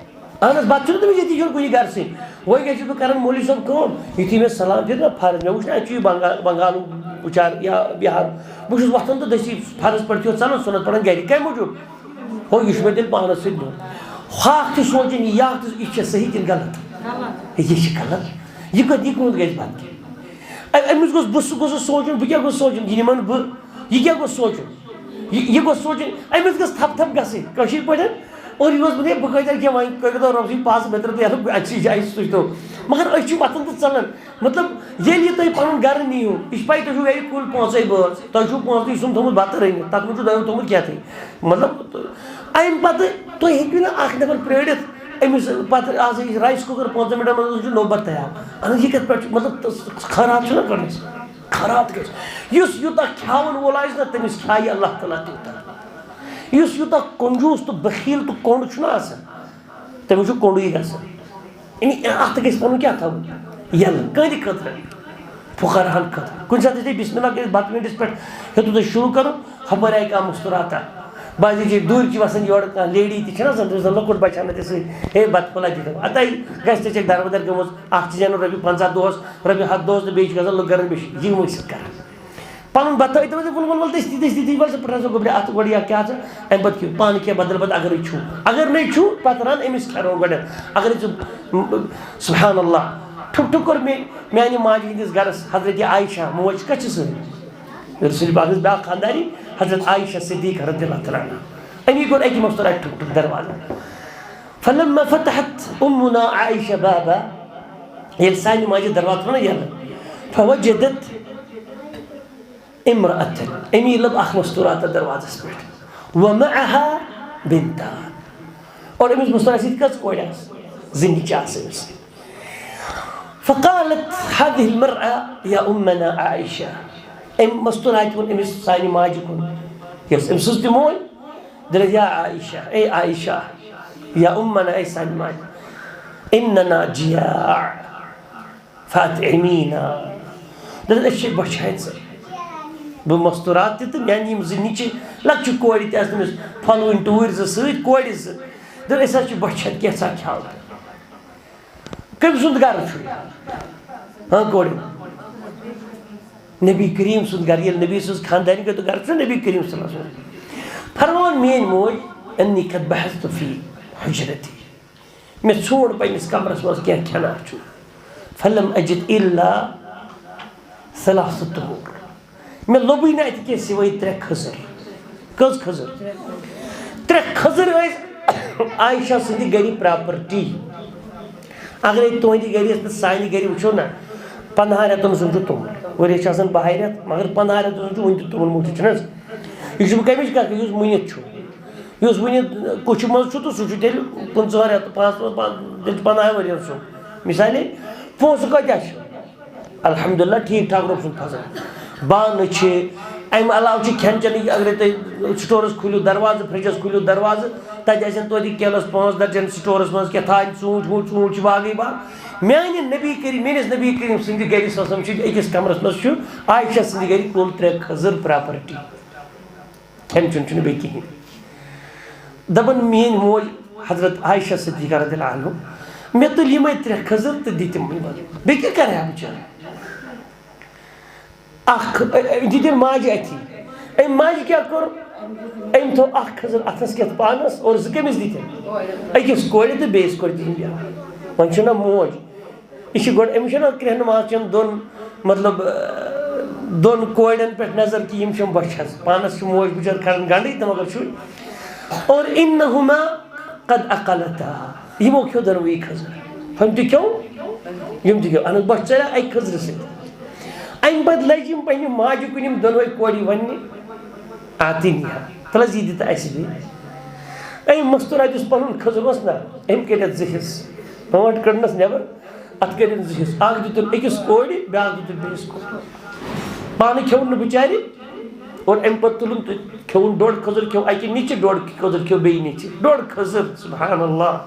اہن حظ، بَتہٕ چھُنہٕ تٔمِس ییٚتی، یہِ چھُنہٕ کُنہِ گرٕ سٕے۔ وۄنۍ کیٛاہ چھُس بہٕ کران مولوی صٲب کٲم؟ یُتھُے مےٚ سلام دِژ نہ فرض، مےٚ وٕچھ نہ اَتہِ چھُ یہِ بنگال، بنگالُک بِچار یا بِہار، بہٕ چھُس وۄتھان تہٕ دٔستی فرض پٔرِتھ یوت ژَلان، سُنت پَران گرِ۔ کَمہِ موٗجوٗب؟ ہو، یہِ چھُ مےٚ تیٚلہِ پانَس سۭتۍ نیُن۔ ہُہ اَکھ تہِ سونٛچُن، یہِ اَکھ تہِ، یہِ چھےٚ صحیح کِنہٕ غلط؟ یہِ چھِ غلط۔ یہِ کَتہِ، یہِ کوٚت گژھِ بَتہٕ کھیوٚن؟ أ-، أمِس گوٚژھ، بہٕ سُہ گوٚژھُس سونٛچُن، بہٕ کیٛاہ گوٚژھ سونٛچُن؟ یہِ نِمَن بہٕ، یہِ کیٛاہ گوٚژھ سونٛچُن؟ یہِ، یہِ گوٚژھ سونٛچُن، أمِس گٔژھ تھپھ تھپھ گژھٕنۍ کٲشِر پٲٹھۍ۔ اور یہِ اوس، بہٕ بہٕ کۭتیٛاہ کینٛہہ وۄنۍ کٔرِو تو رۄب سٕنٛدِ پاسہٕ، مےٚ ترٛٲو تُہۍ یَتھ اَکسٕے جایہِ سُہ تُہۍ تو۔ مگر أسۍ چھِ وۄتھان تہٕ ژَلان۔ مطلب، ییٚلہِ یہِ تُہۍ پَنُن گَرٕ نِیِو، یہِ چھِ پَے تُہۍ چھُو گَرِ کُلۍ پانٛژَے بٲژ، تۄہہِ چھُو پانٛژَے سُنٛد تھوٚمُت بَتہٕ رٔنِتھ، تَتھ منٛز چھُو دۄیو تھوٚمُت کھٮ۪تھٕے۔ مطلب، اَمہِ پَتہٕ تُہۍ ہیٚکِو نہٕ اَکھ نفر پرٛٲرِتھ، أمِس پَتہٕ آز یہِ رایِس کُکَر پانٛژَن مِنٹَن منٛز چھُ نوبَت تیار۔ اَہَن حظ، یہِ کَتھ پٮ۪ٹھ چھُ؟ مطلب، تہٕ خٲرات چھُنہ کَرُن اَسہِ؟ خٲرات گژھِ۔ یُس یوٗتاہ کھیٛاوَن وول آسہِ نہ، تٔمِس کھیٛایہِ اللہ تعالیٰ تیوٗتاہ۔ یُس یوٗتاہ کنجوٗس تہٕ بخیٖل تہٕ کۄنٛڈ چھُنہ آسان، تٔمِس چھُ کۄنٛڈُے گژھان۔ یعنی اَتھ گژھِ پَنُن کیٛاہ تھاوُن؟ یَلہٕ۔ کٕہٕنٛدِ خٲطرٕ؟ فُقراہَن خٲطرٕ۔ کُنہِ ساتہٕ یُتھُے بِسمِ اللہ کٔرِتھ بَتہٕ مِنٹَس پٮ۪ٹھ ہیوٚتُن تۄہہِ شروٗع کَرُن، ہُپٲرۍ آیہِ کانٛہہ مُستُراتا۔ بعضی چھِ دوٗرِ چھِ وَسان یورٕ کانٛہہ لیڈی تہِ چھَنہ آسان، تٔمِس آسان لۄکُٹ بَچہٕ ہَنا تہِ سۭتۍ، ہے بَتہٕ پھوٚلہ دِتو۔ اَتَے گژھِ تہِ چھَکھ دَربٕدَر گٔمٕژ، اَکھ چھِ زینان رۄپیہِ پنٛژاہ دۄہَس، رۄپیہِ ہَتھ دۄہَس تہٕ بیٚیہِ چھِ گژھان لُکھ گَرَن بیٚیہِ چھِ یِموٕے سۭتۍ کَران۔ پَنُن بَتہٕ تھٲیِو تِمَن، وَل وَل وَل تٔستی تٔستی تٔستی وَل ژٕ پھٕٹراو سا گوٚبرِ اَتھ گۄڈٕ یا کیٛاہ ژٕ، اَمہِ پَتہٕ کھیٚیِو پانہٕ کینٛہہ بدل بدل، اَگَرے چھُو، اَگَر نَے چھُو پَتہٕ رَن أمِس کھٮ۪نو گۄڈٕ، اَگَرے ژٕ، سبحان اللہ، ٹھُک ٹھُک کوٚر مےٚ میٛانہِ ماجہِ ہِنٛدِس گَرَس حضرت عائشہ موج کَتھ چھِ سۭتۍ؟ رسول پاکس بیاکھ خانداری حضرت عائشہ صدیقہ رضی اللہ تعالیٰ عنہ۔ امی کوٚر اکی مستور اکہِ ٹُک ٹُک دروازہ۔ فلما فتحت امنا عائشہ بابا، ییٚلہِ سانہِ ماجہِ دروازٕ ترٛوو نا یَلہٕ، فوجدت امرأة، امی لب اکھ مستور آتا دروازس پٮ۪ٹھ، ومعها بنتان، اور أمِس مستورس سۭتۍ کٔژ کورِ آسہٕ؟ زٕ نیٚچہِ آسہٕ أمِس سۭتۍ۔ فقالت هذه المرأة يا أمنا عائشة۔ أمۍ مستوراتہِ ووٚن أمِس سانہِ ماجہِ کُن، یۄس أمۍ سٕنٛز تہِ موج، دوٚپنَس، یا عائشہ، اے عائشہ، یا أمنا، اے سانہِ ماجہِ، إننا جياع فأطعمينا۔ دوٚپنَس، أسۍ چھِ بۄچھِ ہَتہِ ژٕ۔ بہٕ مستورات تہِ تہٕ میٛانہِ یِم زٕ نیٚچہِ، لۄکچہِ کورِ تہِ آسہٕ تٔمِس پھۄلوٕنۍ ٹوٗرۍ زٕ سۭتۍ، کورِ زٕ۔ دوٚپُن، أسۍ حظ چھِ بۄچھِ ہَتہِ، کینٛژھا کھیٛاو تہٕ۔ کٔمۍ سُنٛد گرٕ چھُ یہِ؟ ہاں، کورِ۔ نبی کریم سُنٛد گرٕ، ییٚلہِ نبی سٕنٛز خاندٲنی گٔے تہٕ گرٕ چھُ نبی کریم صلی اللہ علیہ وسلم۔ فرمووُن، میٛٲنۍ موج، انی قد بحثت فی حجرتی، مےٚ ژھونٛڈ پنٛنِس کمرس منٛز کینٛہہ کھٮ۪نہ چھُ، فلم اجد الا ثلاث طیور۔ مےٚ لوٚبُے نہٕ اَتہِ کینٛہہ سوائے ترٛےٚ کھٔزٕر۔ کٔژ کھٔزٕر؟ ترٛےٚ کھٔزٕر ٲسۍ عائشہ سٕنٛدِ گرِ پراپرٹی۔ اگرے تُہنٛدِ گرِ ٲسۍ نہٕ سانہِ گرِ وٕچھو نہ، پنٛدہَن رٮ۪تن سُنٛد چھُ توٚمُل۔ ؤریَس چھِ آسان بَہَے رٮ۪تھ، مگر پنٛدہَن رٮ۪تن سُنٛد چھُ وٕنہِ تہِ توٚمُل موٗجوٗد، چھُنہٕ حظ؟ یہِ چھُ بہٕ کَمِچ کَتھ کرٕ، یُس مُنِتھ چھُ، یُس وٕنہِ کُچھِ منٛز چھُ، تہٕ سُہ چھُ تیٚلہِ پٕنٛژٕہَن رٮ۪تن، پانٛژھ، پانٛژھ، تیٚلہِ چھُ پنٛدہَے ؤرِین سُنٛد۔ مثالے، پونٛسہٕ کۭتیٛاہ چھِ؟ الحمدللہ، ٹھیٖک ٹھاک رۄب سُنٛد فضل۔ بانہٕ چھِ، اَمہِ علاوٕ چھِ کھٮ۪ن چٮ۪نٕکۍ، اگرے تُہۍ سٹورَس کھوٗلِو دروازٕ، فرجَس کھوٗلِو دروازٕ، تَتہِ آسن توتہِ کیلَس پانٛژھ درجن سٹورَس منٛز کیٛاہ تھانۍ، ژوٗنٛٹھۍ ووٗنٛٹھۍ، ژوٗنٛٹھۍ چھِ باغٕے باغ۔ میٛانہِ نبی کریم، میٛٲنِس نبی کریم سٕنٛدِ گرِ صلی اللہ علیہ وسلم چھِ أکِس کمرَس منٛز چھُ عائشہ سٕنٛدِ گرِ کُل ترٛےٚ کھٔزٕر پراپرٹی۔ کھٮ۪ن چٮ۪ن چھُنہٕ بیٚیہِ کِہیٖنۍ۔ دَپان، میٛٲنۍ موج حضرت عائشہ صدیقہ رضی اللہ عنہ، مےٚ تُلۍ یِمَے ترٛےٚ کھٔزٕر تہٕ دِتۍ تِمَن منٛز۔ بیٚیہِ کیٛاہ کَرِ ہا بِچٲرۍ؟ اَکھ، أ-، أ-، دِتِن ماجہِ اَتھی۔ أمۍ ماجہِ کیٛاہ کوٚر؟ أمۍ تھوٚو اَکھ کھٔزٕر اَتھَس کٮ۪تھ پانَس اور زٕ کٔمِس دِتِن؟ أکِس کورِ تہٕ بیٚیِس کورِ دِتِن بیٛاکھ۔ وۄنۍ چھُنہ موج، یہِ چھِ گۄڈٕ، أمِس چھَنہ کرٛٮ۪ہنہٕ ماز چٮ۪ن دۄن، مطلب، اَ، دۄن کورٮ۪ن پٮ۪ٹھ نظر کہِ یِم چھِم بۄچھِ ہَس۔ پانَس چھِ موج بِچٲر کھَران گَنٛڈٕے تہٕ مگر چھُے۔ اور إنهما قد أكلتا، یِمو کھیوٚو دۄنوٕے کھٔزٕر۔ ہُم تہِ کھیوٚو، یِم تہِ کھیوٚو۔ اَہن حظ، بۄچھِ ژَلیا اَکہِ کھٔزرِ سۭتۍ۔ اَمہِ پَتہٕ لٔجۍ یِم پنٛنہِ ماجہِ کُن یِم دۄنوَے کورِ وَننہِ، آتِنیہ، تَلہٕ حظ یہِ دِ تہٕ اَسہِ بیٚیہِ۔ أمۍ مستوٗراتھ یُس پَنُن کھٔزٕر اوس نہ، أمۍ کٔرِتھ زٕ حِصہٕ۔ پانٛٹھ کٔڑنَس نٮ۪بر، اَتھ کٔرِن زٕ حِصہٕ، اَکھ دیُتُن أکِس کورِ، بیٛاکھ دیُتُن بیٚیِس کورِ۔ پانہٕ کھیوٚن نہٕ بِچارِ، اور اَمہِ پَتہٕ تُلُن تہٕ کھیوٚن ڈۄڈ کھٔزٕر، کھیوٚو اَکہِ نیٚچہِ، ڈۄڈ کھٔزٕر کھیوٚو بیٚیہِ نیٚچہِ۔ ڈۄڈ کھٔزٕر، سبحان اللہ۔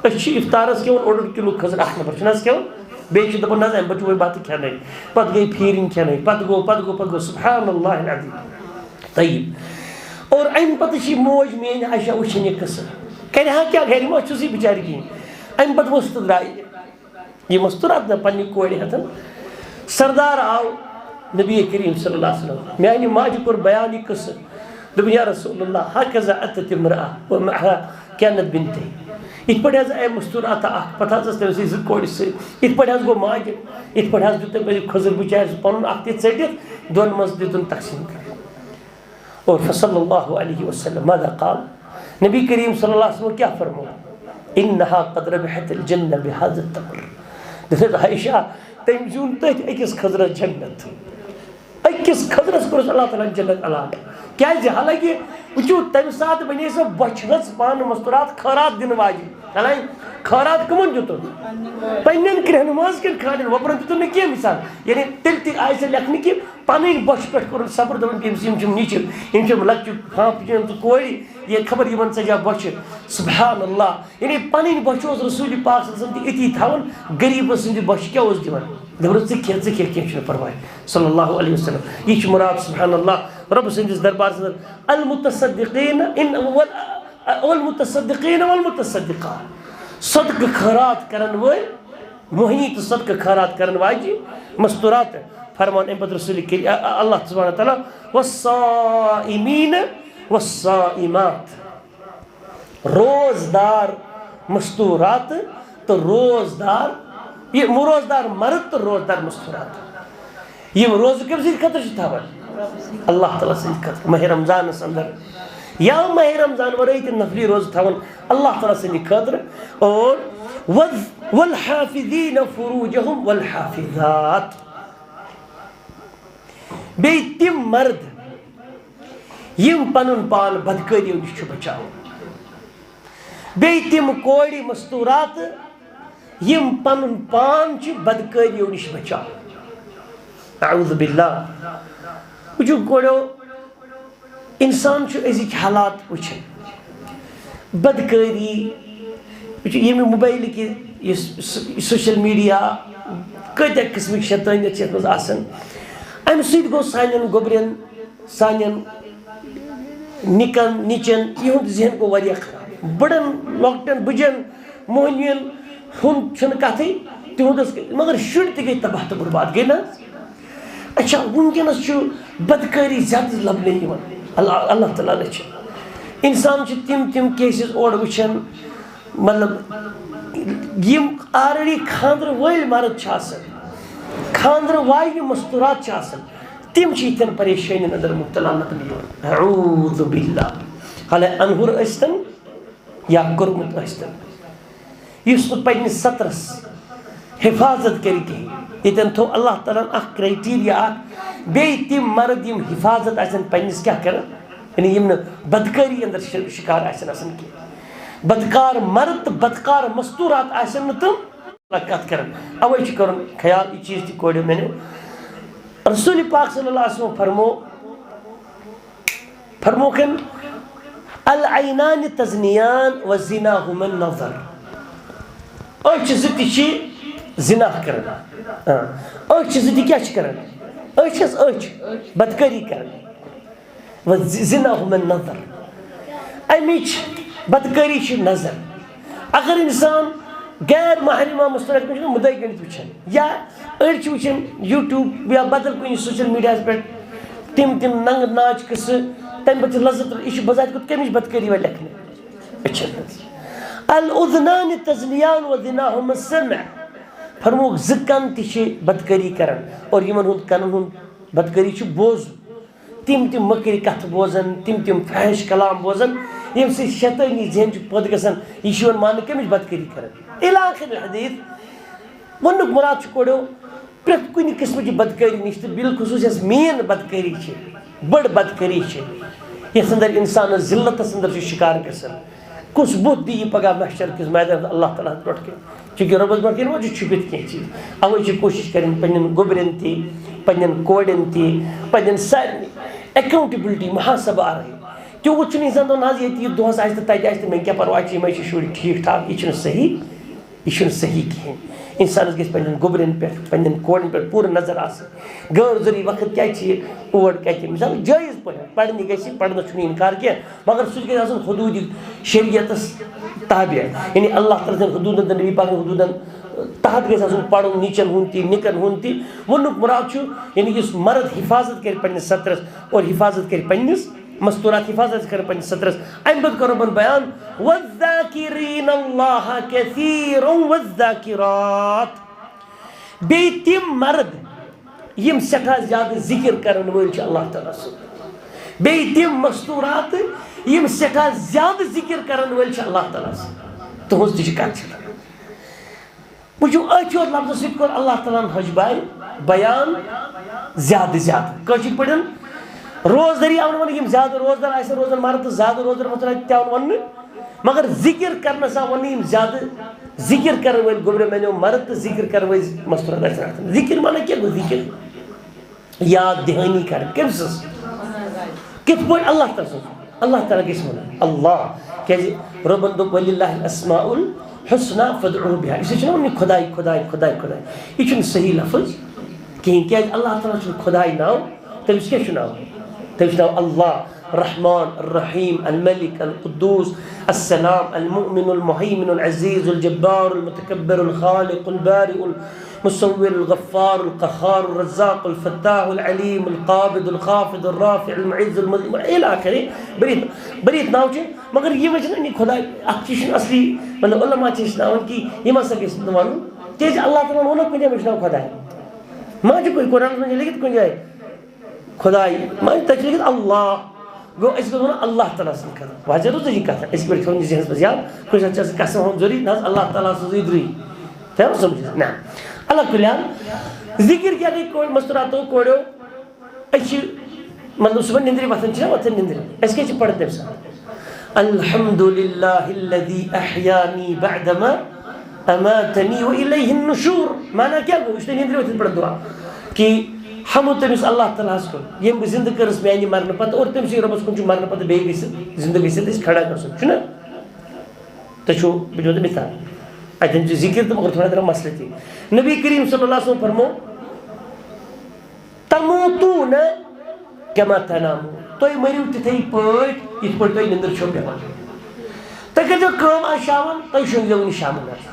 أسۍ چھِ اِفطارَس کھیوٚن اوٚڑ اوٚڑ کِلوٗ کھٔزٕر اَکھ نفر، چھُنہٕ حظ کھیوٚن؟ بیٚیہِ چھِ دَپان، نہ حظ، اَمہِ پَتہٕ چھُ وۄنۍ بَتہٕ کھٮ۪نَے، پَتہٕ گٔے پھیٖرِنۍ کھٮ۪نَے، پَتہٕ گوٚو، پَتہٕ گوٚو، پَتہٕ گوٚو، سبحان اللہ العظیم۔ طیب۔ اور اَمہِ پَتہٕ چھِ یہِ موج میٛٲنۍ عائشہ وٕچھان یہِ قٕصہٕ۔ کَرِ ہا کیٛاہ گَرِ، ما چھُس یہِ بِچارِ کِہیٖنۍ۔ اَمہِ پَتہٕ ؤژھ تہٕ درٛاے یہِ۔ یہِ مستوٗراتھ نہ پنٛنہِ کورِ ہٮ۪تھ۔ سردار آو نبی کریم صلی اللہ علیہ وسلم۔ میٛانہِ ماجہِ کوٚر بیان یہِ قٕصہٕ۔ دوٚپُن، یا رسول اللہ، هكذا أتت امرأة ومعها كانت بنتين۔ یِتھ پٲٹھۍ حظ آیہِ مستوٗراتھ اَکھ، پَتہٕ حظ ٲس تٔمِس سۭتۍ زٕ کورِ سۭتۍ۔ یِتھ پٲٹھۍ حظ گوٚو ماجہِ، یِتھ پٲٹھۍ حظ دیُت تٔمۍ أمِس کھٔزٕر بِچارِ سُہ پَنُن اَکھ تہِ ژٔٹِتھ، دۄن منٛز دیُتُن تقسیٖم کٔرِتھ۔ اور فصلی اللہ علیہ وسلم ماذا قال؟ نبی کریم صلی اللہ علیہ وسلم کیٛاہ فرموو؟ إنها قد ربحت الجنة بهذا التمر۔ دوٚپُن، عائشہ، تٔمۍ زیوٗن تٔتھۍ أکِس کھٔزرَس جنت۔ أکِس کھٔزرَس کوٚرُس اللہ تعالیٰ ہَن جنت علاوٕ۔ کیٛازِ؟ حالانکہ وٕچھِو، تَمہِ ساتہٕ بَنے سۄ بۄچھِ ہٕنٛز پانہٕ مستوٗراتھ خٲرات دِنہٕ واجِنۍ۔ حالانکہِ خٲرات کٕمَن دیُتُن؟ پنٛنٮ۪ن کرٛٮ۪ہنہٕ ماز کٮ۪ن کھانٮ۪ن وۄپرَن دیُتُن نہٕ کینٛہہ مثال۔ یعنی تیٚلہِ تہِ آیہِ سۄ لیکھنہٕ کہِ پَنٕنۍ بۄچھِ پٮ۪ٹھ کوٚرُن صبر، دوٚپُن، یِم چھِ، یِم چھِ یِم نیٚچِو، یِم چھِ یِم لۄکچہِ پھانٛپھ، یِم چھِ کورِ، یہِ خبر یِمَن ژَجا بۄچھِ۔ سبحان اللہ۔ یعنی پَنٕنۍ بۄچھِ اوس رسول پاک صلی اللہ علیہ وسلم تہِ أتی تھاوان، غریٖبَس سٕنٛدِ بۄچھِ کیٛاہ اوس دِوان؟ دوٚپُن، "ژٕ کھےٚ، ژٕ کھےٚ، کینٛہہ چھُنہٕ پرواے۔" صلی اللہ علیہ وسلم۔ یہِ چھُ مراد، سبحان اللہ، رب سٕنٛدِس دربارس اندر المتصدقین ان وال-، والمتصدقین والمتصدقات۔ صدقہٕ خٲرات کرن وٲلۍ، مۄہنی تہٕ صدقہٕ خٲرات کرن واجہِ، مستورات۔ فرمان امہِ پتہٕ رسول کریم، ا-، ا-، اللہ سبحانہ تعالیٰ، والصائمین والصائمات۔ روزدار مستورات تہٕ روزدار، یہِ روزدار مرد تہٕ روزدار مستورات۔ یِم روزٕ کٔمۍ سٕنٛدِ خٲطرٕ چھِ تھاوان؟ اللہ تعالیٰ سٕنٛدِ خٲطرٕ۔ ماہِ رمضانس اندر یا ماہِ رمضان ورٲے تہِ نفلی روزٕ تھاوان اللہ تعالیٰ سٕنٛدِ خٲطرٕ۔ اور وال-، والحافظین فروجہم والحافظات۔ بیٚیہِ تِم مرد یِم پنُن پان بدکٲریو نِش چھِ بچاوان۔ بیٚیہِ تِم کورِ مستورات، یِم پنُن پان چھِ بدکٲریو نِش بچاوان۔ اعوذ باللہ۔ وٕچھِو کوریو، انسان چھُ أزِکۍ حالات وٕچھان۔ بدکٲری، وٕچھِو ییٚمہِ موبایلٕکہِ، یُس س-، سوشل میڈیا، کۭتیٛاہ قٕسمٕکۍ شیطٲنیت چھِ یَتھ منٛز آسان۔ اَمہِ سۭتۍ گوٚو سانٮ۪ن گوٚبرٮ۪ن، سانٮ۪ن نِکن، نِچن، یِہُنٛد ذہن گوٚو واریاہ خراب۔ بٕڑن، لۄکٹٮ۪ن، بٕجن، موہنِوٮ۪ن ہُنٛد چھُنہٕ کَتھٕے، تِہُنٛد ٲس، مگر شُرۍ تہِ گٔے تباہ تہٕ برباد، گٔے نہ حظ؟ اچھا، وٕنکیٚنَس چھُ بدکٲری زیادٕ لَبنہٕ یِوان۔ اللہ، اللہ تعالیٰ رٔچھِنۍ۔ اِنسان چھِ تِم تِم cases اورٕ وٕچھان، مطلب، یِم already خانٛدرٕ وٲلۍ مرد چھِ آسان، خانٛدرٕ واجنہِ مستوٗرات چھِ آسان، تِم چھِ یِتھٮ۪ن پریشٲنین اندر مبتلا لَبنہٕ یِوان۔ اعوذ باللہ۔ حالانکہ اَنہُر ٲسۍتن یا کوٚرمُت ٲسۍتن، یُس نہٕ پننِس سترس حفاظت کرِ کِہیٖنۍ۔ ییٚتٮ۪ن تھوٚو اللہ تعالیٰ ہن اکھ criteria اکھ، بیٚیہِ تِم مرد یِم حفاظت آسن پننِس کیٛاہ کران، یعنی یِم نہٕ بدکٲری اندر شِ-، شکار آسن آسان کینٛہہ۔ بدکار مرد تہٕ بدکار مستورات آسن نہٕ تِم کتھ کران۔ اوے چھُ کرُن خیال، یہِ چیٖز تہِ کوڑیو مےٚ نیو۔ رسول پاک صلی اللہ علیہ وسلم فرمو، فرموکن، العینان تزنیان و زناہما النظر۔ أچھ زٕ تہِ چھِ زنا کران۔ آ، أچھ زٕ تہِ کیٛاہ چھِ کران؟ أچھ حظ، أچھ بدکٲری کران۔ و ز-، زناہما النظر۔ اَمِچ بدکٲری چھِ نظر۔ اگر انسان غیر محرمہ مستورات کُن چھُ مُدعا گٔنٛڈِتھ وٕچھان، یا أڑۍ چھِ وٕچھان YouTube یا بدل کُنہِ social mediaہس پٮ۪ٹھ تِم تِم ننٛگہٕ ناچ قصہٕ، تَمہِ پتہٕ چھِ لذت تُلان۔ یہِ چھُ بذات خود کَمِچ بدکٲری وۄنۍ لیکھنہٕ؟ أچھن ہٕنٛز۔ الاذنان تزنیان و زناہما السمع۔ فرمووُکھ، زٕ کن تہِ چھِ بدکٲری کران، اور یِمن ہُنٛد کنن ہُنٛد بدکٲری چھُ بوزُن۔ تِم تِم مٔکرِ کتھٕ بوزان، تِم تِم فحش کلام بوزان، ییٚمہِ سۭتۍ شیطٲنی ذہن چھُ پٲدٕ گژھان۔ یہِ چھُ یِوان ماننہٕ کٔمِچ بدکٲری کران؟ الی آخر الحدیث۔ وَننُک مُراد چھُ کوڑیو پرٛٮ۪تھ کُنہِ قٕسمٕچہِ بدکٲری نِش، تہٕ بالخصوٗص یۄس مین بدکٲری چھِ، بٔڑ بدکٲری چھِ، یَتھ اندر اِنسانَس ذلتَس اندر چھُ شِکار گژھان۔ کُس بُتھ دِیہِ پگاہ محشر کِس میدانَس اللہ تعالیٰ ہَس برونٛٹھ کَنہِ؟ چونکہ رۄبَس برونٛٹھ کَنہِ ما چھُ چھُپِتھ کینٛہہ چیٖز۔ اَوَے چھِ کوٗشِش کَرٕنۍ پنٛنٮ۪ن گوٚبرٮ۪ن تہِ، پنٛنٮ۪ن کورٮ۪ن تہِ، پنٛنٮ۪ن سارنٕے accountability، محاسبہ اَرٕنۍ۔ تیوٗت چھُنہٕ اِنسان دَپان، "نہ حظ، ییٚتہِ یہِ دۄہَس آسہِ تہٕ تَتہِ آسہِ تہٕ مےٚ کیٛاہ پَرواے چھِ، یِم حظ چھِ شُرۍ ٹھیٖک ٹھاک"۔ یہِ چھُنہٕ صحیح۔ یہِ چھُنہٕ صحیح کِہیٖنۍ۔ اِنسانَس گژھِ پنٛنٮ۪ن گوٚبرٮ۪ن پٮ۪ٹھ، پنٛنٮ۪ن کورٮ۪ن پٮ۪ٹھ پوٗرٕ نظر آسٕنۍ۔ غٲر ضروٗری وقت کیٛازِ چھِ یہِ اور کَتہِ؟ مثال، جٲیِز پٲٹھۍ پَرنہِ گژھِ، پَرنَس چھُنہٕ اِنکار کینٛہہ، مگر سُہ تہِ گژھِ آسُن حدوٗدِ شریعتَس تابع۔ یعنی اللہ تعالیٰ سٕنٛدٮ۪ن حدوٗدَن تہٕ نبی پاک سٕنٛدٮ۪ن حدوٗدَن تحت گژھِ آسُن پَرُن، نِچَن ہُنٛد تہِ، نِکَن ہُنٛد تہِ۔ وَننُک مُراد چھُ، یعنی یُس مرد حفاظت کَرِ پنٛنِس سترَس اور حفاظت کَرِ پنٛنِس مستورات، حفاظت کَرِ پنٛنِس سترَس۔ اَمہِ پَتہٕ کَرو بہٕ بیان، "والذاکرین اللہ کثیرا والذاکرات"۔ بیٚیہِ تِم مرد یِم سٮ۪ٹھاہ زیادٕ ذِکِر کَرَن وٲلۍ چھِ اللہ تعالیٰ سُنٛد۔ بیٚیہِ تِم مستوٗرات یِم سٮ۪ٹھاہ زیادٕ ذِکِر کَرَن وٲلۍ چھِ اللہ تعالیٰ سُنٛد۔ تُہٕنٛز تہِ چھِ کَتھ چھِ۔ وٕچھِو، أتھۍ یوت لفظس سۭتۍ کوٚر اللہ تعالیٰ ہن حج بایہِ بیان زیادٕ زیادٕ۔ کٲشِر پٲٹھۍ روزدٔری آو نہٕ وَننہٕ، یِم زیادٕ روزدار آسن روزان مرد تہٕ زیادٕ روزدار مستوٗرات تہِ آو نہٕ وَننہٕ، مگر ذِکِر کرنس آو وَننہٕ یِم زیادٕ ذِکِر کرن وٲلۍ گوٚبرِ میٛانیو مرد تہٕ ذِکِر کرن وٲلۍ مستوٗرات آسن اَتھ منٛز۔ ذِکِر معنی کیٛاہ گوٚو؟ ذِکِر یاد دِہٲنی کرٕنۍ۔ کٔمۍ سٕنٛز؟ کِتھ پٲٹھۍ؟ اللہ تعالیٰ سٕنٛز۔ اللہ تعالیٰ گژھِ وَنُن اللہ، کیٛازِ رۄبَن دوٚپ، "وللہ الاسماء حسنا فادعوه بها۔ یہِ چھُنہ وَنان خۄداے، خۄداے، خۄداے، خۄداے۔ یہِ چھُنہٕ صحیح لفظ کِہیٖنۍ، کیٛازِ اللہ تعالیٰ چھُنہٕ خۄداے ناو۔ تٔمِس کیٛاہ چھُ ناو؟ تٔمِس چھُ ناو اللہ، الرحمن، الرحیم، الملک، القدوس، السلام، المؤمن، المهيمن، العزيز، الجبار، المتكبر، الخالق، البارئ، المصور، الغفار، القهار، الرزاق، الفتاح، العليم، القابض، الخافض، الرافع، المعز، المذل، إلى آخره۔ بٔرِتھ، بٔرِتھ ناو چھِ، مگر یہِ وۄنۍ چھِنہ یہِ خۄداے، اَتھ چھِ، چھِنہٕ اصلی، مطلب، علماء چھِ ہیٚچھناوان کہِ یِم ہسا گژھِ نہٕ وَنُن، کیٛازِ اللہ تعالیٰ ہن ووٚنُکھ کُنہِ جایہِ مےٚ چھُ ناو خۄداے۔ ما چھُ کُنہِ قرآنَس منٛز چھِ لیکھِتھ کُنہِ جایہِ خۄداے، ما تَتہِ چھِ لیکھِتھ اللہ۔ گوٚو أسۍ گوٚو وَنان اللہ تعالیٰ سٕنٛدِ خٲطرٕ۔ واضح روٗز یہِ کَتھ، أسۍ پٲٹھۍ تھاوُن یہِ ذہنَس منٛز یاد، کُنہِ ساتہٕ چھِ آسان قسم ہاوُن ضروٗری، نہ حظ اللہ تعالیٰ سٕنٛزٕے درٕے۔ تَوَے سَمجھ؟ نہ۔ علیٰ کُلِّ حال، ذِکِر کیٛاہ گٔے کورِ، مَستوٗراتو کوریو؟ أسۍ چھِ، مطلب، صُبحن نِندرِ وۄتھان چھِ نا، وۄتھان نِندرِ۔ أسۍ کیٛاہ چھِ پَران تَمہِ ساتہٕ؟ الحمد لله الذي أحياني بعدما أماتني وإليه النشور۔ معنی کیٛاہ گوٚو؟ یہِ چھُ تۄہہِ نِندرِ وۄتھِتھ پَران دُعا۔ کہِ حمد تٔمِس اللہ تعالیٰ ہَس کُن، ییٚمۍ بہٕ زِندٕ کٔرٕس میٛانہِ مَرنہٕ پَتہٕ، اور تٔمۍ سٕے رۄبَس کُن چھُ مَرنہٕ پَتہٕ بیٚیہِ گٔژھِتھ، زِندٕ گٔژھِتھ أسۍ کھڑا گژھُن، چھُنہ؟ تۄہہِ چھُو، بہٕ دِمو تۄہہِ مثال۔ اَتٮ۪ن چھُ ذِکِر تہٕ مگر تھوڑا تھوڑا مسلہٕ تہِ۔ نبی کریم صلی اللہ علیہ وسلم فرمو، تموتون کما تنامون۔ تُہۍ مٔرِو تِتھَے پٲٹھۍ، یِتھ پٲٹھۍ تۄہہِ نِندٕر چھو پٮ۪وان۔ تُہۍ کٔرۍزیو کٲم آز شامَن، تُہۍ شۄنٛگزیو وٕنہِ شامَن حظ۔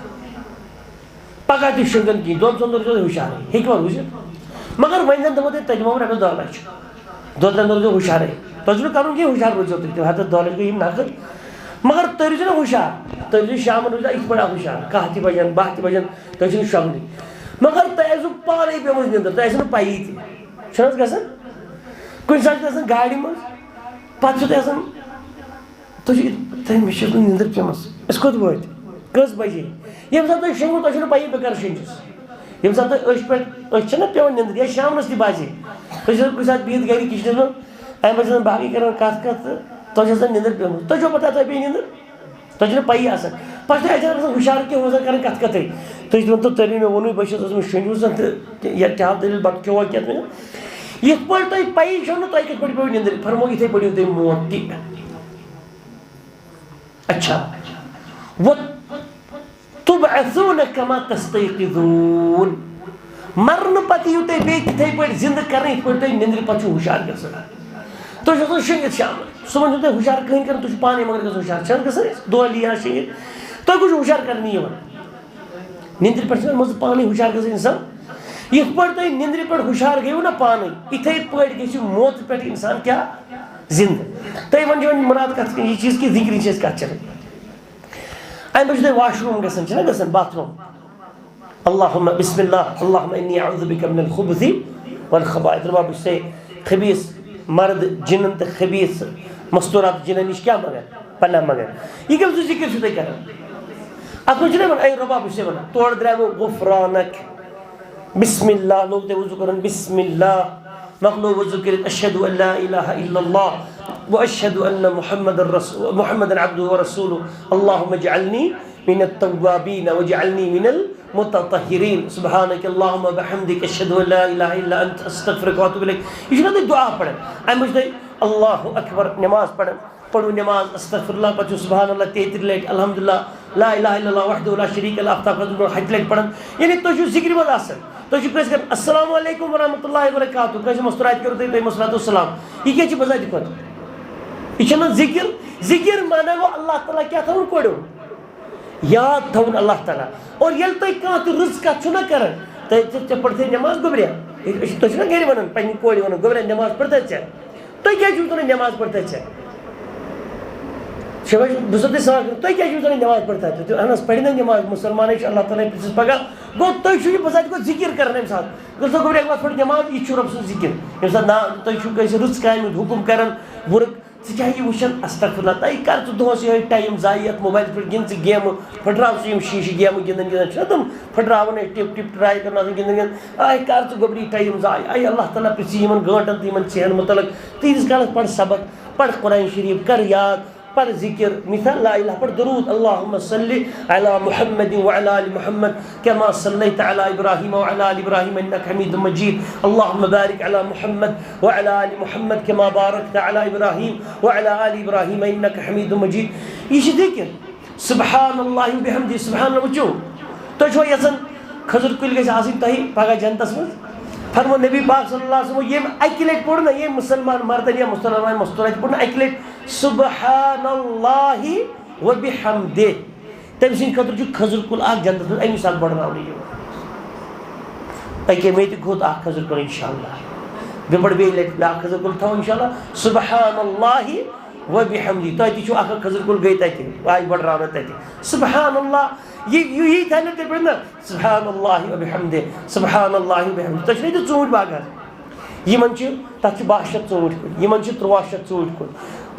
پَگاہ تہِ شۄنٛگزیو نہٕ کِہیٖنۍ، دۄن ژۄن دۄہَن روٗزِو ہُشارٕے، ہیٚکِوا روٗزِتھ؟ مگر وۄنۍ زَن دِمو تۄہہِ، تۄہہِ دِمو رۄپیَس دَہ لَچھ۔ دۄن ترٛٮ۪ن دۄہَن روٗزِو ہُشارٕے۔ تۄہہِ چھُنہٕ کَرُن کِہیٖنۍ، ہُشار روٗزِو تُہۍ، تِم ہَتھ تہٕ دَہ لَچھ گٔے یِم نَقٕد۔ مگر تُہۍ روٗزِو نہ ہُشار، تُہۍ روٗزِو شامَن روٗزِو یِتھ پٲٹھۍ اَکھ ہُشار، کاہ تہِ بَجَن، باہ تہِ بَجَن، تۄہہِ چھُنہٕ شۄنٛگنُے۔ مگر تۄہہِ آسِوٕ پانَے پیٚمٕژ نِندٕر، تۄہہِ آسِوٕ نہٕ پَیی تہِ۔ چھُنہٕ حظ گژھان؟ کُنہِ ساتہٕ چھُ آسان گاڑِ منٛز، پَتہٕ چھُ تۄہہِ آسان، تُہۍ چھِو، تۄہہِ، مےٚ چھِ ٲسمٕژ نِندٕر پیٚمٕژ۔ أسۍ کوٚت وٲتۍ؟ کٔژ بَجے؟ ییٚمہِ ساتہٕ تۄہہِ شۄنٛگوٕ، تۄہہِ چھُو نہٕ پَیی بہٕ کَر شۄنٛگِس۔ ییٚمہِ ساتہٕ تۄہہِ أچھ پٮ۪ٹھ، أچھ چھَنہ پٮ۪وان نِندٕر، یا شامنَس تہِ باسہِ، تُہۍ چھِو کُنہِ ساتہٕ بِہِتھ گَرِ کِچنَس منٛز، اَمہِ پَتہٕ چھِ آسان باقٕے کَران کَتھ کَتھ تہٕ تۄہہِ چھِ آسان نِندٕر پیٚمٕژ۔ تۄہہِ چھو پَتہ تۄہہِ پیٚیہِ نِندٕر؟ تۄہہِ چھُنہٕ پَیی آسان۔ پَتہٕ چھُنہٕ اَتہِ آسان ہُشار کینٛہہ، ہُہ آسان کَران کَتھ کَتھٕے۔ تُہۍ چھِو دَپان، تہٕ تٔمۍ مےٚ ووٚنُے، بہٕ چھُس اوسمُت شۄنٛگمُت زَن تہٕ یہِ کیٛاہ دٔلیٖل، بَتہٕ کھیوٚوا کینٛہہ تہٕ مےٚ؟ یِتھ پٲٹھۍ تۄہہِ پَیی چھو نہٕ، تۄہہِ کِتھ پٲٹھۍ پیٚوٕ نِندٕر؟ فرموو، یِتھَے پٲٹھۍ یِیِو تۄہہِ موت تہِ۔ اچھا، وۄنۍ تُبعثون کما تستیقظون۔ مرنہٕ پتہٕ یِیِو تُہۍ بیٚیہِ تِتھَے پٲٹھۍ زِندٕ کرنہٕ، یِتھ پٲٹھۍ تُہۍ نِندرِ پتہٕ چھِو ہُشار گژھان۔ تُہۍ چھِو آسان شٔنگِتھ شامَن، صُبحن چھُنہٕ تۄہہِ ہُشار کٕہٕنۍ کران، تُہۍ چھِو پانَے مگر گژھان ہُشار۔ چھِ حظ گژھان أسۍ دۄہلی یا شٔنگِتھ؟ تُہۍ کُس چھُو ہُشار کرنہِ یِوان؟ نِندرِ پٮ۪ٹھ چھُنہٕ منٛزٕ پانَے ہُشار گژھان اِنسان۔ یِتھ پٲٹھۍ تُہۍ نِندرِ پٮ۪ٹھ ہُشار گٔیِو نا پانَے، یِتھَے پٲٹھۍ گژھِ موتہٕ پٮ۪ٹھ اِنسان کیٛاہ؟ زِندٕ۔ تُہۍ وۄنۍ چھِ وۄنۍ مُراد کَتھ، یہِ چیٖز کہِ ذِکرِ چھِ أسۍ کَتھ چَلان۔ اَمہِ پَتہٕ چھُ تۄہہِ واش روٗم گژھان، چھِنہ گژھان باتھ روٗم؟ اللہم بسم اللہ، اللہم انی اعوذ بک من الخبث والخبائث۔ رۄبا، بہٕ چھُسے خبیٖث مرد جِنَن تہٕ خبیٖث مستوٗرات جِنَن نِش کیٛاہ منٛگان؟ پناہ منٛگان۔ یہِ کَمہِ سُنٛد ذِکِر چھُو تُہۍ کَران؟ اَتھ منٛز چھُنہ وَنان، اے رۄبا، بہٕ چھُسے وَنان، تورٕ درٛاے بہٕ غفرانک۔ بسم اللہ، لوگ تۄہہِ وضو کرُن، بسم اللہ، مۄکلو وضو کٔرِتھ، اشہد ان لا الہ الا اللہ و اشہد ان محمد رسول، محمد عبدہ و رسولہ، اللہم اجعلنی من التوابین و اجعلنی من المتطہرین، سبحانک اللہم و بحمدک، اشہد ان لا الہ الا انت، استغفرک و اتوب الیک۔ یہِ چھُنہ تُہۍ دعا پران، اَمہِ منٛز چھُ تۄہہِ اللہ اکبر نماز پران۔ پٔرِو نماز، استغفر اللہ، پتہٕ چھُ سبحان اللہ تیٚیہِ ترٕٛہ لٹہِ، الحمدللہ، لا الہ الا اللہ وحدہ لا شریک لہ، افتح کھۄتہٕ برونٛہہ ہتہِ لٹہِ پران۔ یعنی تُہۍ چھِو ذِکرِ منٛز آسان، تُہۍ چھِو کٲنٛسہِ کران، السلام علیکم ورحمۃ اللہ وبرکاتہ، کٲنٛسہِ مستوراتہِ کٔرِو تُہۍ، تُہۍ مستوراتو سلام۔ یہِ کیٛاہ چھِ بذاتِ خۄد؟ یہِ چھَنہٕ ذِکِر۔ ذِکِر معنی گوٚو اللہ تعالیٰ کیٛاہ تھاوُن کورِ؟ یاد تھاوُن اللہ تعالیٰ۔ اور ییٚلہِ تُہۍ کانٛہہ تہِ رٕژ کَتھ چھِو نہ کران، تُہۍ، ژےٚ، ژےٚ پٔرتھٕے نماز گوٚبریا؟ أسۍ، أسۍ، تُہۍ چھِو نہ گرِ وَنان، پنٛنہِ کورِ وَنان، گوٚبریا نماز پٔرتھا ژےٚ؟ تُہۍ کیٛازِ چھِو وَنان نماز پٔرتھا ژےٚ؟ چھِ وۄنۍ، بہٕ چھُسو تۄہہِ سوال کران، تُہۍ کیٛازِ چھِو وَنان نماز پٔرتھا ژےٚ؟ تُہۍ، اہن حظ، پَرِ نہ نماز، مُسلمانٕے چھُ، اللہ تعالیٰ پرٛژھِ پَگاہ۔ گوٚو تُہۍ چھِو یہِ بذاتِ خۄد ذِکِر کران اَمہِ ساتہٕ۔ گوٚو سا گوٚبریا، وۄتھ پٔر نماز، یہِ چھُ رۄب سُنٛد ذِکِر۔ ییٚمہِ ساتہٕ نا، تُہۍ چھِو کٲنٛسہِ رٕژ کامہِ ہُنٛد حُکُم کران، بُرٕ ژٕ کیٛاہ یہِ وٕچھان؟ استغفر اللہ۔ تۄہہِ کر ژٕ دۄہس یِہوٚے ٹایم ضایع یتھ موبایلس پٮ۪ٹھ گِنٛد ژٕ گیمہٕ، پھٕٹراو ژٕ یِم شیٖشہٕ گیمہٕ گِنٛدان گِنٛدان چھِنہ تِم پھٕٹراوان ٲسۍ ٹِپ ٹِپ ٹراے کران آسان گِنٛدان گِنٛدان۔ آے کر ژٕ گوٚبری ٹایم ضایع؟ آے اللہ تعالیٰ پرٛژھِ یِمن گٲنٛٹن تہٕ یِمن ژیہن مُتعلق۔ تیٖتِس کالس پَر سبق، پَر قرآن شریٖف، کر یاد، پَر ذِکِر، مثال لا الہ، پَر درود، اللہم صلی علی محمد وعلی آل محمد۔ كما صليت على إبراهيم وعلى آل إبراهيم إنك حميد مجيد. اللهم بارك على محمد وعلى آل محمد كما باركت على إبراهيم وعلى آل إبراهيم إنك حميد مجيد. یہِ چھِ ذِکِر۔ سبحان اللہ و بحمدی، سبحان اللہ۔ وٕچھِو، تُہۍ چھِوا یژھان کھٔزٕر کُلۍ گژھِ آسٕنۍ تۄہہِ پگاہ جنتس منٛز؟ فرموو نبی پاک صلی اللہ علیہ وسلم، ییٚمۍ اَکہِ لٹہِ پوٚر نہ، ییٚمۍ مسلمان مردن یا مسلمان مستورن پوٚر نہ اَکہِ لٹہِ سبحان اللہ و بحمدہ، تٔمۍ سٕنٛدِ خٲطرٕ چھُ کھٔزٕر کُل اکھ جنتس منٛز اَمی ساتہٕ بڑراونہٕ یِوان۔ أکے مےٚ تہِ کھوٚت اکھ کھٔزٕر کُل انشاءاللہ۔ بیٚیہِ پَرٕ بیٚیہِ لٹہِ بیٛاکھ کھٔزٕر کُل تھاوو انشاءاللہ۔ سبحان اللہ و بحمدی۔ تۄہہِ تہِ چھُو اکھ اکھ کھٔزٕر کُل گٔے تَتہِ، آیہِ بڑراونہٕ تَتہِ۔ سبحان اللہ۔ یہِ، یہِ، یہِ تھاینہٕ تیٚلہِ پٮ۪ٹھ نہ، سبحان اللہ و بحمدہ، سبحان اللہ و بحمدہ۔ تۄہہِ چھُنہ ییٚتہِ ژوٗنٛٹھۍ باغ حظ؟ یِمن چھِ، تَتھ چھِ باہ شیٚتھ ژوٗنٛٹھۍ کُلۍ، یِمن چھِ تُرٛواہ شیٚتھ ژوٗنٛٹھۍ کُلۍ۔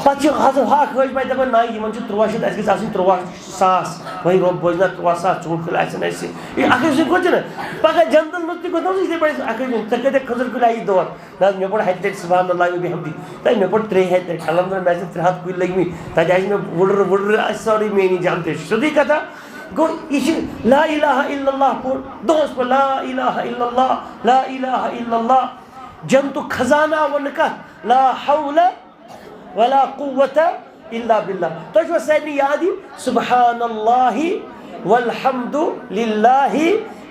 پَتہٕ چھِ حظ ہاکھ حٲج پَتہٕ دَپان، نہ، یِمن چھِ تُرٛواہ شیٚتھ، اَسہِ گژھِ آسٕنۍ تُرٛواہ ساس۔ وۄنۍ رۄب بوزِ نہ، تُرٛواہ ساس ژوٗنٛٹھۍ کُلۍ آسن اَسہِ۔ یہِ اَکھ أکۍ سٕنٛدۍ کھۄتہٕ چھِنہ، پَگاہ جنتَس منٛز تہِ گوٚو نہ حظ یِتھَے پٲٹھۍ اَکھ أکۍ سٕنٛدۍ، ژےٚ کۭتیٛاہ کھٔزٕر کُلۍ آیی دور؟ نہ حظ، مےٚ پوٚر ہَتہِ لَٹہِ سبحان اللہ و بحمدی۔ تۄہہِ مےٚ پوٚر ترٛیٚیہِ ہَتہِ لَٹہِ، الحمدللہ، مےٚ آسن ترٛےٚ ہَتھ کُلۍ لٔگۍ مٕتۍ۔ تَتہِ آسہِ مےٚ وُڈٕر وُڈٕر آسہِ سورُے میٛٲنی جنتٕچ۔ سیوٚدُے کَتھا۔ گوٚو، یہِ چھِ لا الہ الا اللہ پوٚر، دۄہَس پوٚر لا الہ الا اللہ، لا الہ الا اللہ۔ جنتُک خزانہ ووٚنہٕ کَتھ، لا حول ولا قوة الا باللہ۔ تۄہہِ چھُوا سارنٕے یاد یہِ؟ سبحان اللہ والحمد للہ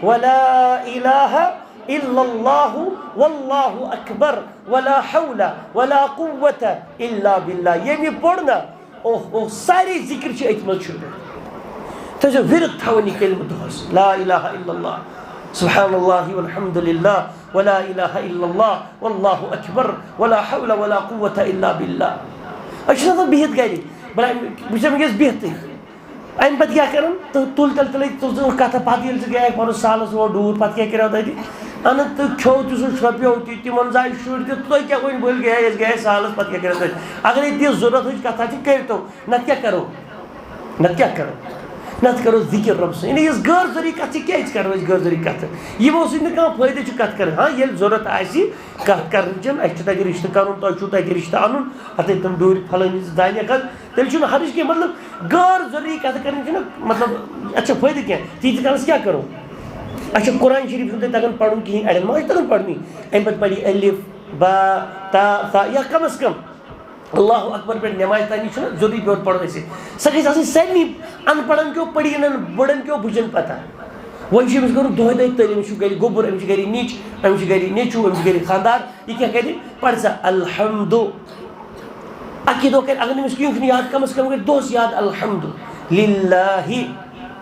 ولا الہ الا اللہ واللہ اکبر ولا حول ولا قوة الا باللہ۔ ییٚمۍ یہِ پوٚر نہ، اوہ، اوہ، سارے ذِکِر چھِ أتھۍ منٛز چھُپِتھ۔ تُہۍ ٲسِو ورد تھاوان یہِ کلمہٕ دۄہس، لا الہ الا اللہ، سبحان اللہ والحمد للہ، ولا الہ الا اللہ، واللہ اکبر، ولا حول ولا قوة الا باللہ۔ أسۍ چھِنہٕ آسان بِہِتھ گرِ، بلے بہٕ چھُس وٕنکیٚس بِہتھٕے۔ اَمہِ پتہٕ کیٛاہ کران؟ تہٕ تُل تیٚلہِ تیٚلہِ تُل ژٕ کَتھا، پَتہٕ ییٚلہِ ژٕ گٔیَکھ پَنُن سالَس اور ڈوٗر، پَتہٕ کیٛاہ کٔرِو تَتہِ؟ اَنہٕ تہٕ کھیوٚو تہِ سُہ شرٛپیو تہِ، تِمَن زایہِ شُرۍ تہِ، تُہۍ کیٛاہ وۄنۍ بٔلۍ گٔیے، أسۍ گٔیے سالَس، پَتہٕ کیٛاہ کٔرِو تَتہِ؟ اگر یہِ تِژھ ضوٚرَتھ ہٕنٛز کَتھا چھِ، کٔرۍتو، نَتہٕ کیٛاہ کَرو؟ نَتہٕ کیٛاہ کَرو؟ نَتہٕ کَرو ذِکِر رۄب سٕنٛز۔ یعنی یُس غٲر ضروٗری کَتھ چھِ، کیٛازِ کَرو أسۍ غٲر ضروٗری کَتھٕ؟ یِمو سۭتۍ نہٕ کانٛہہ فٲیدٕ چھُ کَتھ کَرٕنۍ۔ ہاں، ییٚلہِ ضوٚرَتھ آسہِ کَتھ کَرٕنۍ چھَنہٕ، اَسہِ چھُ تَتہِ رِشتہٕ کَرُن، تۄہہِ چھُو تَتہِ رِشتہٕ اَنُن، اَتھَے تِم ڈوٗرۍ پھَلٲنی زٕ دانہِ اَکھ حظ، تیٚلہِ چھُنہٕ حرج کینٛہہ، مطلب، غٲر ضروٗری کَتھٕ کَرٕنۍ چھِنہٕ، مطلب، اَتھ چھا فٲیدٕ کینٛہہ؟ تیٖتِس کالَس کیٛاہ کَرو؟ اَسہِ چھُ قرآن شریٖف چھُنہٕ تَتہِ تَگان پَرُن کِہیٖنۍ، اَڑٮ۪ن ما چھُ تَگان پَرنُے؟ اَمہِ پَتہٕ پَرِ یہِ الف، با، تا، ثا، یا کم از کم اللہ اکبر پٮ۪ٹھ نٮ۪مازِ تام، یہِ چھُنہٕ ضروٗری پیوٚر پَرُن اَسہِ۔ سۄ گژھِ آسٕنۍ سارنٕے اَن پَڑھن کیو، پٔڑیٖنَن، بٔڑَن کیو، بُجَن پَتہ۔ وۄنۍ چھُ أمِس کَرُن دۄہَے دۄہَے تعلیٖم، أمِس چھُ گَرِ گوٚبُر، أمِس چھِ گَرِ نیٚچ، أمِس چھِ گَرِ نیٚچوٗ، أمِس چھِ گَرِ خانٛدار، یہِ کیٛاہ کَرِ؟ پَرِ سا الحمدُ۔ اَکی دۄہ کَرِ، اگر نہٕ أمِس کِہیٖنۍ چھُنہٕ یاد، کم از کم کَرِ دۄہَس یاد الحمدُ لِلّٰہِ۔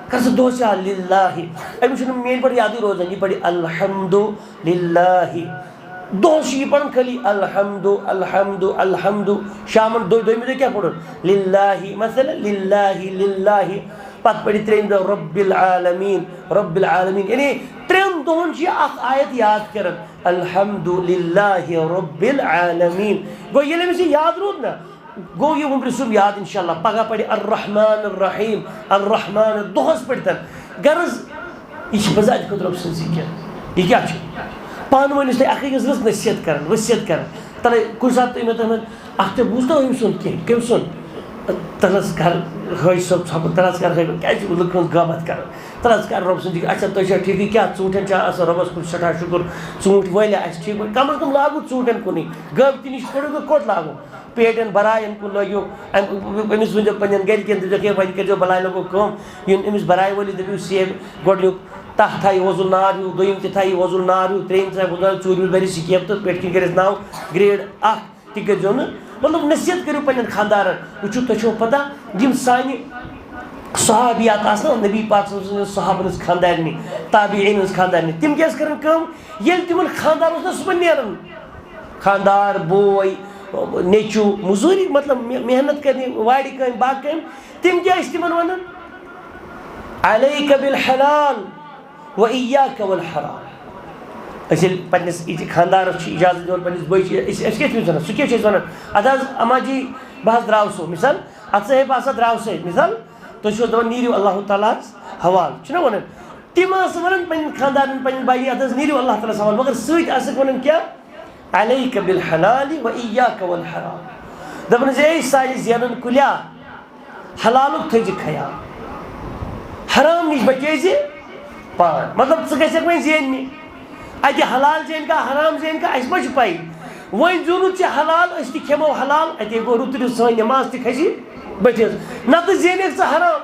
کَر سا دۄہَس یاد لِلّٰہِ۔ أمِس چھُنہٕ میٛٲنۍ پٲٹھۍ یادٕے روزان، یہِ پَرِ الحمدُ لِلّٰہِ۔ دۄہَس چھُ یہِ پَرُن خٲلی الحمدُ، الحمدُ، الحمدُ۔ شامَن دۄ-، دوٚیمہِ دۄہ کیٛاہ پَرُن؟ لِلّٰہِ، مثلاً لِلّٰہِ، لِلّٰہِ۔ پَتہٕ پَرِ ترٛیٚیِمہِ دۄہ رَبِّ العالَمیٖن، رَبِّ العالَمیٖن۔ یعنی ترٛٮ۪ن دۄہَن چھُ یہِ اَکھ آیت یاد کَران۔ الحمد للہ رب العالمین۔ گوٚو ییٚلہِ أمِس یہِ یاد روٗد نا، گوٚو یہِ وُمبرِ سُم یاد انشاءاللہ۔ پگاہ پرِ الرحمن الرحیم، الرحمن دۄہس پٔرۍتن۔ غرض، یہِ چھِ بذاتِ خود رۄب سٕنٛز ذِکِر۔ یہِ کیٛاہ چھُ؟ پانہٕ ؤنۍ ٲسۍ تُہۍ اکھ أکِس رٕژ نصیحت کران، ؤصیت کران۔ تَلے کُنہِ ساتہٕ تُہۍ مےٚ تُہۍ مےٚ اَکھ تہِ بوٗزتو أمۍ سُنٛد کینٛہہ، کٔمۍ سُنٛد؟ تَلہٕ حظ کر حٲج صٲب ژھۄپہٕ، تَلہٕ حظ کر حٲج، کیٛازِ چھِ لُکہٕ ہٕنٛز غٲبت کران؟ تَلہٕ حظ کر رۄب سٕنٛز ذِکِر۔ اچھا، تُہۍ چھا ٹھیٖکٕے؟ کیٛاہ ژوٗنٛٹھٮ۪ن چھا آسان رۄبَس کُن سٮ۪ٹھاہ شُکُر؟ ژوٗنٛٹھۍ وٲلۍ اَسہِ ٹھیٖک پٲٹھۍ؟ کَم از کَم لاگو ژوٗنٛٹھٮ۪ن کُنُے۔ غٲبتی نِش پھٕٹو تہٕ کوٚت لاگو؟ پیٹٮ۪ن بَرایَن کُن لٲگِو۔ أمۍ، أمِس ؤنۍزیو پنٛنٮ۪ن گَرِکٮ۪ن، دٔپۍزیوکھ، "ہے، وۄنۍ کٔرۍزیو بَلاے لَگو کٲم، یُن أمِس بَراے وٲلِس دٔپِو، سیب گۄڈٕنیُک تَتھ تھایہِ وۄزُل نار ہیوٗ، دوٚیِم تہِ تھایہِ وۄزُل نار ہیوٗ، ترٛیٚیِم تھایہِ وۄزُل نار، ژوٗرِمِس بَرِ سِکیب تہٕ پٮ۪ٹھۍ کِنۍ کَرٮ۪س ناو گرٛیڈ اَکھ۔" تہِ کٔرۍزیو نہٕ، مطلب، نصیحت کٔرِو پنٛنٮ۪ن خانٛدارَن۔ وٕچھِو، تۄہہِ چھو پَتہ، یِم سانہِ صحابیات آسہٕ نہ، نبی پاک صلی اللہ علیہ وسلم صحابَن ہٕنٛز خانٛدارنہِ، تابعیٖن ہٕنٛز خانٛدارنہِ، تِم کیٛازِ کَرَن کٲم؟ ییٚلہِ تِمَن خانٛدار اوس نہ صُبحن نیران، خانٛدار، بوے، نیٚچوٗ، مٔزوٗرِ، مطلب، مح-، محنت کَرنہِ، وارِ کامہِ، باقٕے کامہِ، تِم کیٛاہ ٲسۍ تِمَن وَنان؟ علیک بالحلال و ایاک والحرام۔ أسۍ ییٚلہِ پنٛنِس یہِ خانٛدارَس چھِ اِجازت دِوان، پنٛنِس بٲیِس چھِ، أسۍ، أسۍ کیٛاہ چھِ أمِس وَنان؟ سُہ کیٛاہ چھِ أسۍ وَنان؟ اَدٕ حظ اما جی، بہٕ حظ درٛاو سو، مِثال، اَدٕ سا ہے، بہٕ ہسا درٛاو سا، مِثال، تُہۍ چھِو دَپان، "نیٖرِو اللہ تعالیٰ ہَس حوالہٕ"، چھِنہ وَنان؟ تِم آسہٕ وَنان پنٛنٮ۪ن خانٛدارَن، پنٛنٮ۪ن بایَن، "اَدٕ حظ نیٖرِو اللہ تعالیٰ ہَس حوالہٕ"، مگر سۭتۍ آسَکھ وَنان کیٛاہ؟ علیک بالحلال و ایاک والحرام۔ دَپان زِ، "اے سانہِ زینَن کُلیا، حلالُک تھٲیزِ خیال، حرام نِش بچٲیزِ پان۔" مطلب، ژٕ گژھکھ وۄنۍ زیننہِ۔ اَتہِ حلال زینہِ کھا، حرام زینہِ کھا، اَسہِ ما چھُ پَے۔ وۄنۍ زیوٗنُتھ ژےٚ حلال، أسۍ تہِ کھٮ۪مو حلال، اَتے گوٚو رُت رُت، سٲنۍ نٮ۪ماز تہِ کھسہِ بٔٹھِس۔ نَتہٕ زینکھ ژٕ حرام۔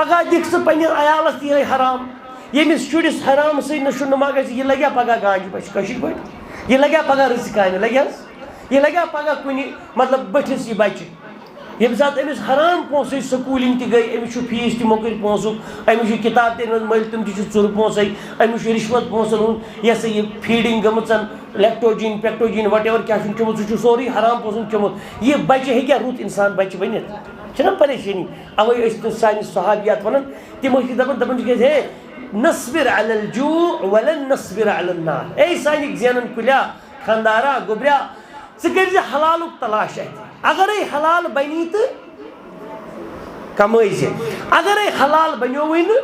پگاہ دِکھ ژٕ پننِس عیالس تہِ یِہے حرام۔ ییٚمِس شُرِس حرام سۭتۍ نشو نما گژھِ، یہِ لگیا پگاہ گانجہِ بچہِ کٲشِر پٲٹھۍ؟ یہِ لگیا پگاہ رٕژِ کامہِ؟ لگہِ حظ؟ یہِ لگیا پگاہ کُنہِ، مطلب، بٔٹھِس یہِ بچہِ؟ ییٚمہِ ساتہٕ أمِس حرام پونٛسٕچ سکوٗلِنٛگ تہِ گٔے، أمِس چھُ فیٖس تہِ موٚکٕرۍ پونٛسُک، أمِس چھُ کِتاب تہِ أنمٕژ مٔلۍ، تِم تہِ چھِ ژُرٕ پونٛسَے، أمِس چھُ رِشوت پونٛسَن ہُنٛد، یہِ ہسا یہِ فیٖڈِنٛگ گٔمٕژَن، لیکٹوجِن، پیکٹوجِن، وٹ ایور کیٛاہ چھُنہٕ کھیوٚمُت، سُہ چھُ سورُے حرام پونٛسَن کھیوٚمُت۔ یہِ بَچہِ ہیٚکیٛاہ رُت اِنسان بَچہِ بٔنِتھ؟ چھِنہ پریشٲنی؟ اَوَے ٲسۍ تِم سانہِ صحابیات وَنان، تِم ٲسۍ دَپان، دَپان چھِ کیٛازِ، ہے، نصبر علی الجوع ولن نصبر علی النار۔ اے سانہِ زینَن کُلیا، خاندارا، گوٚبریا، ژٕ کٔرۍ زِ حلالُک تلاش اَتہِ۔ اگرے حلال بنی تہٕ کمٲے زِ۔ اگرے حلال بنیووٕے نہٕ،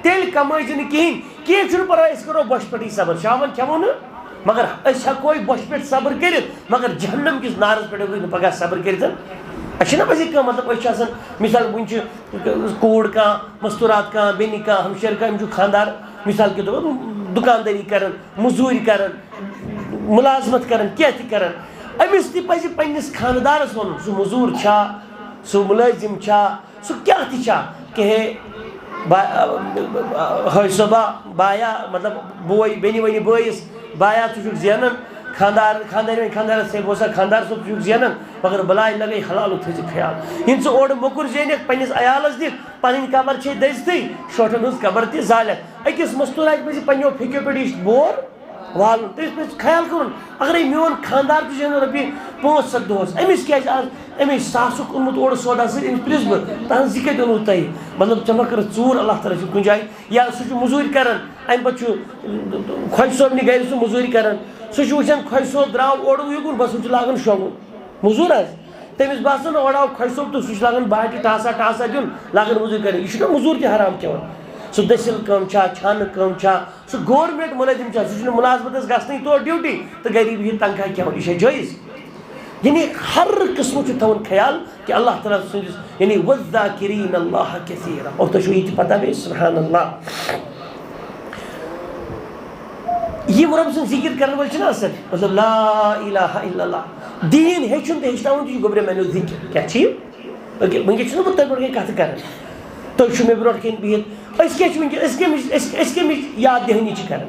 تیٚلہِ کمٲے زِ نہٕ کِہیٖنۍ۔ کینٛہہ چھُنہٕ پرواے، أسۍ کرو بۄچھِ پٮ۪ٹھٕے صبر۔ شامن کھٮ۪مو نہٕ، مگر أسۍ ہٮ۪کو یہِ بۄچھِ پٮ۪ٹھ صبر کٔرِتھ، مگر جہنم کِس نارس پٮ۪ٹھ ہٮ۪کو أسۍ نہٕ پگاہ صبر کٔرِتھ۔ اَسہِ چھِنہ پَزِ کٲم، مطلب، أسۍ چھِ آسان، مثال، وٕنہِ چھِ کوٗر کانٛہہ، مستوٗرات کانٛہہ، بیٚنہِ کانٛہہ، ہمشیر کانٛہہ، أمِس چھُ خاندار، مثال کے طور پر، دُکاندٲری کران، مٔزوٗرۍ کران، مُلازمت کران، کینٛہہ تہِ کران، أمِس تہِ پَزِ پننِس خانٛدارَس وَنُن، سُہ مٔزوٗر چھا، سُہ مُلٲزِم چھا، سُہ کیٛاہ تہِ چھا، کہ ہے، با-، حٲج صٲبا، بایا، مطلب، بوے، بیٚنہِ وَنہِ بٲیِس، بایا، ژٕ چھُکھ زینان، خانٛدار، خانٛدارِ وَنہِ خانٛدارَس، ہے، بوزا، خانٛدار صٲب، ژٕ چھُکھ زینان، مگر بلاے لگے حلالُک تھٲیزِ خیال۔ یِنہٕ ژٕ اورٕ موٚکُر زینکھ، پننِس عیالَس دِکھ، پنٕنۍ قبر چھے دٔزتھٕے، شوٹھن ہٕنٛز قبر تہِ زالکھ۔ أکِس مستوٗراتہِ پَزِ پننیو پھیٚکیو پٮ۪ٹھ یہِ بور والُن۔ تٔمِس پَزِ خیال کَرُن، اگرے میون خانٛدار تہِ زینہِ رۄپیہِ پانٛژھ سَتھ دۄہَس، أمِس کیٛازِ آز أمۍ ساسُک اوٚنمُت اورٕ سودا سۭتۍ، أمِس پرٛژھ بہٕ، تَہَنٛز یہِ کَتہِ اوٚنوُ تۄہہِ؟ مطلب، ژےٚ ما کٔرٕتھ ژوٗر؟ اللہ تعالیٰ چھُ کُنہِ جایہِ، یا سُہ چھُ مٔزوٗرۍ کَران، اَمہِ پَتہٕ چھُ خۄجہِ صٲبنہِ گَرِ سُہ مٔزوٗرۍ کَران، سُہ چھُ وٕچھان خۄجہِ صٲب درٛاو اورٕ یِکُن، بَس، ہُہ چھُ لاگان شۄنٛگُن۔ مٔزوٗر حظ، تٔمِس باسان، اورٕ آو خۄجہِ صٲب تہٕ سُہ چھُ لاگان باٹہِ ٹاسا ٹاسا دیُن، لاگان مٔزوٗرۍ کَرٕنۍ۔ یہِ چھُنہ مٔزوٗر تہِ حرام کھٮ۪وان؟ سُہ دٔسِل کٲم چھا، چھانہٕ کٲم چھا، سُہ گورمنٹ مُلٲزِم چھا، سُہ چھُنہٕ مُلازمتَس گژھنٕے تور ڈیوٹی تہٕ غریٖب یہِ تنخواہ کھٮ۪وان، یہِ چھا جٲیِز؟ یعنی ہر قٕسمُک چھُ تھاوُن خیال کہِ اللہ تعالیٰ سٕنٛدِس، یعنی والذاکرین اللہ کثیرا۔ اور تۄہہِ چھُو یہِ تہِ پتہ بیٚیہِ، سبحان اللہ، یِم رۄب سُنٛد ذِکِر کرن وٲلۍ چھِنہ آسان، مطلب، لا الہ الا اللہ۔ دیٖن ہیٚچھُن تہٕ ہیٚچھناوُن تہِ چھُ گوٚبرِ مینیو ذِکِر۔ کیٛاہ چھِ یہِ؟ أکہِ-، وٕنکیٚس چھُنہ بہٕ تۄہہِ برونٛٹھ کَنہِ کَتھٕ کران۔ تُہۍ چھِو مےٚ برونٛٹھ کَنہِ بِہِتھ۔ أسۍ کیٛاہ چھِ وٕنکیٚس؟ أسۍ کَمِچ، أسۍ، أسۍ کَمِچ یاد دِہٲنی چھِ کران؟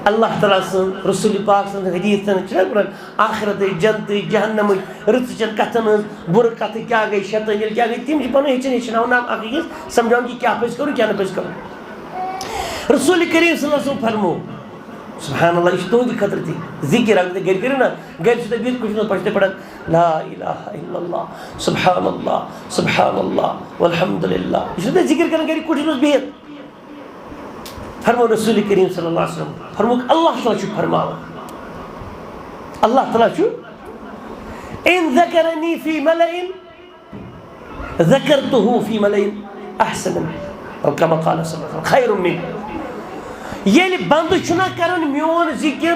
اللہ تعالیٰ سٕنٛز، رسول پاک سٕنٛز حدیث چھِنہ پَران؟ آخرتٕچ، جنتٕچ، جہنمٕچ، رٕژٕ چٮ۪ن کَتھَن ہٕنٛز، بُرٕ کَتھٕ کیٛاہ گٔے، شیطٲنی کیٛاہ گٔے، تِم چھِ پَنُن ہیٚچھان، ہیٚچھناوان اَکھ أکِس، سمجھاوان کہِ کیٛاہ پَزِ کَرُن، کیٛاہ نہٕ پَزِ کَرُن۔ رسول کریم صلی اللہ علیہ وسلم فرمو، سبحان اللہ، یہِ چھُ تُہنٛدِ خٲطرٕ تہِ ذِکِر، اگر تُہۍ گرِ کٔرِو نا، گرِ چھُ تۄہہِ بِہِتھ کُٹھِس منٛز پَتہٕ چھُ تۄہہِ پَران، لا الہ الا اللہ، سبحان اللہ، سبحان اللہ، والحمد للہ۔ یہِ چھُ تۄہہِ ذِکِر کران گرِ کُٹھِس منٛز بِہِتھ۔ فرمو رسول کریم صلی اللہ علیہ وسلم، فرموک اللہ تعالیٰ چھُ فرماوان، اللہ تعالیٰ چھُ، ان ذکرنی فی ملئ ذکرتہ فی ملئ احسن، او کما قال صلی اللہ علیہ وسلم، خیر منہ۔ ییٚلہِ بندٕ چھُنہ کران میون ذِکِر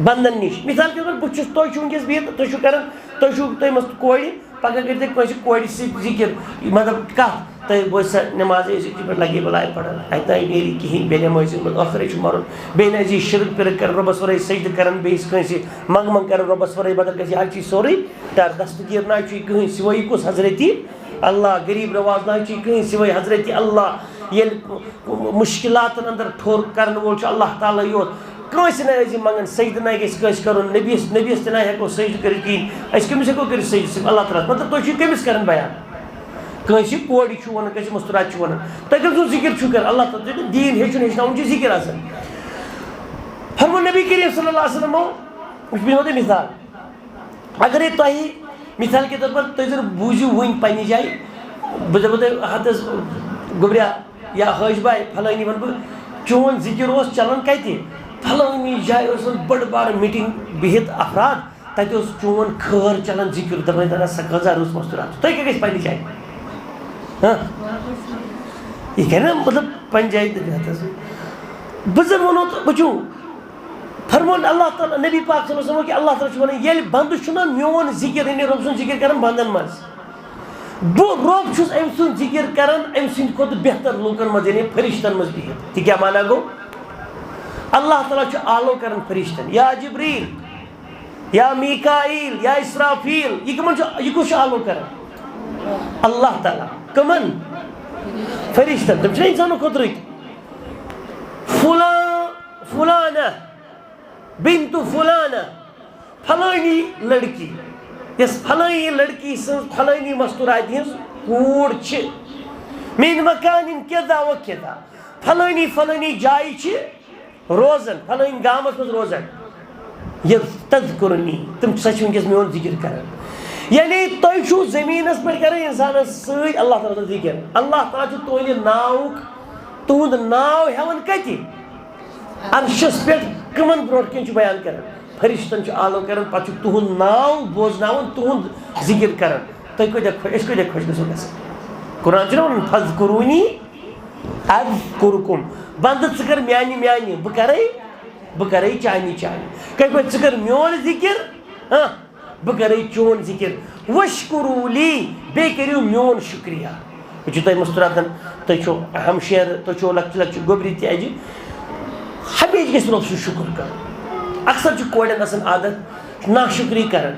بندن نِش، مثال کے طور پر بہٕ چھُس، تُہۍ چھِو وٕنکیٚس بِہِتھ، تُہۍ چھِو کران، تُہۍ چھِو، تُہۍ مہ کورِ، پگاہ کٔرِو تُہۍ کٲنٛسہِ کورِ سۭتۍ ذِکِر، مطلب کتھ، تۄہہِ بوزِ سا نماز أزِچ پٮ۪ٹھ لگے بلاے پران، اتہِ نہ نیری کِہیٖنۍ، بے نمٲزی منٛز ٲخرے چھُ مرُن، بیٚیہِ نہ زِ شرک پِرک کران، رۄبس ورٲے سجدٕ کران بیٚیِس کٲنٛسہِ، منٛگہٕ منٛگ کران رۄبس ورٲے بدل کٲنٛسہِ، یہِ حظ چھُ سورُے ٹر۔ دستگیر نہ چھُ یہِ کٕہٕنۍ سوٲے کُس؟ حضرتی اللہ۔ غریب نواز نہ چھُ یہِ کٕہٕنۍ سوٲے حضرتی اللہ۔ ییٚلہِ مُشکِلاتن اندر ٹھوٚر کرن وول چھُ اللہ تعالیٰ یوت۔ کٲنٛسہِ نہ ٲسۍ یہِ منٛگان، سجدٕ نہ گژھِ کٲنٛسہِ کرُن، نبیَس، نبیَس تہِ نہ ہٮ۪کو سجدٕ کٔرِتھ کِہیٖنۍ۔ أسۍ کٔمِس ہٮ۪کو کٔرِتھ سجدٕ؟ صرف اللہ تعالیٰ۔ مطلب، تُہۍ چھِو کٔمِس کران بیان؟ کٲنٛسہِ کورِ چھُو وَنان، کٲنٛسہِ مستورات چھُو وَنان، تُہۍ کٔمۍ سُنٛد ذِکِر چھُو کران؟ اللہ تعالیٰ۔ تُہۍ دیٖن ہیٚچھُن، ہیٚچھناوُن چھُ ذِکِر آسان۔ فرمو نبی کریم صلی اللہ علیہ وسلمو، بہٕ دِمو تۄہہِ مثال۔ اگرے تۄہہِ، مثال کے طور پر، تُہۍ زن بوٗزِو وٕنۍ پننہِ جایہِ، بہٕ دپہٕ تۄہہِ، ہتس گوٚبریا یا حٲج بھاے، فلٲنی ونہٕ بہٕ، چون ذِکِر اوس چلان کتہِ؟ فلٲنی جایہِ ٲس وۄنۍ بٔڑ بار میٖٹِنٛگ بِہِتھ افراد، تتہِ اوس چون خٲر چلان، ذِکِر، دپان، دپان، سۄ کۭژاہ رٕژ مستوٗرات چھِ۔ تۄہہِ کیٛاہ گژھِ پننہِ جایہِ؟ ہاں؟ یہِ کیٛاہ نا، مطلب، پننہِ جایہِ تہِ بِہِتھ حظ۔ بہٕ زن ونو تہٕ وٕچھِو، فرمون اللہ تعالیٰ، نبی پاک صلی اللہ علیہ وسلم کہ اللہ تعالیٰ چھُ ونان، ییٚلہِ بندٕ چھُنہ میون ذِکِر، یعنی رۄب سُنٛد ذِکِر کران بندن منٛز، بہٕ رۄب چھُس أمۍ سُنٛد ذِکِر کران أمۍ سٕنٛدِ کھۄتہٕ بہتر لوٗکن منٛز، یعنی فرشتن منٛز بِہِتھ۔ تہِ کیٛاہ معنہ گوٚو؟ اللہ تعالیٰ چھُ آلو کران فرشتن، یا جبریل، یا میکائیل، یا اسرافیل، یہِ کٕمن چھُ، یہِ کُس چھُ آلو کران؟ اللہ تعالیٰ۔ کٕمن؟ فرشتن، تِم چھِنہ اِنسانو کھۄتہٕ رٕتۍ۔ فلاں، فلانہ بنت فلانہ، فلٲنی لڑکی، یۄس فلٲنی لڑکی سٕنٛز فلٲنی مستوراتہِ ہٕنٛز کوٗر چھِ، من مکان کذا و کذا، فلٲنی فلٲنی جایہِ چھِ روزان، فلٲنی گامس منٛز روزان۔ یہِ تذکرنی، تِم، سۄ چھِ وٕنکیٚس میون ذِکِر کران۔ یعنی تُہۍ چھِو زٔمیٖنس پٮ۪ٹھ کران اِنسانس سۭتۍ اللہ تعالیٰ سُنٛد ذِکِر۔ اللہ تعالیٰ چھُ تُہنٛدِ ناوُک، تُہُنٛد ناو ہٮ۪وان کتہِ؟ عرشس پٮ۪ٹھ۔ کٕمن برونٛٹھ کِنۍ چھُ بیان کران؟ فرشتن چھُ آلو کران، پتہٕ چھُ تُہُنٛد ناو بوزناوان، تُہُنٛد ذِکِر کران۔ تُہۍ کۭتیٛاہ خۄ-، أسۍ کۭتیٛاہ خۄش گژھو گژھٕنۍ؟ قرآن چھُنہ ونان، "فذکرونی اذکرکم"، بندٕ، ژٕ کر میانہِ، میانہِ، بہٕ کرے، بہٕ کرے چانی، چانی۔ کتھ پٲٹھۍ؟ ژٕ کر میون ذِکِر، ہاں، بہٕ کرے چون ذِکِر۔ وشکرو لی، بیٚیہِ کٔرِو میون شُکریہ۔ وٕچھِو تُہۍ مستوراتن، تُہۍ چھِو ہمشیرٕ، تُہۍ چھِو لۄکچہِ لۄکچہِ گوٚبرِ تہِ اَجہِ۔ ہمیشہِ گژھِ رۄب سُنٛد شُکُر کرُن۔ اکثر چھِ کورٮ۪ن آسان عادت ناشُکری کران۔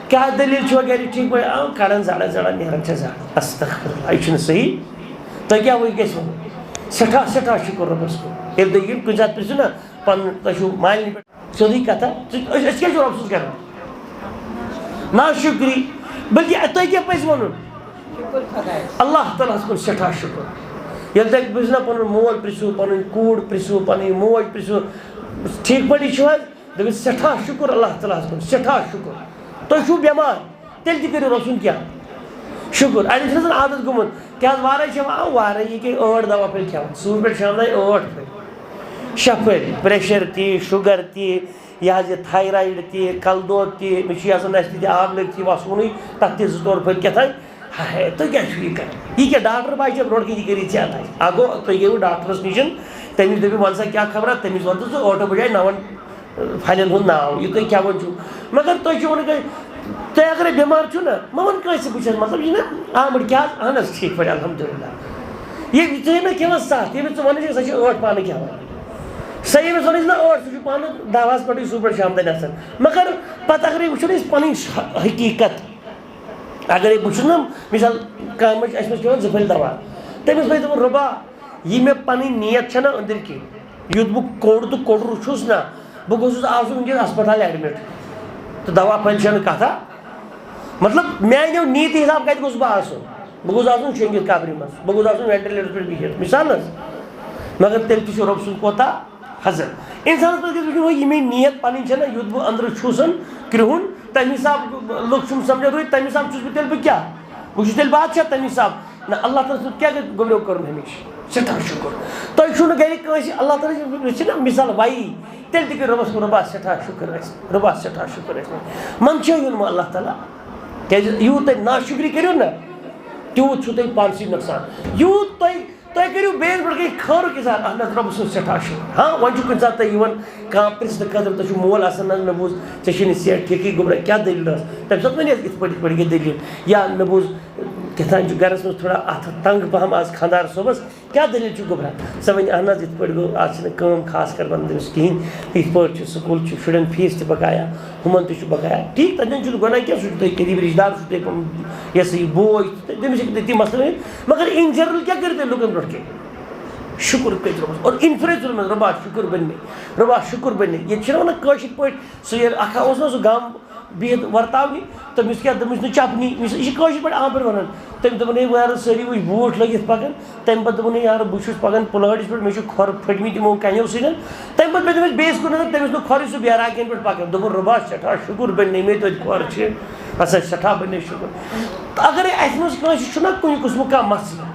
کیٛاہ دٔلیٖل چھُوا گرِ؟ ٹھیٖک پٲٹھۍ؟ آ، کڑان زڑا زڑا، نیران چھےٚ زڑ۔ استغفر اللہ، یہِ چھُنہٕ صحیح۔ تۄہہِ کیٛاہ وۄنۍ گژھِ وَنُن؟ سٮ۪ٹھاہ، سٮ۪ٹھاہ شُکُر رۄبَس کُن۔ ییٚلہِ تُہۍ یِم کُنہِ ساتہٕ پرٛژھِو نا پَنُن، تۄہہِ چھُو مالنہِ پٮ۪ٹھ سیوٚدُے کَتھا، ژٕ، أسۍ، أسۍ کیٛاہ چھِ رۄب سٕنٛز کَران؟ ناشُکری۔ بلکہِ تۄہہِ کیٛاہ پَزِ وَنُن؟ اللہ تعالیٰ ہَس کُن سٮ۪ٹھاہ شُکُر۔ ییٚلہِ تۄہہِ پرٛژھِو نا پَنُن مول پرٛژھِو، پَنٕنۍ کوٗر پرٛژھِو، پَنٕنۍ موج پرٛژھِو، ٹھیٖک پٲٹھۍ چھِو حظ؟ دٔپِو، سٮ۪ٹھاہ شُکُر اللہ تعالیٰ ہَس کُن، سٮ۪ٹھاہ شُکُر۔ تُہۍ چھِو بٮ۪مار، تیٚلہِ تہِ کٔرِو رۄب سُنٛد کیٛاہ؟ شُکُر۔ اَڑٮ۪ن چھِنہٕ آسان عادت گوٚمُت، کیٛاہ حظ وارَے چھےٚ؟ آ، وارَے، یہِ کیٛاہ ٲٹھ دوا پھٔلۍ کھٮ۪وان؟ صُبحہٕ پٮ۪ٹھ شامہٕ تام ٲٹھ پھٔلۍ۔ شےٚ پھٔلۍ، پریشر تہِ، شُگر تہِ، یہِ حظ یہِ تھایرایِڈ تہِ، کَلہٕ دود تہِ، مےٚ چھُ یہِ آسان نَستہِ تہِ آب لٔگۍ تھٕے وَسوٗنٕے، تَتھ تہِ زٕ ژور پھٔلۍ کیٛاہ تام۔ ہاے، تُہۍ کیٛاہ چھِو یہِ کَران؟ یہِ کیٛاہ ڈاکٹر باسہِ برونٛٹھ کَنہِ یہِ کٔرِتھ ژےٚ علاج؟ اَکھ گوٚو، تُہۍ گٔیوٕ ڈاکٹرَس نِش، تٔمِس دٔپِو، وَن سا کیٛاہ خبرا؟ تٔمِس وَن تہٕ ژٕ ٲٹھو بَجاے نَوَن پھلٮ۪ن ہُنٛد ناو، یہِ تُہۍ کھٮ۪وان چھِو۔ مگر تُہۍ چھِو وَنان، تُہۍ اگرے بٮ۪مار چھِو نا، مہ وَن کٲنٛسہِ، بہٕ چھَس، مطلب، یہِ چھِنہ آمٕڈۍ کیٛاہ حظ؟ اَہَن حظ، ٹھیٖک پٲٹھۍ، الحمدللہ۔ یہِ، ژٕ یہِ نہ کھٮ۪وان ستھ، ییٚمِس ژٕ وَنان چھَکھ، سۄ چھِ ٲٹھ پانہٕ کھٮ۪وان۔ سۄ ییٚمِس وَنان چھِ نہ ٲٹھ، سُہ چھُ پانہٕ دَوہَس پٮ۪ٹھٕے صُبحَس شام تام آسان۔ مگر پَتہٕ اگرے وٕچھو نہ أسۍ پَنٕنۍ حقیٖقت، اگرے بہٕ چھُس نہ، مِثال، کانٛہہ ما چھُ اَسہِ منٛز کھٮ۪وان زٕ پھٔلۍ دَوا، تٔمِس پَزِ دَپُن، "رۄبا، یہِ مےٚ پَنٕنۍ نیت چھَنہ أنٛدٕرۍ کِنۍ، یُتھ بہٕ کوٚڑ تہٕ کوٚڑُر چھُس نہ، بہٕ گوٚژھُس آسُن وٕنکیٚس ہسپتال admit۔ تہٕ دوا پھٔلۍ چھَنہٕ کَتھا۔" مطلب، میٛانیو نیتی حساب کَتہِ گوٚژھُس بہٕ آسُن؟ بہٕ گوٚژھُس آسُن شۄنٛگِتھ قبرِ منٛز، بہٕ گوٚژھُس آسُن ventilator پٮ۪ٹھ بِہِتھ، مِثال حظ۔ مگر تیٚلہِ تہِ چھُ رۄب سُنٛد کوتاہ حضر۔ اِنسانَس پَزِ گژھِ وٕچھُن، ہو، یہِ مےٚ نیت پَنٕنۍ چھَنہ، یُتھ بہٕ أنٛدرٕ چھُس، کرٛہُن، تَمہِ حساب لُکھ چھُم سَمجھان روٗدۍ، تَمہِ حساب چھُس بہٕ تیٚلہِ بہٕ کیٛاہ؟ بہٕ چھُس تیٚلہِ بادشاہ تَمہِ حساب۔ نہ، اللہ تعالیٰ سُنٛد کیٛاہ گژھِ گۄڈٕنیو کَرُن ہمیشہِ؟ سٮ۪ٹھاہ شُکُر۔ تۄہہِ چھُو نہٕ گَرِ کٲنٛسہِ، اللہ تعالیٰ سٕنٛز چھِ نہ مِثال وَیی، تیٚلہِ تہِ کٔرِو رۄبَس کُن، "رۄبا، سٮ۪ٹھاہ شُکُر اَسہِ، رۄبا، سٮ۪ٹھاہ شُکُر اَسہِ۔" منٛدچھٲیِو نہٕ وۄنۍ اللہ تعالیٰ، کیٛازِ یوٗت تۄہہِ ناشُکری کٔرِو نہ، تیوٗت چھُو تۄہہِ پانسٕے نۄقصان۔ یوٗت تۄہہِ تۄہہِ کٔرِو بیٚیِس برونٛٹھ کَنہِ خٲرُک اِظہار، اَہَن حظ، رۄبَس سُنٛد سٮ۪ٹھاہ شُکُر۔ ہاں، وۄنۍ چھُ کُنہِ ساتہٕ تۄہہِ یِوان کانٛہہ پرٛژھنہٕ خٲطرٕ، تۄہہِ چھُو مول آسان، نہ، مےٚ بوٗز ژےٚ چھُے نہٕ صحت ٹھیٖکٕے، گوٚبرا، کیٛاہ دٔلیٖل ٲس؟ تَمہِ ساتہٕ وَنہِ اَسہِ، یِتھ پٲٹھۍ، یِتھ پٲٹھۍ گٔے دٔلیٖل۔ یا مےٚ بوٗز کیٛاہ تام چھُ گَرَس منٛز تھوڑا اَتھٕ تنٛگ پَہَم آز خانٛدار صٲبَس، کیٛاہ دٔلیٖل چھُ گوٚبرا؟ سۄ وَنہِ، اَہَن حظ، یِتھ پٲٹھۍ گوٚو، آز چھِنہٕ کٲم خاص کر بَنان تٔمِس کِہیٖنۍ، یِتھ پٲٹھۍ چھُ، سکوٗل چھُ، شُرٮ۪ن فیٖس تہِ بقایا، ہُمَن تہِ چھُ بقایا۔ ٹھیٖک، تَتٮ۪ن چھُنہٕ گۄناہ کینٛہہ، سُہ چھُ تۄہہِ قریٖبی رِشتہٕ دار، سُہ چھُ تۄہہِ یَس یہِ بوے، تٔمِس ہیٚکہِ تٔتی مسلہٕ ؤنِتھ۔ مگر in general کیٛاہ کٔرِو تُہۍ لُکَن برونٛٹھ کِنۍ؟ شُکُر کٔرِتھ رۄبَس۔ اور اِنفرٛنس ووٚن مےٚ، "رۄبا شُکُر بَنہِ مےٚ، رۄبا شُکُر بَنہِ مےٚ۔" ییٚتہِ چھِنہ وَنان کٲشِر پٲٹھۍ، سُہ ییٚلہِ اَکھ ہا اوس نہ سُہ گام بِہِتھ وَرتاونہِ، تٔمِس کیٛاہ، تٔمِس نہٕ چَپنی، یہِ چھِ کٲشِر پٲٹھۍ آنٛبٕر وَنان۔ تٔمۍ دوٚپُن، "ہے وارٕ سٲری وٕچھ بوٗٹھ لٲگِتھ پَکان۔" تَمہِ پَتہٕ دوٚپُن، "ہے یارٕ، بہٕ چھُس پَکان پُلہٲڑِس پٮ۪ٹھ، مےٚ چھِ کھۄر پھٔٹمٕتۍ یِمو کَنیو سۭتۍ۔" تَمہِ پَتہٕ پیوٚو تٔمِس بیٚیِس کُن نظر، تٔمِس لوٚگ کھۄرٕے سُہ بیراکٮ۪ن پٮ۪ٹھ پَکان۔ دوٚپُن، "رۄبا سٮ۪ٹھاہ شُکُر بَنہِ مےٚ توتہِ کھۄر چھِ، اَسا سٮ۪ٹھاہ بَنہِ مےٚ شُکُر۔" تہٕ اگرے اَسہِ منٛز کٲنٛسہِ چھُنہ کُنہِ قٕسمُک کانٛہہ مسلہٕ،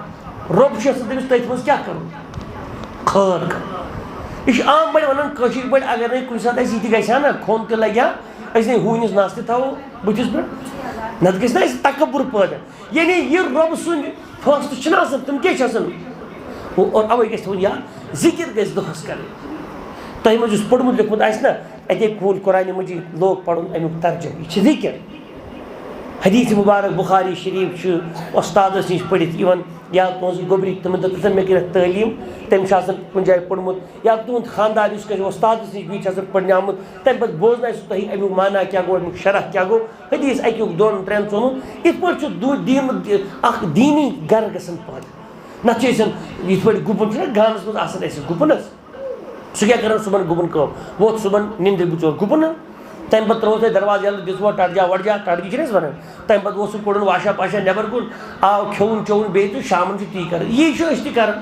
رۄب چھُ یَژھان تٔمِس تٔتھۍ منٛز کیٛاہ کَرُن؟ خٲر کَرُن۔ یہِ چھُ عام پٲٹھۍ وَنان کٲشِر پٲٹھۍ، اگر نَے کُنہِ ساتہٕ اَسہِ یہِ تہِ گژھِ ہا نہ، کھوٚن تہِ لَگہِ ہا، أسۍ نَے ہوٗنِس نَس تہِ تھاوو بٕتھِس پٮ۪ٹھ، نَتہٕ گژھِ نہ اَسہِ تَکَبُر پٲدٕ۔ یعنی یہِ رۄب سٕنٛدۍ فٲصلہٕ چھِنہ آسان، تِم کیٛاہ چھِ آسان؟ اور اَوَے گژھِ تھاوُن یاد، ذِکِر گژھِ دۄہَس کَرٕنۍ۔ تۄہہِ منٛز یُس پوٚرمُت لیوٚکھمُت آسہِ نہ، اَتے کھوٗل قرآنِ مجیٖد، لوگ پَرُن اَمیُک ترجمہٕ، یہِ چھِ ذِکِر۔ حدیث مبارک بخاری شریف چھُ وۄستادس نِش پٔرِتھ یِوان، یا تُہنٛزِ گوٚبرِکۍ تِمن دٔپِو، "مےٚ کٔرِتھ تعلیٖم"، تٔمۍ چھُ آسان کُنہِ جایہِ پوٚرمُت، یا تُہُنٛد خانٛدار یُس کٲنٛسہِ وۄستادس نِش بِہِتھ چھُ آسان پٔرناومُت، تَمہِ پتہٕ بوزنایہِ سُہ تۄہہِ اَمیُک معنہ کیٛاہ گوٚو، اَمیُک شرح کیٛاہ گوٚو، حدیث اَکیُک دۄن ترٛٮ۪ن ژۄن ہُنٛد۔ یِتھ پٲٹھۍ چھُ دُ-، دیٖن، اکھ دیٖنی گرٕ گژھان پٲدٕ۔ نَتہٕ چھِ أسۍ یِتھ پٲٹھۍ گُپُن چھُنہ گانَس منٛز آسان اَسہِ گُپنَس، سُہ کیٛاہ کَران صُبحن گُپُن کٲم؟ ووٚتھ صُبحن نِندرِ بُژور گُپُن، تَمہِ پَتہٕ ترٛووُس تۄہہِ دروازٕ یَلہٕ، دِژوا ٹَٹجا وَٹجا، ٹَٹجہِ چھِنہٕ أسۍ وَنان، تَمہِ پَتہٕ اوس سُہ کوٚڑُن واشا پاشا نٮ۪بَر کُن، آو کھیوٚوُن چیوٚوُن بیٚیہِ تہٕ شامَن چھُ تی کَران۔ یی چھِ أسۍ تہِ کَران۔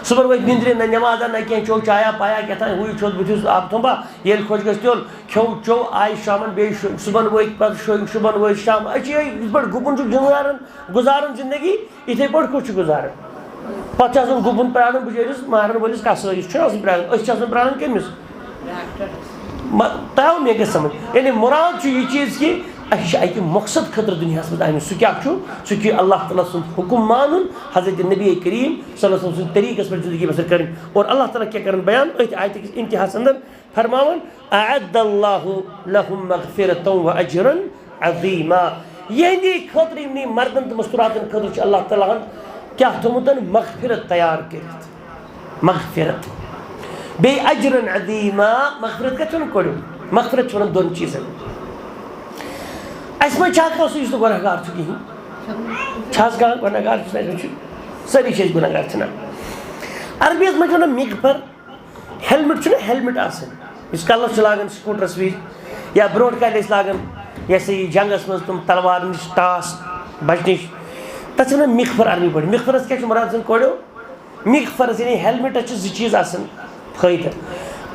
صُبحن ؤتھۍ نِندرِ، نہ نٮ۪مازا نہ کینٛہہ، چیوٚو چایا پایا کیٛاہ تام، ہُے چھوٚت بٕتھِس آب تھوٚمبا، ییٚلہِ خۄش گژھِ تیوٚل، کھیوٚو چیوٚو، آیہِ شامَن بیٚیہِ شۄنٛگ، صُبحن ؤتھۍ پَتہٕ شۄنٛگۍ، صُبحن ؤتھۍ شام، أسۍ چھِ یِتھ پٲٹھۍ گُپُن چھُ گُزاران، گُزاران زِندگی، یِتھَے پٲٹھۍ کُس چھُ گُزاران؟ پَتہٕ چھُ آسان گُپُن پرٛاران بِچٲرِس مارَن وٲلِس کَسٲیِس، چھُنہٕ آسان پرٛاران، أسۍ چھِ آسان پرٛاران کٔمِس؟ مَ-، تۄہہِ آو مےٚ کیٛاہ سَمٕجھ؟ یعنی مُراد چھُ یہِ چیٖز کہِ اَسہِ چھِ اَکہِ مقصد خٲطرٕ دُنیاہَس منٛز آمٕتۍ۔ سُہ کیٛاہ چھُ؟ سُہ چھُ اللہ تعالیٰ سُنٛد حُکُم مانُن، حضرت نبی کریم صلی اللہ علیہ وسلم سٕنٛدِ طریٖقَس پٮ۪ٹھ زِندگی بسر کَرٕنۍ۔ اور اللہ تعالیٰ کیٛاہ کَرَن بیان أتھۍ آیتہِ کِس انتہاہَس اندر؟ فرماوان، "اعد اللہ لہم مغفرۃ و اجرا عظیما"۔ یہندی خٲطرٕ، یِمنٕے مردن تہٕ مستوراتن خٲطرٕ چھُ اللہ تعالیٰ ہن کیٛاہ تھوٚمُت؟ مغفرت تیار کٔرِتھ۔ مغفرت۔ بیٚیہِ اجرا عظیما۔ مغفرت کَتھ چھُ وَنان؟ کٔڑِو۔ مغفرت چھُ وَنان دۄن چیٖزن۔ اَسہِ منٛز چھا کانٛہہ سُہ یُس نہٕ گۄناہ گار چھُ کِہیٖنۍ؟ چھا حظ کانٛہہ گۄناہ گار؟ چھُ اَسہِ منٛز چھُ۔ سٲری چھِ أسۍ گۄناہ گار، چھِنہ؟ عربی یَس منٛز چھِ وَنان مغفر۔ ہیلمٹ چھُنہ ہیلمٹ آسان، یُس کلس چھِ لاگان سکوٗٹرس وِزِ، یا برونٛٹھ کالہِ ٲسۍ لاگان، یہِ ہسا یہِ جنگس منٛز تِم تلوار نِش ٹاس بچنٕچ، تتھ چھِ ونان مِغفر عربی پٲٹھۍ۔ مِغفرس کیٛاہ چھُ مراد زن کورٮ۪و؟ مِغفرس یعنی ہیلمٹس چھِ زٕ چیٖز آسان فٲیدٕ۔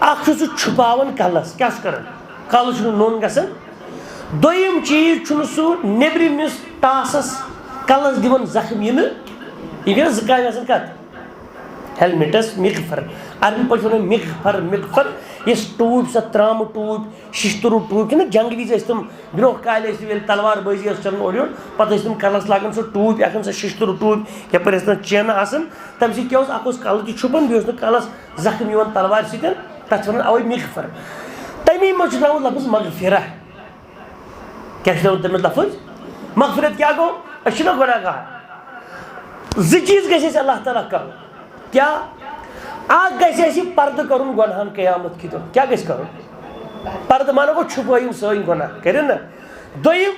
اکھ چھُ سُہ چھُپاوان کلس، کیٛاہ چھُ کران؟ کلس چھُنہٕ نوٚن گژھان۔ دوٚیِم چیٖز چھُنہٕ سُہ نیٚبرِمِس ٹاسس کلس دِوان زخم یِنہٕ۔ یہِ گٔے زٕ کامہِ آسان کتھ؟ ہیلمٹس مغفر، عربی پٲٹھۍ چھِ وَنان مغفر، مغفر، یۄس ٹوٗپۍ، سۄ ترٛامہٕ ٹوٗپۍ، شِشتٕروٗ ٹوٗپۍ چھِنہ، جنگہٕ وِزِ ٲسۍ تِم، برونٛہہ کالہِ ٲسۍ ییٚلہِ تلوار بٲزی ٲس چلان اورٕ یورٕ، پَتہٕ ٲسۍ تِم کَلَس لاگان سۄ ٹوٗپۍ، اَکھ ٲس سۄ شِشتٕروٗ ٹوٗپۍ، یَپٲرۍ ٲسۍ تَتھ چینہٕ آسان، تَمہِ سۭتۍ کیٛاہ اوس، اَکھ اوس کَلہٕ تہِ چھُپان، بیٚیہِ اوس نہٕ کَلَس زخم یِوان تلوارِ سۭتۍ، تَتھ چھِ وَنان اَوَے مغفر۔ تَمی منٛز چھُ درٛامُت لفظ مغفرہ۔ کیٛاہ چھُ درٛامُت تَمیُک لفظ؟ مغفرت کیٛاہ گوٚو؟ أسۍ چھِنہ گۄناہ گار۔ زٕ چیٖز گژھِ اَسہِ اللہ تعالیٰ کَرُن۔ کیٛاہ؟ اَکھ گژھِ اَسہِ پردٕ کَرُن گۄناہَن قیامت کہِ دۄہ۔ کیٛاہ گژھِ کَرُن؟ پردٕ معنی گوٚو چھُپٲیِن سٲنۍ گۄناہ، کٔرِو نہ؟ دوٚیِم،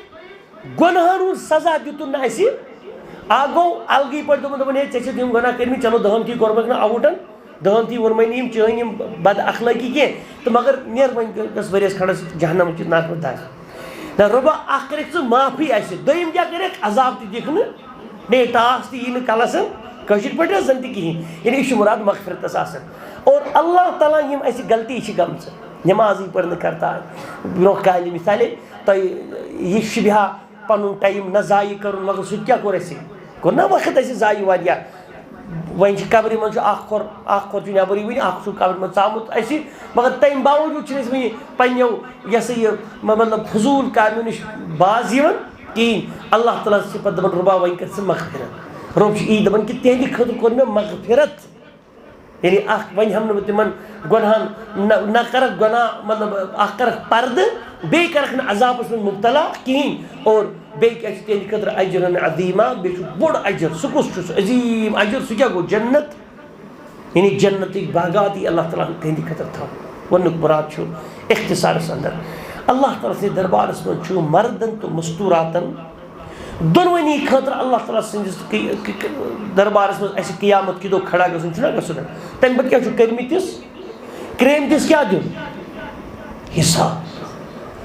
گۄناہَن ہُنٛد سزا دیُتُن نہٕ اَسہِ۔ اَکھ گوٚو الگٕے پٲٹھۍ دوٚپُن، دوٚپُن، "ہے، ژےٚ چھِتھ یِم گۄناہ کٔرمٕتۍ، چلو دَہَن تھی کوٚرمَکھ نہٕ آوُٹَن۔" دَہَن تھی ووٚنمَے نہٕ یِم چٲنۍ یِم بد اخلٲقی کینٛہہ، تہٕ مگر نیر وۄنۍ گٔژھ ؤریَس کھنٛڈَس جہنمٕچ نارٕ منٛز دَگ۔ نہ رۄبا، اَکھ کٔرِکھ ژٕ معافی اَسہِ، دوٚیِم کیٛاہ کٔرِکھ؟ عذاب تہِ دِکھ نہٕ، بیٚیہِ ٹاس تہِ یی نہٕ کَلَس، کٲشِر پٲٹھۍ حظ زَن تہِ کِہیٖنۍ۔ یعنی یہِ چھُ مُراد مغفرتَس آسان۔ اور اللہ تعالیٰ یِم اَسہِ غلطی چھِ گٔمژٕ، نمازٕے پٔر نہٕ کرتا، برونٛہہ کالہِ مثالے تۄہہِ یہِ شبیہ پنُن ٹایم نہ ضایع کرُن، مگر سُہ تہِ کیٛاہ کوٚر اَسہِ؟ کوٚر نہ وقت اَسہِ ضایع واریاہ۔ وۄنۍ چھِ قبرِ منٛز چھُ اکھ کھۄر، اکھ کھۄر چھُ نٮ۪برٕے وٕنہِ، اکھ چھُ قبرِ منٛز ژامُت اَسہِ، مگر تَمہِ باوجوٗد چھِنہٕ أسۍ وٕنہِ پنٛنیو یہِ ہسا یہِ مطلب فضوٗل کامٮ۪و نِش باز یِوان کِہیٖنۍ۔ اللہ تعالیٰ ہَس چھِ پَتہٕ دَپان، "رۄبا، وۄنۍ کر ژٕ مغفرت۔" رۄب چھُ یی دَپان کہِ، "تِہِنٛدِ خٲطرٕ کوٚر مےٚ مغفرت۔" یعنی اکھ وۄنۍ ہٮ۪مہٕ نہٕ بہٕ تِمن گۄنہن، نہ، نہ کرکھ گۄناہ، مطلب اکھ کرکھ پردٕ، بیٚیہِ کرکھ نہٕ عذابس منٛز مبتلا کِہینۍ۔ اور بیٚیہِ کیٛاہ چھُ تِہنٛدِ خٲطرٕ اجرن عظیما، بیٚیہِ چھُ بوٚڑ اجر۔ سُہ کُس چھُ؟ سُہ عظیٖم اجر، سُہ کیٛاہ گوٚو؟ جنت۔ یعنی جنتٕکۍ باغات یی اللہ تعالیٰ ہن تِہنٛدِ خٲطرٕ تھاونہٕ۔ وَننُک مُراد چھُ اختصارس اندر، اللہ تعالیٰ سٕنٛدِس دربارس منٛز چھُ مردن تہٕ مستوٗراتن دۄنوٕنی خٲطرٕ اللہ تعالیٰ سٕنٛدِس قی-، قی-، دربارس منٛز اَسہِ قیامت کہِ دۄہ کھڑا گژھُن چھُنہ گژھُن؟ تَمہِ پتہٕ کیٛاہ چھُ کٔرمٕتِس؟ کرٛیمتِس کیٛاہ دیُن؟ حساب۔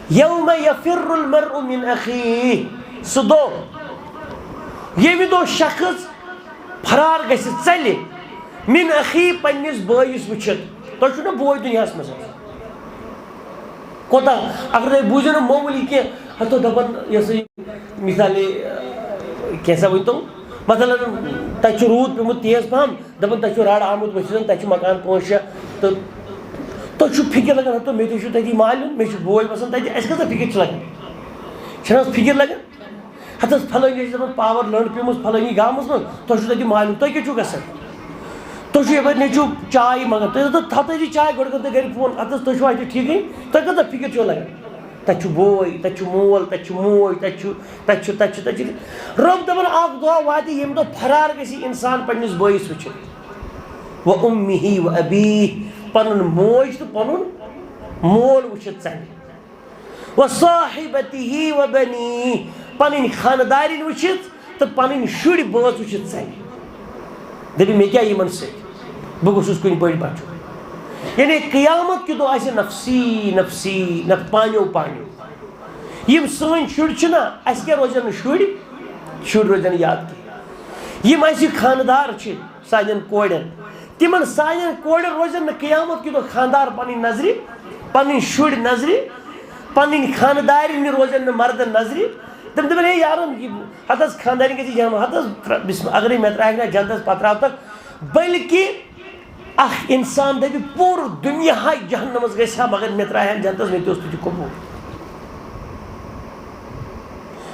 یوم یفر المرء من اخیہ، سُہ دۄہ، ییٚمہِ دۄہ شخص فرار گژھِ، ژلہِ، من اخیہ، پننِس بٲیِس وٕچھِتھ۔ تۄہہِ چھُو نہ بوے دُنیاہس منٛز؟ کوتاہ، اگر تُہۍ بوٗزِو نہٕ معموٗلی کینٛہہ، ہتو دپان، یہِ ہسا یہِ، مثالے، کینٛژھا ؤنۍ تو، مثلاً، تتہِ چھُ روٗد پیوٚمُت تیز پہم، دپان، تتہِ چھُ رڑ آمُت ؤسِتھ، تتہِ چھُ مکان پانٛژھ شےٚ، تہٕ تۄہہِ چھُ فکر لگان، ہتو مےٚ تہِ چھُ تتی مالیُن، مےٚ چھُ بوے بسان تتہِ، اَسہِ کۭژاہ فکر چھِ لگان؟ چھِنہٕ حظ فکر لگان؟ ہتس فلٲنی چھِ دپان پاور لٔنڈ پیمٕژ، فلٲنی گامس منٛز، تۄہہِ چھُو تتہِ معلوم، تۄہہِ کیٛاہ چھُو گژھان؟ تُہۍ چھُو یپٲرۍ نیٚچوٗ چاے منٛگان، تُہۍ دپتو تھاو تُہۍ دِ چاے، گۄڈٕ کٔرِو تُہۍ گرِ فون، اتھ حظ تُہۍ چھُوا اتہِ ٹھیٖکٕے؟ تۄہہِ کۭژاہ فکر چھو لگان؟ تتہِ چھُ بوے، تتہِ چھُ مول، تتہِ چھُ موج، تتہِ چھُ، تتہِ چھُ، تتہِ چھُ، تتہِ چھُ۔ رۄب دپان اکھ دۄہ واتہِ ییٚمہِ دۄہ فرار گژھِ انسان پننِس بٲیِس وٕچھِتھ۔ و امہ و ابیہ، پنُن موج تہٕ پنُن مول وٕچھِتھ ژلہِ۔ و صاحبتہ و بنیہ، پنٕنۍ خاندارِنۍ وٕچھِتھ تہٕ پنٕنۍ شُرۍ بٲژ وٕچھِتھ ژلہِ۔ دٔپِو، مےٚ کیٛاہ یِمَن سۭتۍ؟ بہٕ گوٚژھُس کُنہِ پٲٹھۍ بَچُن۔ یعنی قیامت کہِ دۄہ آسہِ نفسی، نفسی، نف-، پانیو، پانیو۔ یِم سٲنۍ شُرۍ چھِنہ، اَسہِ کیٛاہ روزن نہٕ شُرۍ؟ شُرۍ روزن نہٕ یاد کینٛہہ۔ یِم اَسہِ خانٛدار چھِ سانٮ۪ن کورٮ۪ن، تِمَن سانٮ۪ن کورٮ۪ن روزن نہٕ قیامت کہِ دۄہ خانٛدار پَنٕنۍ نظرِ، پَنٕنۍ شُرۍ نظرِ، پَنٕنۍ خانٛدارِنۍ روزن نہٕ مَردَن نظرِ۔ تِم دَپَن، ہے یارَن، یہِ ہتس خاندارنۍ گژھِ جہنم، ہتس تر-، بسم-، اگرے مےٚ ترٛایہِ نہ جنتس، پتہٕ ترٛاو تک۔ بلکہِ اکھ انسان دپہِ، پوٗرٕ دُنیا جہنمس گژھِ ہا، مگر مےٚ ترٛایہِ ہن جنتس، مےٚ تہِ اوس تہِ قبول۔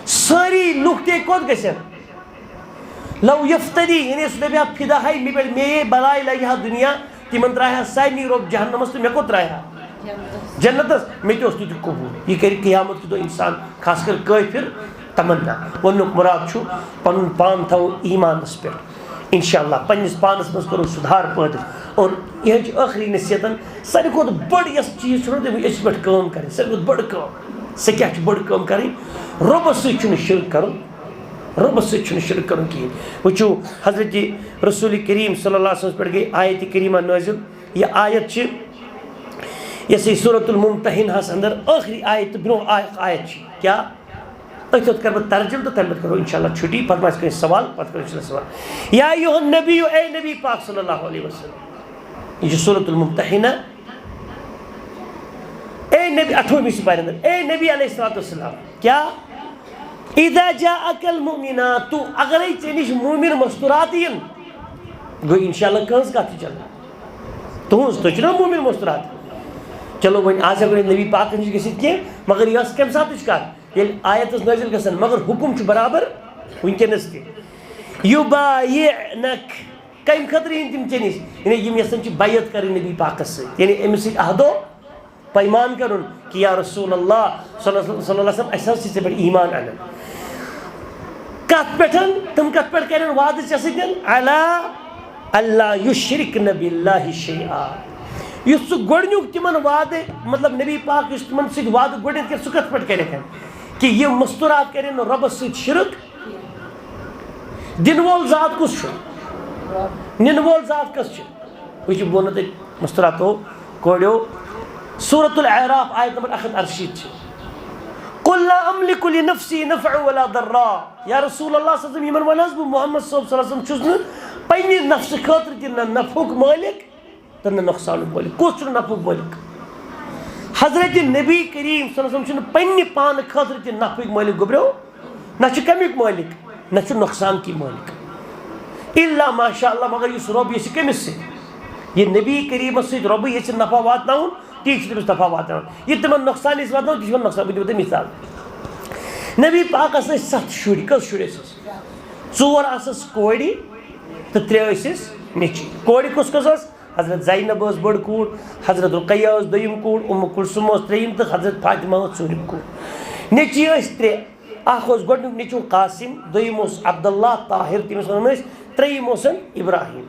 سٲری لُکھ تہِ کوٚت گژھن؟ لو یفتدی، یعنی سُہ دپہِ ہا، فدا ہے مےٚ پٮ۪ٹھ، مے بلاے لگہِ ہا دُنیا، تِمن ترٛایہِ ہا سارنٕے رۄب جہنمس تہٕ مےٚ کوٚت ترٛایہِ ہا؟ جنتس۔ مےٚ تہِ اوس تہِ تہِ قبول۔ یہِ کرِ قیامت کہِ دۄہ انسان، خاص کر کٲفر، تمنا۔ وننُک مراد چھُ پنُن پان تھاوو ایمانس پٮ۪ٹھ۔ انشاءاللہ پننِس پانس منٛز کرو سُدھار پٲدٕ۔ اور یہِ چھِ ٲخری نصیحتن، ساروی کھۄتہٕ بٔڑ یۄس چیٖز چھُ نہ، تِم أچھ پٮ۪ٹھ کٲم کرٕنۍ، ساروی کھۄتہٕ بٔڑ کٲم۔ سۄ کیٛاہ چھِ بٔڑ کٲم کرٕنۍ؟ رۄبس سۭتۍ چھُنہٕ شرک کرُن۔ رۄبس سۭتۍ چھُنہٕ شرک کرُن کِہیٖنۍ۔ وٕچھِو، حضرت رسول کریم صلی اللہ علیہ وسلمس پٮ۪ٹھ گٔے آیت کریمہ نٲزِل۔ یہِ آیت چھِ، یۄس یہِ سورۃ الممتحنہس اندر ٲخری آیت تہٕ برونٛہہ آ-، آیت چھِ۔ کیٛاہ؟ أتھۍ یوت کرٕ بہٕ ترجمہٕ تہٕ تَمہِ پتہٕ کرو انشاءاللہ چھُٹی، پتہٕ ما آسہِ کٲنٛسہِ سوال، پتہٕ کرو انشاءاللہ سوال۔ یا ایھا النبی، اے نبی پاک صلی اللہ علیہ وسلم۔ یہِ چھِ سورۃ الممتحنہ۔ اے نبی، اَٹھووُہمہِ سپارِ اندر، اے نبی علیہ الصلوۃ والسلام، کیٛاہ؟ اذا جاءک المؤمنات، اگرے ژےٚ نِش مومن مستورات یِن، گوٚو انشاءاللہ کٕہٕنٛز کتھ چھِ چلان؟ تُہٕنٛز، تُہۍ چھِو نا مومن مستورات؟ چلو وۄنۍ آز ہٮ۪کو نہٕ نبی پاکس نِش گٔژھِتھ کینٛہہ، مگر یہِ ٲس کمہِ ساتٕچ کتھ؟ ییٚلہِ آیت ٲس نٲزِل گژھان، مگر حُکم چھُ برابر وٕنکیٚنس تہِ۔ یُبایعنک، کمہِ خٲطرٕ یِن تِم ژےٚ نِش؟ یعنی یِم یژھان چھِ بیعت کرٕنۍ نبی پاکس سۭتۍ، یعنی أمِس سۭتۍ عہدو پیمان کرُن کہ یا رسول اللہ صلی اللہ، صلی اللہ علیہ وسلم، اسہِ حظ چھِ ژےٚ پٮ۪ٹھ ایمان انُن۔ کتھ پٮ۪ٹھ؟ تِم کتھ پٮ۪ٹھ کرن وعدٕ ژےٚ سۭتۍ؟ علی اللہ یشرکن باللہ شیئا۔ یُس سُہ گۄڈنیُک تِمن وعدٕ، مطلب نبی پاک یُس تِمن سۭتۍ وعدٕ گۄڈنیتھ کرِ، سُہ کتھ پٮ۪ٹھ کرکھ؟ کہ یِم مستورات کرن نہٕ رۄبس سۭتۍ شرک۔ دِنہٕ وول ذات کُس چھُ؟ نِنہٕ وول ذات کس چھُ؟ وٕچھِو، بہٕ وَنو تۄہہِ مستوراتو، کورِیو، سورۃ الاعراف، آیت نمبر اکھ ہتھ ارشیٖتھ چھِ۔ قل لا املک لنفسی نفعا ولا ضرا۔ یا رسول اللہ صلی اللہ علیہ وسلم، یِمن وَن حظ بہٕ، محمد صٲب صلی اللہ علیہ وسلم، چھُس نہٕ پننہِ نفسہٕ خٲطرٕ تہِ نہ نفعُک مٲلِک تہٕ نہ نۄقصانُک مٲلِک۔ کُس چھُنہٕ نفعُک مٲلِک؟ حضرت نبی کریم صلی اللہ علیہ وسلم چھُنہٕ پننہِ پانہٕ خٲطرٕ تہِ نفعُک مٲلِک، گوٚبریو۔ نہ چھُ کمیُک مٲلِک، نہ چھُ نۄقصان کی مٲلِک۔ الا ماشاء اللہ، مگر یُس رۄب یژھِ کٔمِس سۭتۍ؟ یہِ نبی کریٖمس سۭتۍ رۄبٕے یژھِ نفع واتناوُن، تی چھُ تٔمِس نفع واتناوُن۔ یہِ تِمن نۄقصان یژھِ واتناوُن، تی چھُ تِمن نۄقصان۔ بہٕ دِمہٕ تۄہہِ مثال۔ نبی پاکس ٲسۍ ستھ شُرۍ۔ کٔژ شُرۍ ٲسِس؟ ژور آسس کورِ تہٕ ترٛےٚ ٲسِس نیٚچی۔ کورِ کُس کُس ٲس؟ حضرت زینب ٲس بٔڑ کوٗر، حضرت رقیہ ٲس دوٚیِم کوٗر، ام کلثوم ٲس ترٛیٚیِم تہٕ حضرت فاطمہ ٲس ژوٗرِم کوٗر۔ نیٚچی ٲسۍ ترٛےٚ۔ اکھ اوس گۄڈٕنیُک نیٚچوٗ قاسم، دوٚیِم اوس عبداللہ طاہر، تٔمِس وَنان ٲسۍ، ترٛیٚیِم اوسن ابراہیم۔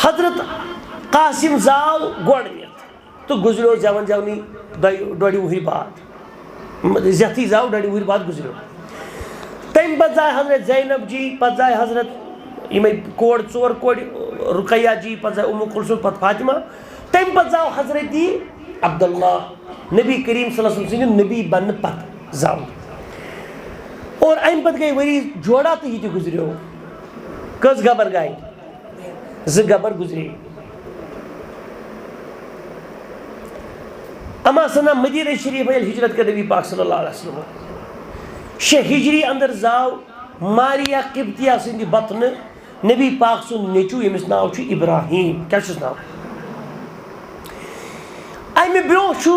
حضرت قاسم زاو گۄڈٕنیتھ تہٕ گُزریو زٮ۪وان زٮ۪ونٕے دۄیہِ، ڈۄڈِ وُہٕرۍ بعد۔ زیتھٕے زاو، ڈۄڈِ وُہٕرۍ بعد گُزریو۔ تَمہِ پتہٕ زاے حضرت زینب جی، پتہٕ زاے حضرت یِمے کورِ، ژور کورِ، رقیہ جی، پتہٕ زاے ام کلثوم، پتہٕ فاطمہ۔ تَمہِ پتہٕ زاو حضرت عبداللہ، نبی کریم صلی اللہ علیہ وسلم سٕنٛدِ نبی بننہٕ پتہٕ زاو۔ اور اَمہِ پتہٕ گٔے ؤری جوڑا تہٕ یہِ تہِ گُزریو۔ کٔژ گبر گٔے؟ زٕ گبر گُزرے۔ اما سنہ مدینہ شریف ییٚلہِ ہجرت کٔر نبی پاک صلی اللہ علیہ وسلم، شےٚ ہجری اندر زاو ماریا قبطیہ سٕنٛدِ بطنہٕ نبی پاک سُنٛد نیٚچوٗ، ییٚمِس ناو چھُ ابراہیم۔ کیٛاہ چھُس ناو؟ اَمہِ برٛونٛہہ چھُ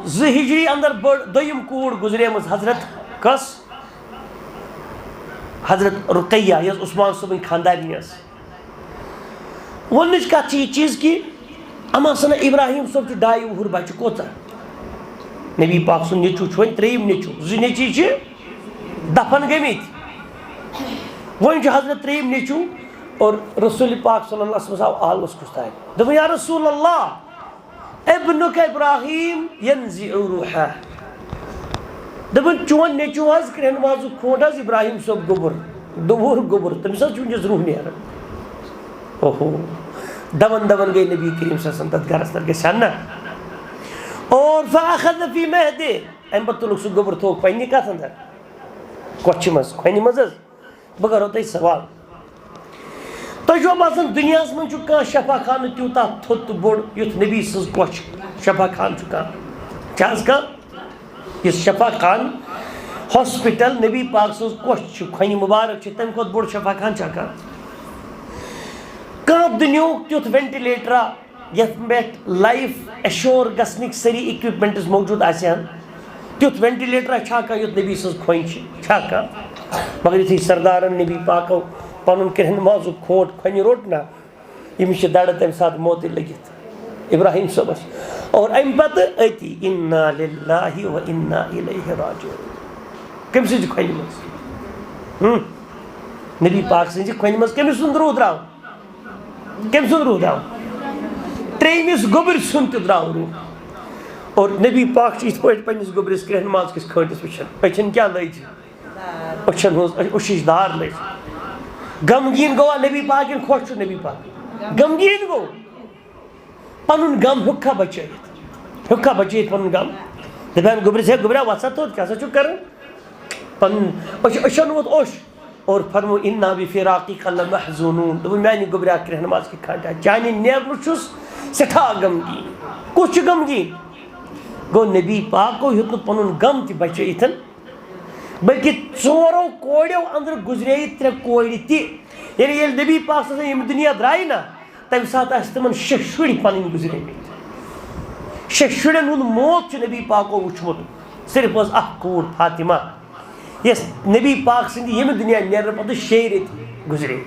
زٕ ہجری اندر بٔڑ دوٚیِم کوٗر گُزریمٕژ، حضرت کس؟ حضرت رقیہ، یۄس عثمان صٲبٕنۍ خاندارنہِ ٲس۔ ووننٕچ کتھ چھِ یہِ چیٖز کہِ اما سنہ ابراہیم صٲب چھُ ڈاے وُہُر بچہِ کوٗتاہ؟ نبی پاک سُنٛد نیٚچوٗ چھُ وۄنۍ ترٛیٚیِم نیٚچوٗ، زٕ نیٚچی چھِ دفن گٔمٕتۍ۔ وۄنۍ چھُ حضرت ترٛیٚیِم نیٚچوٗ اور رسول پاک صلی اللہ علیہ وسلم آو عالمس کُس تانۍ۔ دوٚپُن، یا رسول اللہ، ابنک ابراہیم ینزع روحہ۔ دوٚپُن، چون نیٚچوٗ حظ کرٛہن وازُک کھونٛڈ حظ ابراہیم صٲب گوٚبُر، دوٚپُر گوٚبُر، تٔمِس حظ چھُ وٕنکیٚس روح نیران۔ اوہو، دَوان دَوان گٔے نبی کریم صلی اللہ علیہ وسلم تَتھ گَرَس اندر، گژھِ ہا نہ۔ اور فاخذ فی مہدِ، اَمہِ پَتہٕ تُلُکھ سُہ گوٚبُر، تھوٚوُکھ پنٛنہِ کَتھ اندر، کۄچھِ منٛز، کھۄنہِ منٛز حظ۔ بہٕ کَرو تۄہہِ سوال، تۄہہِ چھُوا باسان دُنیاہَس منٛز چھُ کانٛہہ شفا خانہٕ تیوٗتاہ تھوٚد تہٕ بوٚڑ یُتھ نبی سٕنٛز کۄچھ شفا خانہٕ چھُ کانٛہہ؟ چھا حظ کانٛہہ؟ یُس شفا خان ہاسپٹل نبی پاک سٕنٛز کۄچھ چھِ، کھۄنہِ مُبارک چھِ، تَمہِ کھۄتہٕ بوٚڑ شفا خان چھا کانٛہہ؟ کانٛہہ دُنیاہُک تیُتھ وینٹیلیٹرا یَتھ پٮ۪ٹھ لایف ایشور گژھنٕکۍ سٲری اِکوِپمنٹٕس موجوٗد آسہِ ہن، تیُتھ وینٹیلیٹرا چھا کانٛہہ یُتھ نبی سٕنٛز کھۄنہِ چھِ؟ چھا کانٛہہ؟ مگر یُتھُے سردارن نبی پاکو پنُن کرٛہن مازُک کھوٹ کھۄنہِ روٚٹ نا، ییٚمِس چھِ دَڑٕ تَمہِ ساتہٕ موتٕے لٔگِتھ، ابراہیم صٲبَس۔ اور اَمہِ پَتہٕ أتی، انا للہ و انا الیہ راجعون۔ کٔمۍ سٕنٛزِ کھۄنہِ منٛز؟ ہُم؟ نبی پاک سٕنٛزِ کھۄنہِ منٛز کٔمِس سُنٛد روح درٛاو؟ کٔمۍ سُنٛد روح درٛاو؟ ترٛیٚیمِس گوٚبرۍ سُنٛد تہِ درٛاو روح۔ اور نبی پاک چھُ یِتھ پٲٹھۍ پنٛنِس گوٚبرِس کرٛہن ماز کِس کھٲنٛٹِس وٕچھان، أچھَن کیٛاہ لٔج؟ أچھن ہٕنٛز أچھ-، أچھِچ دار لٔج۔ غمگیٖن گوٚوا نبی پاک کِنہٕ خۄش چھُ نبی پاک؟ غمگیٖن گوٚو۔ پنُن غم ہیوٚکھا بچٲیِتھ؟ ہیوٚکھا بچٲیِتھ پنُن غم؟ دپان گوٚبرِس، ہے گوٚبریا، وۄتھ سا توٚت، کیٛاہ سا چھُکھ کران؟ پنُن أچھ-، أچھن ووت اوٚش اور فرموو، "انا بفراقک لمحزونون"۔ دوٚپُن، میانہِ گوٚبریا کرٛہنہٕ ماز کہِ کھانٛٹا، چانہِ نیرنہٕ چھُس سٮ۪ٹھاہ غمگیٖن۔ کُس چھُ غمگیٖن؟ گوٚو نبی پاکو ہیوٚت نہٕ پنُن غم تہِ بچٲیِتھ، بلکہِ ژورو کوریو اندر گزرے ترٛےٚ کورِ تہِ۔ یعنی ییٚلہِ نبی پاک صلی اللہ علیہ وسلم ییٚمہِ دُنیا درٛایہِ نا، تمہِ ساتہٕ آسہِ تِمن شےٚ شُرۍ پنٕنۍ گزرے مٕتۍ۔ شےٚ شُرٮ۪ن ہُنٛد موت چھُ نبی پاکو وُچھمُت، صرف ٲس اکھ کوٗر فاطمہ، یۄس نبی پاک سٕنٛدِ ییٚمہِ دُنیا نیرنہٕ پتہٕ شیٚیہِ رٮ۪تۍ گزرے،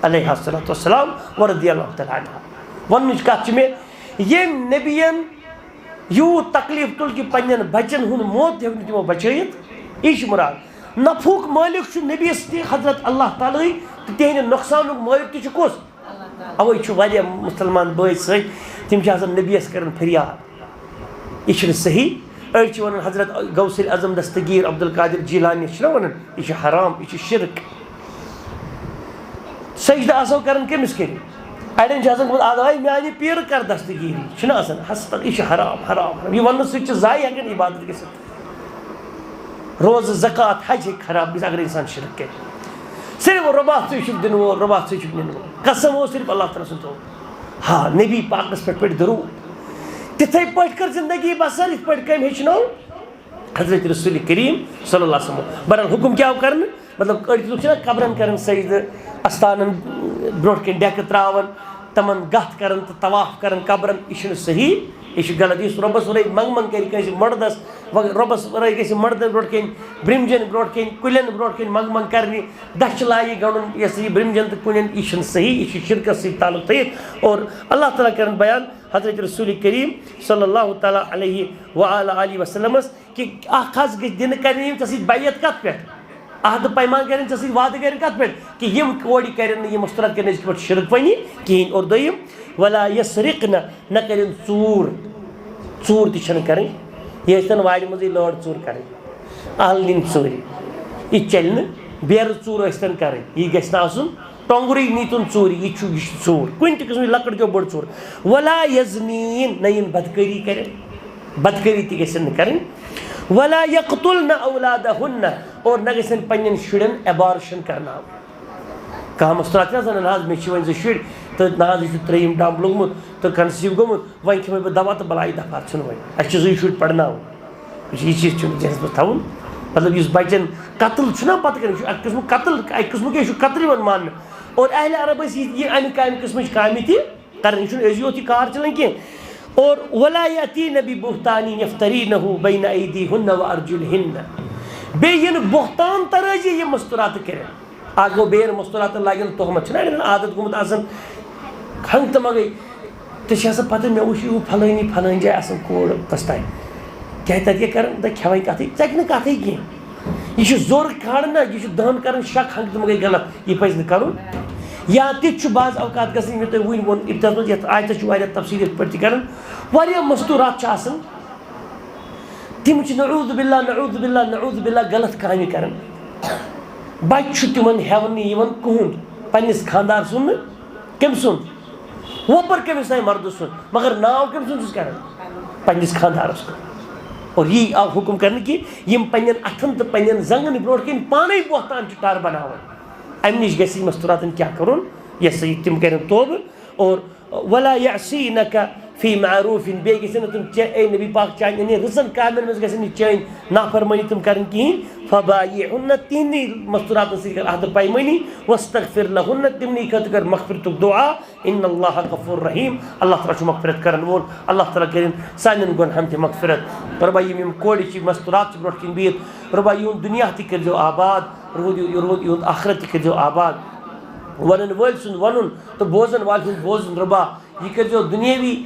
علیہ الصلوۃ والسلام ورضی اللہ تعالیٰ عنہا۔ وننٕچ کتھ چھِ مےٚ، ییٚمۍ نبیَن یوٗت تکلیف تُل کہِ پننٮ۪ن بچن ہُنٛد موت تہِ ہیوٚک نہٕ تِمو بچٲیِتھ۔ یہِ چھُ مراد۔ نفعُک مٲلِک چھُ نبیَس تہِ حضرت اللہ تعالیٰ ہٕے، تہٕ تِہنٛدِ نۄقصانُک مٲلِک تہِ چھُ کُس؟ اوے چھُ واریاہ مُسلمان بٲے سۭتۍ، تِم چھِ آسان نبیَس کران فریاد۔ یہِ چھُنہٕ صحیح۔ أڑۍ چھِ وَنان حضرت غوث اعظم دستگیر عبدالقادر جیلانی چھِنہ وَنان، یہِ چھُ حرام، یہِ چھُ شرک۔ سجدٕ آسو کران کٔمِس کٔرِو؟ اَڑٮ۪ن چھُ آسان گوٚمُت، "اَدٕ آے میانہِ پیٖرٕ کر دستگیٖری"، چھُنہٕ آسان؟ ہستا، یہِ چھُ حرام، حرام، حرام۔ یہِ وَننہٕ سۭتۍ چھِ ضایع ہٮ۪کان عبادت گٔژھِتھ۔ روزٕ، زکوٰۃ، حج ہیٚکہِ خراب گٔژھِتھ اگر انسان شرک کرِ۔ صرف رۄبا ژٕے چھُکھ دِنہٕ وول، رۄبا ژٕے چھُکھ نِنہٕ وول۔ قسم اوس صرف اللہ تعالیٰ سُنٛد تھوٚومُت۔ ہا، نبی پاکس پٮ۪ٹھ پٔرۍ درود۔ تِتھے پٲٹھۍ کٔر زندگی بسر، یِتھ پٲٹھۍ کٔمۍ ہیٚچھنٲو حضرت رسول کریم صلی اللہ علیہ وسلم۔ بہرحال، حکم کیٛاہ آو کرنہٕ؟ مطلب، أڑۍ لُکھ چھِنہ قبرن کران سجدٕ، استانن برونٛٹھ کَنۍ ڈیکہٕ تراوان، تِمن گتھ کران تہٕ طواف کران قبرن، یہِ چھُنہٕ صحیح، یہِ چھُ غلط۔ یُس رۄبس ورٲے منٛگ منٛگ کرِ کٲنٛسہِ مردس، و-، رۄبس ورٲے گژھِ مردن برونٛٹھ کَنۍ، برمجن برونٛٹھ کَنۍ، کُلٮ۪ن برونٛٹھ کَنۍ منٛگ منٛگ کرنہِ، دچھ لایہِ گنٛڈُن، یہِ ہسا یہِ برمجن تہٕ کُلٮ۪ن، یہِ چھُنہٕ صحیح، یہِ چھُ شرکس سۭتۍ تعلق تھٲیِتھ۔ اور اللہ تعالیٰ کرن بیان حضرت رسول کریم صلی اللہ تعالیٰ علیہ وعلیٰ آلہ وسلمس کہ اکھ حظ گژھِ دِنہٕ کرنہٕ یِم ژےٚ سۭتۍ بیعت کتھ پٮ۪ٹھ؟ عہدٕ پیمان کرن ژےٚ سۭتۍ، وعدٕ کرن کتھ پٮ۪ٹھ؟ کہ یِم کورِ کرن نہٕ یہِ مستورات کرن أسۍ کِتھ پٲٹھۍ شرک پنی کِہیٖنۍ۔ اور دوٚیِم، ولا یسرقن، نہ کرن ژوٗر، ژوٗر تہِ چھنہٕ کرٕنۍ۔ یہِ ٲسۍ تن وارِ منٛزٕے لٲر ژوٗر کرٕنۍ، اہل نِن ژوٗرِ، یہِ چلہِ نہٕ۔ بیرٕ ژوٗر ٲسۍ تن کرٕنۍ، یہِ گژھِ نہٕ آسُن۔ ٹۄنٛگرٕے نیٖتُن ژوٗرِ، یہِ چھُ، یہِ چھُ ژوٗر۔ کُنہِ تہِ قٕسمٕچ لۄکٕٹ کیو بٔڑ ژوٗر۔ ولا یزنین، نہ یِن بدکٲری کرن، بدکٲری تہِ گژھن نہٕ کرٕنۍ۔ ولا یقتلن اولادہن، اور نہ گژھن پننٮ۪ن شُرٮ۪ن abortion کرناوُن۔ کانٛہہ مستورات چھِنہ زنان، "حظ، مےٚ چھِ وۄنۍ زٕ شُرۍ تہٕ نہ حظ، یہِ چھُ ترٛیٚیِم ڈمب لوٚگمُت تہٕ conceive گوٚمُت، وۄنۍ کھٮ۪مَے بہٕ دوا تہٕ بلایہِ دفعہ ژھٕنوَے۔ اَسہِ چھِ زٕے شُرۍ پرناوٕنۍ۔" یہِ چیٖز چھُنہٕ ذہنَس منٛز تھاوُن۔ مطلب، یُس بچن قتل چھُنہ پتہٕ کران، یہِ چھُ اَکہِ قٕسمُک قتل، اَکہِ قٕسمُک یہِ چھُ قتل یِوان ماننہٕ۔ اور اہلِ عرب ٲسۍ یہِ، یہِ اَمہِ کامہِ قٕسمٕچ کامہِ تہِ کران، یہِ چھُنہٕ أزی یوت یہِ کار چلان کینٛہہ۔ اور ولا یأتین ببہتان یفترینہ بین ایدیہن وارجلہن۔ بیٚیہِ یِنہٕ بہتان ترٲزی یہِ مستوراتہٕ کٔرِتھ۔ اکھ گوٚو بیٚیہِ یِنہٕ مستوراتن لاگن تہمت، چھُنہ اَڑٮ۪ن عادت گوٚمُت آسان، ہنٛگ تہٕ منٛگے، تہِ چھِ آسان پتہ، مےٚ وٕچھ یہِ پھلٲنی پھلٲنۍ جایہِ آسان کوٗر پستاے۔ کیٛاہ تتہِ کیٛاہ کران؟ دَپہِ کھٮ۪وان کتھٕے، ژےٚ نہٕ کتھٕے کینٛہہ۔ یہِ چھُ زور کھالان نہ، یہِ چھُ دہن کران شک، ہنٛگ تہٕ منٛگے غلط، یہِ پزِ نہٕ کرُن۔ یا تہِ چھُ بعض اوقات گژھان، یہِ مےٚ تۄہہِ وٕنۍ ووٚن ابتداہس منٛز، یتھ آیتس چھُ واریاہ تفصیل یتھ پٲٹھۍ تہِ کران، واریاہ مستورات چھِ آسان، تِم چھِ نعوذ باللہ، نعوذ باللہ، نعوذ باللہ غلط کامہِ کران۔ بچہِ چھُ تِمن ہٮ۪ونہٕ یِوان کٕہُنٛد، پننِس خاندار سُنٛد نہٕ، کٔمۍ سُنٛد؟ وۄپر کٔمِس تام مردٕ سُنٛد، مگر ناو کٔمۍ سُنٛد چھُس کران؟ پننِس خانٛدارس کُن۔ اور یی آو حُکم کرنہٕ کہِ یِم پننٮ۪ن اتھن تہٕ پننٮ۪ن زنٛگن برونٛٹھ کِنۍ پانے بۄہتان چھِ ٹر بناوان، امہِ نِش گژھِ یہِ مستوراتن کیٛاہ کرُن؟ یہِ ہسا یہِ تِم کرن توبہٕ۔ اور ولا یعصینک فی معروف، بیٚیہِ گژھِ نہٕ تِم چے-، اے نبی پاک، چانہِ یعنی رٕژن کامٮ۪ن منٛز گژھن نہٕ چٲنۍ نافرمٲنی تِم کرٕنۍ کِہیٖنۍ۔ فبایعہن، تِہنٛدی مستوراتن سۭتۍ کر عہدٕ پیمٲنی، واستغفر لہن، تِمنٕے خٲطرٕ کر مغفرتُک دعا۔ ان اللہ غفور رحیم، اللہ تعالیٰ چھُ مغفرت کرن وول، اللہ تعالیٰ کٔرِن سانٮ۪ن گۄنہن تہِ مغفرت۔ رۄبا، یِم یِم کورِ چھِ مستورات چھِ برونٛٹھ کِنۍ بِہِتھ، رۄبا، یِہُنٛد دُنیا تہِ کٔرۍزیو آباد، روٗد یہِ، یہِ روٗد یِہُنٛد آخرت تہِ کٔرۍزیو آباد۔ ونن وٲلۍ سُنٛد ونُن تہٕ بوزن والہِ ہُنٛد بوزُن، رۄبا، یہِ کٔرۍزیو دُنیٲوی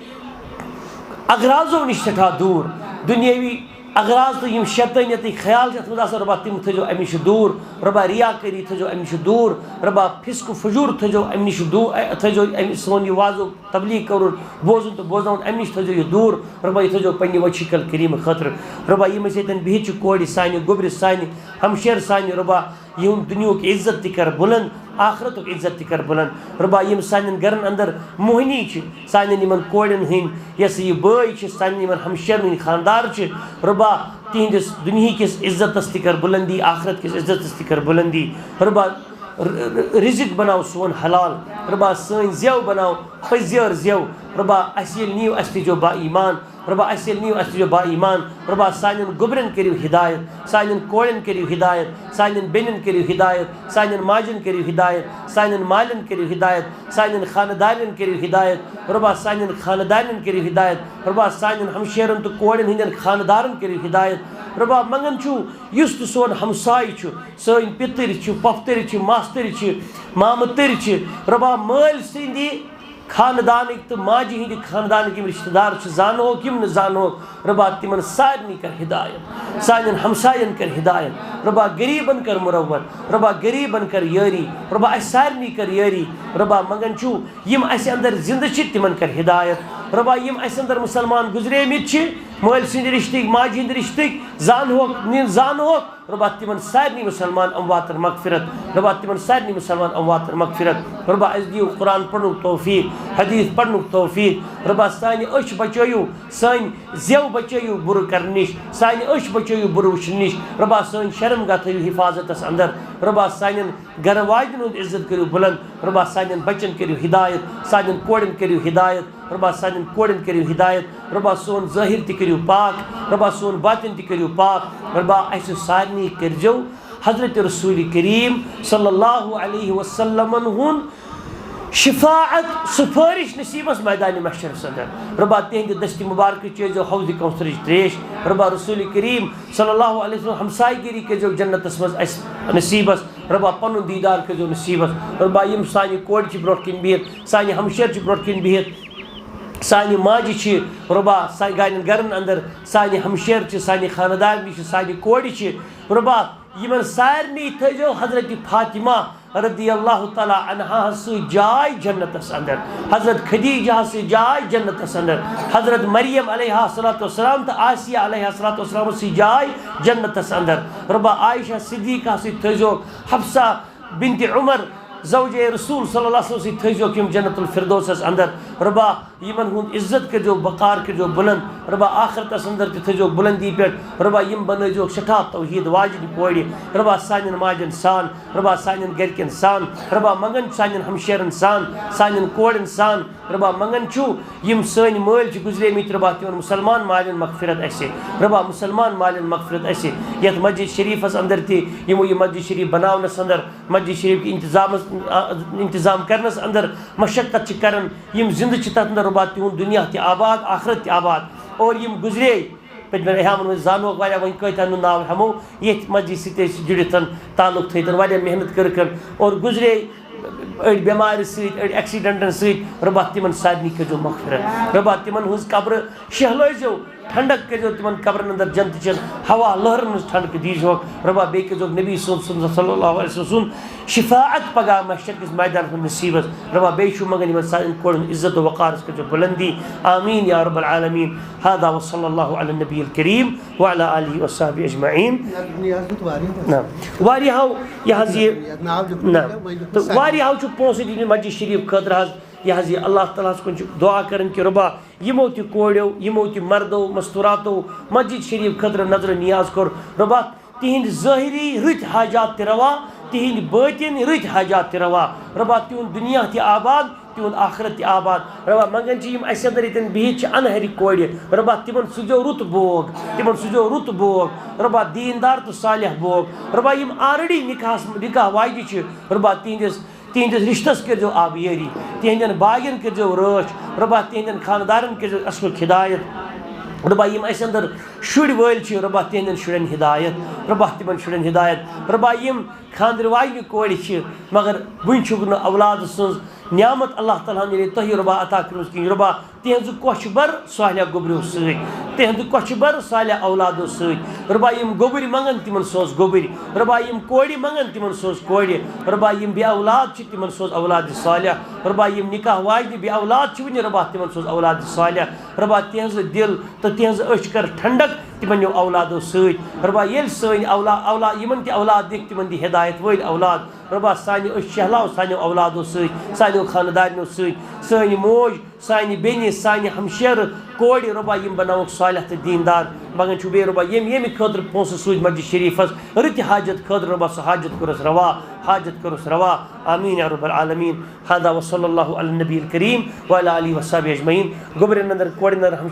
اغراضو نِش سٮ۪ٹھاہ دوٗر۔ دُنیٲوی اغراض تہٕ یِم شیطٲنیتٕکۍ خیال چھِ اَتھ منٛز آسان، رۄبا، تِم تھٲیزیو اَمہِ نِش دوٗر۔ رۄبا، ریاکٲری تھٲیزیو اَمہِ نِش دوٗر۔ رۄبا، فِسق و فجوٗر تھٲیزیو اَمہِ نِش دوٗر۔ اَ-، تھٲیزیو اَمہِ، سون یہِ وعظ و تبلیغ کَرُن، بوزُن تہٕ بوزناوُن، اَمہِ نِش تھٲیزیو یہِ دوٗر۔ رۄبا، یہِ تھٲیزیو پنٛنہِ وجہہِ کل کریٖمہٕ خٲطرٕ۔ رۄبا، یِم أسۍ ییٚتٮ۪ن بِہِتھ چھِ، کورِ سانہِ، گوٚبرِ سانہِ، ہمشیرٕ سانہِ، رۄبا، یِہُنٛد دُنیہُک عزت تہِ کر بُلند، آخرتُک عزت تہِ کر بُلند۔ رۄبا، یِم سانٮ۪ن گرن اندر موہنی چھِ، سانٮ۪ن یِمن کورٮ۪ن ہٕنٛدۍ یۄس یہِ بٲے چھِ، سانٮ۪ن یِمن ہمشیرن ہٕنٛدۍ خاندار چھِ، رۄبا، تِہنٛدِس دُنیہکِس عزتس تہِ کر بُلندی، آخرت کِس عزتس تہِ کر بُلندی۔ رۄبا، ر-، ر-، رزق بناو سون حلال۔ رۄبا، سٲنۍ زٮ۪و بناو پٔزیٲر زٮ۪و۔ رۄبا، اَسہِ ییٚلہِ نِیِو، اَسہِ تھٲیزیو با ایمان۔ رۄبا، اَسہِ ییٚلہِ نِیِو، اَسہِ تھٲیزیو با ایمان۔ رۄبا، سانٮ۪ن گوٚبرٮ۪ن کٔرِو ہدایت، سانٮ۪ن کورٮ۪ن کٔرِو ہدایت، سانٮ۪ن بیٚنٮ۪ن کٔرِو ہدایت، سانٮ۪ن ماجٮ۪ن کٔرِو ہدایت، سانٮ۪ن مالٮ۪ن کٔرِو ہدایت، سانٮ۪ن خانہٕ دارٮ۪ن کٔرِو ہدایت۔ رۄبا، سانٮ۪ن خانہٕ دارٮ۪ن کٔرِو ہدایت۔ رۄبا، سانٮ۪ن ہمشیرن تہٕ کورٮ۪ن ہٕنٛدٮ۪ن خانہٕ دارن کٔرِو ہدایت۔ رۄبا، منٛگان چھُ، یُس تہِ سون ہمسایہِ چھُ، سٲنۍ پِتٕرۍ چھِ، پۄپھتٕرۍ چھِ، ماستٕرۍ چھِ، مامہٕ تٕرۍ چھِ، رۄبا، مٲلۍ سٕنٛدِ خاندانٕکۍ تہٕ ماجہِ ہٕنٛدِ خاندانٕکۍ یِم رِشتہٕ دار چھِ، زانہوکھ یِم نہٕ زانہوکھ، رۄبا، تِمن سارنٕے کر ہدایت، سانٮ۪ن ہمساین کر ہدایت، رۄبا، غریٖبن کر مُرَوَت، رۄبا، غریٖبن کر یٲری، رۄبا، اَسہِ سارنٕے کر یٲری۔ رۄبا، منٛگان چھُ، یِم اَسہِ اندر زِندٕ چھِ، تِمن کر ہدایت۔ رۄبا، یِم اَسہِ اندر مُسلمان گُزریمٕتۍ چھِ، مٲلۍ سٕنٛدِ رِشتٕکۍ، ماجہِ ہٕنٛدِ رِشتٕکۍ، زانہوکھ، نہٕ زانہوکھ، رۄبا، تِمن سارنٕے مُسلمان امواتن مغفرت۔ رۄبا، تِمن سارنٕے مُسلمان امواتن مغفرت۔ رۄبا، اَسہِ دِیِو قرآن پرنُک توفیٖق، حدیث پرنُک توفیٖق۔ رۄبا، سانہِ أچھ بچٲیِو، سٲنۍ زٮ۪و بچٲیِو بُرٕ کرنہٕ نِش، سانہِ أچھ بچٲیِو بُرٕ وٕچھنہٕ نِش۔ رۄبا، سٲنۍ شرمگاہ تھٲیِو حفاظتس اندر۔ رۄبا، سانٮ۪ن گرٕ واجٮ۪ن ہُنٛد عزت کٔرِو بُلند۔ رۄبا، سانٮ۪ن بچن کٔرِو ہدایت، سانٮ۪ن کورٮ۪ن کٔرِو ہدایت۔ رۄبا، سانٮ۪ن کورٮ۪ن کٔرِو ہدایت۔ رۄبا، سون ظٲہِر تہِ کٔرِو پاک۔ رۄبا، سون باطن تہِ کٔرِو پاک۔ رۄبا، اَسہِ سارنٕے کٔرۍزیو حضرت رسول کریم صلی اللہ علیہ وسلمن ہُنٛد شفاعت، سفٲرِش نصیبس میدان محشرس اندر۔ رۄبا، تِہنٛدِ دستِ مبارکہٕ چیزیو حوض کوثرٕچ تریش۔ رۄبا، رسول کریم صلی اللہ علیہ وسلم ہمسایگیری کٔرۍزیو جنتس منٛز اَسہِ نصیبس۔ رۄبا، پنُن دیدار کٔرۍزیو نصیبس۔ رۄبا، یِم سانہِ کورِ چھِ برونٛٹھ کِنۍ بِہِتھ، سانہِ ہمشیر چھِ برونٛٹھ کِنۍ بِہِتھ، سانہِ ماجہِ چھِ، رۄبا، سانہِ گرٮ۪ن گرن اندر سانہِ ہمشیر چھِ، سانہِ خاندارنہِ چھِ، سانہِ کورِ چھِ۔ رۄبا، یِمن سارنٕے تھٲیزیو حضرت فاطمہ رضی اللہ تعالیٰ عنہا سۭتۍ جاے جنتس اندر، حضرت خدیجہ سۭتۍ جاے جنتس اندر، حضرت مریم علیہ الصلوۃ والسلام تہٕ آسیہ علیہ الصلوۃ والسلام سۭتۍ جاے جنتس اندر۔ رۄبا، عائشہ صدیقہ سۭتۍ تھٲیزیو، حفصہ بنت عمر زوجہ رسول صلی اللہ علیہ وسلم سۭتۍ تھٲیزیوکھ یِم جنت الفردوسس اندر۔ رۄبا، یِمن ہُنٛد عزت کٔرۍزیو، وقار کٔرۍزیو بُلند۔ رۄبا، آخرتس اندر تہِ تھٲیزیو بُلندی پٮ۪ٹھ۔ رۄبا، یِم بنٲیزیوکھ سٮ۪ٹھاہ توحیٖد واجنہِ کورِ۔ رۄبا، سانٮ۪ن ماجن سان، رۄبا، سانٮ۪ن گرِکٮ۪ن سان، رۄبا، منٛگن سانٮ۪ن ہمشیرن سان، سانٮ۪ن کورٮ۪ن سان۔ رۄبا، منٛگان چھُ، یِم سٲنۍ مٲلۍ چھِ گُزریمٕتۍ، رۄبا، تِمن مُسلمان مالٮ۪ن مغفرت اَسہِ۔ رۄبا، مُسلمان مالٮ۪ن مغفرت اَسہِ۔ یَتھ مسجد شریٖفَس اَندر تہِ یِمو یہِ مسجد شریٖف بَناونَس اَندر، مسجد شریٖف کہِ اِنتِظامَس، آ، اِنتِظام کَرنَس اَندر مَشقت چھِ کَران، یِم زِندٕ چھِ تَتھ اَندر، رۄبا، تِہُنٛد دُنیا تہِ آباد، آخرت تہِ آباد۔ اور یِم گُزرے پٔتمٮ۪ن ایامَن منٛز، زانوکھ واریاہ، وۄنۍ کۭتیٛاہ نہٕ ناو ہٮ۪مو، ییٚتھۍ مسجد سۭتۍ أسۍ جُڑِتھ تعلق تھٲوِتھ، واریاہ محنت کٔرٕکھ اور گُزرے أڑۍ بٮ۪مارِ سۭتۍ، أڑۍ ایکسیڈنٹن سۭتۍ۔ رۄبا، تِمن سارنٕے کٔرۍزیو مغفرت۔ رۄبا، تِمن ہٕنٛز قبرٕ شہلٲیزیو، ٹھنڈک کٔرۍزیو تِمن قبرن اندر جنتہٕ چٮ۪ن ہوا لہرن ہٕنٛز ٹھنڈک دیٖزیوکھ۔ رۄبا بیٚیہِ کٔرۍزیوکھ نبی صٲب صلی اللہ علیہ وسلم سُنٛد شفاعت پگاہ محشر کِس میدانس منٛز نصیٖبس۔ رۄبا بیٚیہِ چھُ منٛگان یِمن سانٮ۪ن کورٮ۪ن ہُنٛد عزت و وقارس کٔرۍزیو بلندی۔ آمین یا رب العالمین۔ هذا وصلی اللہ علی النبی الکریم وعلی آلہ وصحبہ اجمعین۔ نہ، واریاہو یہِ حظ یہِ نہ تہٕ واریاہو چھُ پونٛسہٕ دِتمٕتۍ مسجد شریف خٲطرٕ حظ۔ یہِ حظ یہِ اللہ تعالیٰ ہس کُن چھُ دعا کران کہِ رۄبا یِمو تہِ کوریو، یِمو تہِ مردو مستوراتو مسجد شریف خٲطرٕ نظر و نیاز کوٚر، رۄبا تِہنٛدۍ ظٲہری رٕتۍ حاجات تہِ روا، تِہنٛدۍ بٲطِن رٕتۍ حاجات تہِ روا۔ رۄبا تِہُنٛد دُنیا تہِ آباد، تِہُنٛد آخرت تہِ آباد۔ رۄبا منٛگان چھِ یِم اَسہِ اندر ییٚتٮ۪ن بِہِتھ چھِ اَنہَرِ کورِ، رۄبا تِمن سوٗزیو رُت بوگ، تِمن سوٗزیو رُت بوگ۔ رۄبا دیٖندار تہٕ صالح بوگ۔ رۄبا یِم already نکاحس نکاح واجہِ چھِ، رۄبا تِہنٛدِس تِہنٛدِس رِشتَس کٔرۍزیو آبیٲری، تِہنٛدٮ۪ن باغن کٔرۍزیو رٲچھ، رۄبا تِہنٛدٮ۪ن خانٛدارَن کٔرۍزیو اَصلُک ہدایت۔ رۄبا یِم اَسہِ اندر شُرۍ وٲلۍ چھِ، رۄبا تِہنٛدٮ۪ن شُرٮ۪ن ہدایت، رۄبا تِمن شُرٮ۪ن ہدایت۔ رۄبا یِم خانٛدرٕ واجنہِ کورِ چھِ، مگر وٕنہِ چھُکھ نہٕ اولادٕ سٕنٛز نعمت اللہ تعالیٰ ہن ییٚلہِ تۄہہِ رۄبا عطا کٔرمٕژ کِہیٖنۍ، رۄبا تِہنٛزٕ کۄچھِ بر صالح گوٚبریو سۭتۍ، تِہنٛزٕ کۄچھِ بر صالح اولادو سۭتۍ۔ رۄبا یِم گوٚبٕرۍ منٛگن تِمن سوز گوٚبٕرۍ، رۄبا یِم کورِ منٛگن تِمن سوز کورِ، رۄبا یِم بے اولاد چھِ تِمن سوز اولاد صالح، رۄبا یِم نکاح واجنہِ بے اولاد چھِ وٕنہِ رۄبا تِمن سوز اولاد صالح۔ رۄبا تِہنٛزٕ دِل تہٕ تِہنٛزٕ أچھ کر ٹھنڈک تِمن یِم اولادو سۭتۍ۔ رۄبا ییٚلہِ سٲنۍ اولا اولا یِمن تہِ اولاد دِکھ تِمن دِ ہدایت وٲلۍ اولاد۔ رۄبا سانہِ أچھ شہلاو سانیو اولادو سۭتۍ، سانیو خانٛدارنیو سۭتۍ، سٲنۍ موج، سانہِ بیٚنہِ، سانہِ ہمشیرٕ، کورِ، رۄبا یِم بناوکھ صالح تہٕ دیٖندار۔ منٛگان چھُ بیٚیہِ رۄبا ییٚمہِ ییٚمہِ خٲطرٕ پونٛسہٕ سوٗزۍ مسجد شریٖفس، رٕتہِ حاجت خٲطرٕ رۄبا سُہ حاجت کوٚرُس روا، حاجت کوٚرُس روا۔ آمین یا رب العالمین۔ هذا وصلی اللہ علی النبی الکریم وعلی آلہ وصحبہ اجمعین۔ گوٚبرٮ۪ن اندر، کورٮ۪ن اندر، ہمشیرن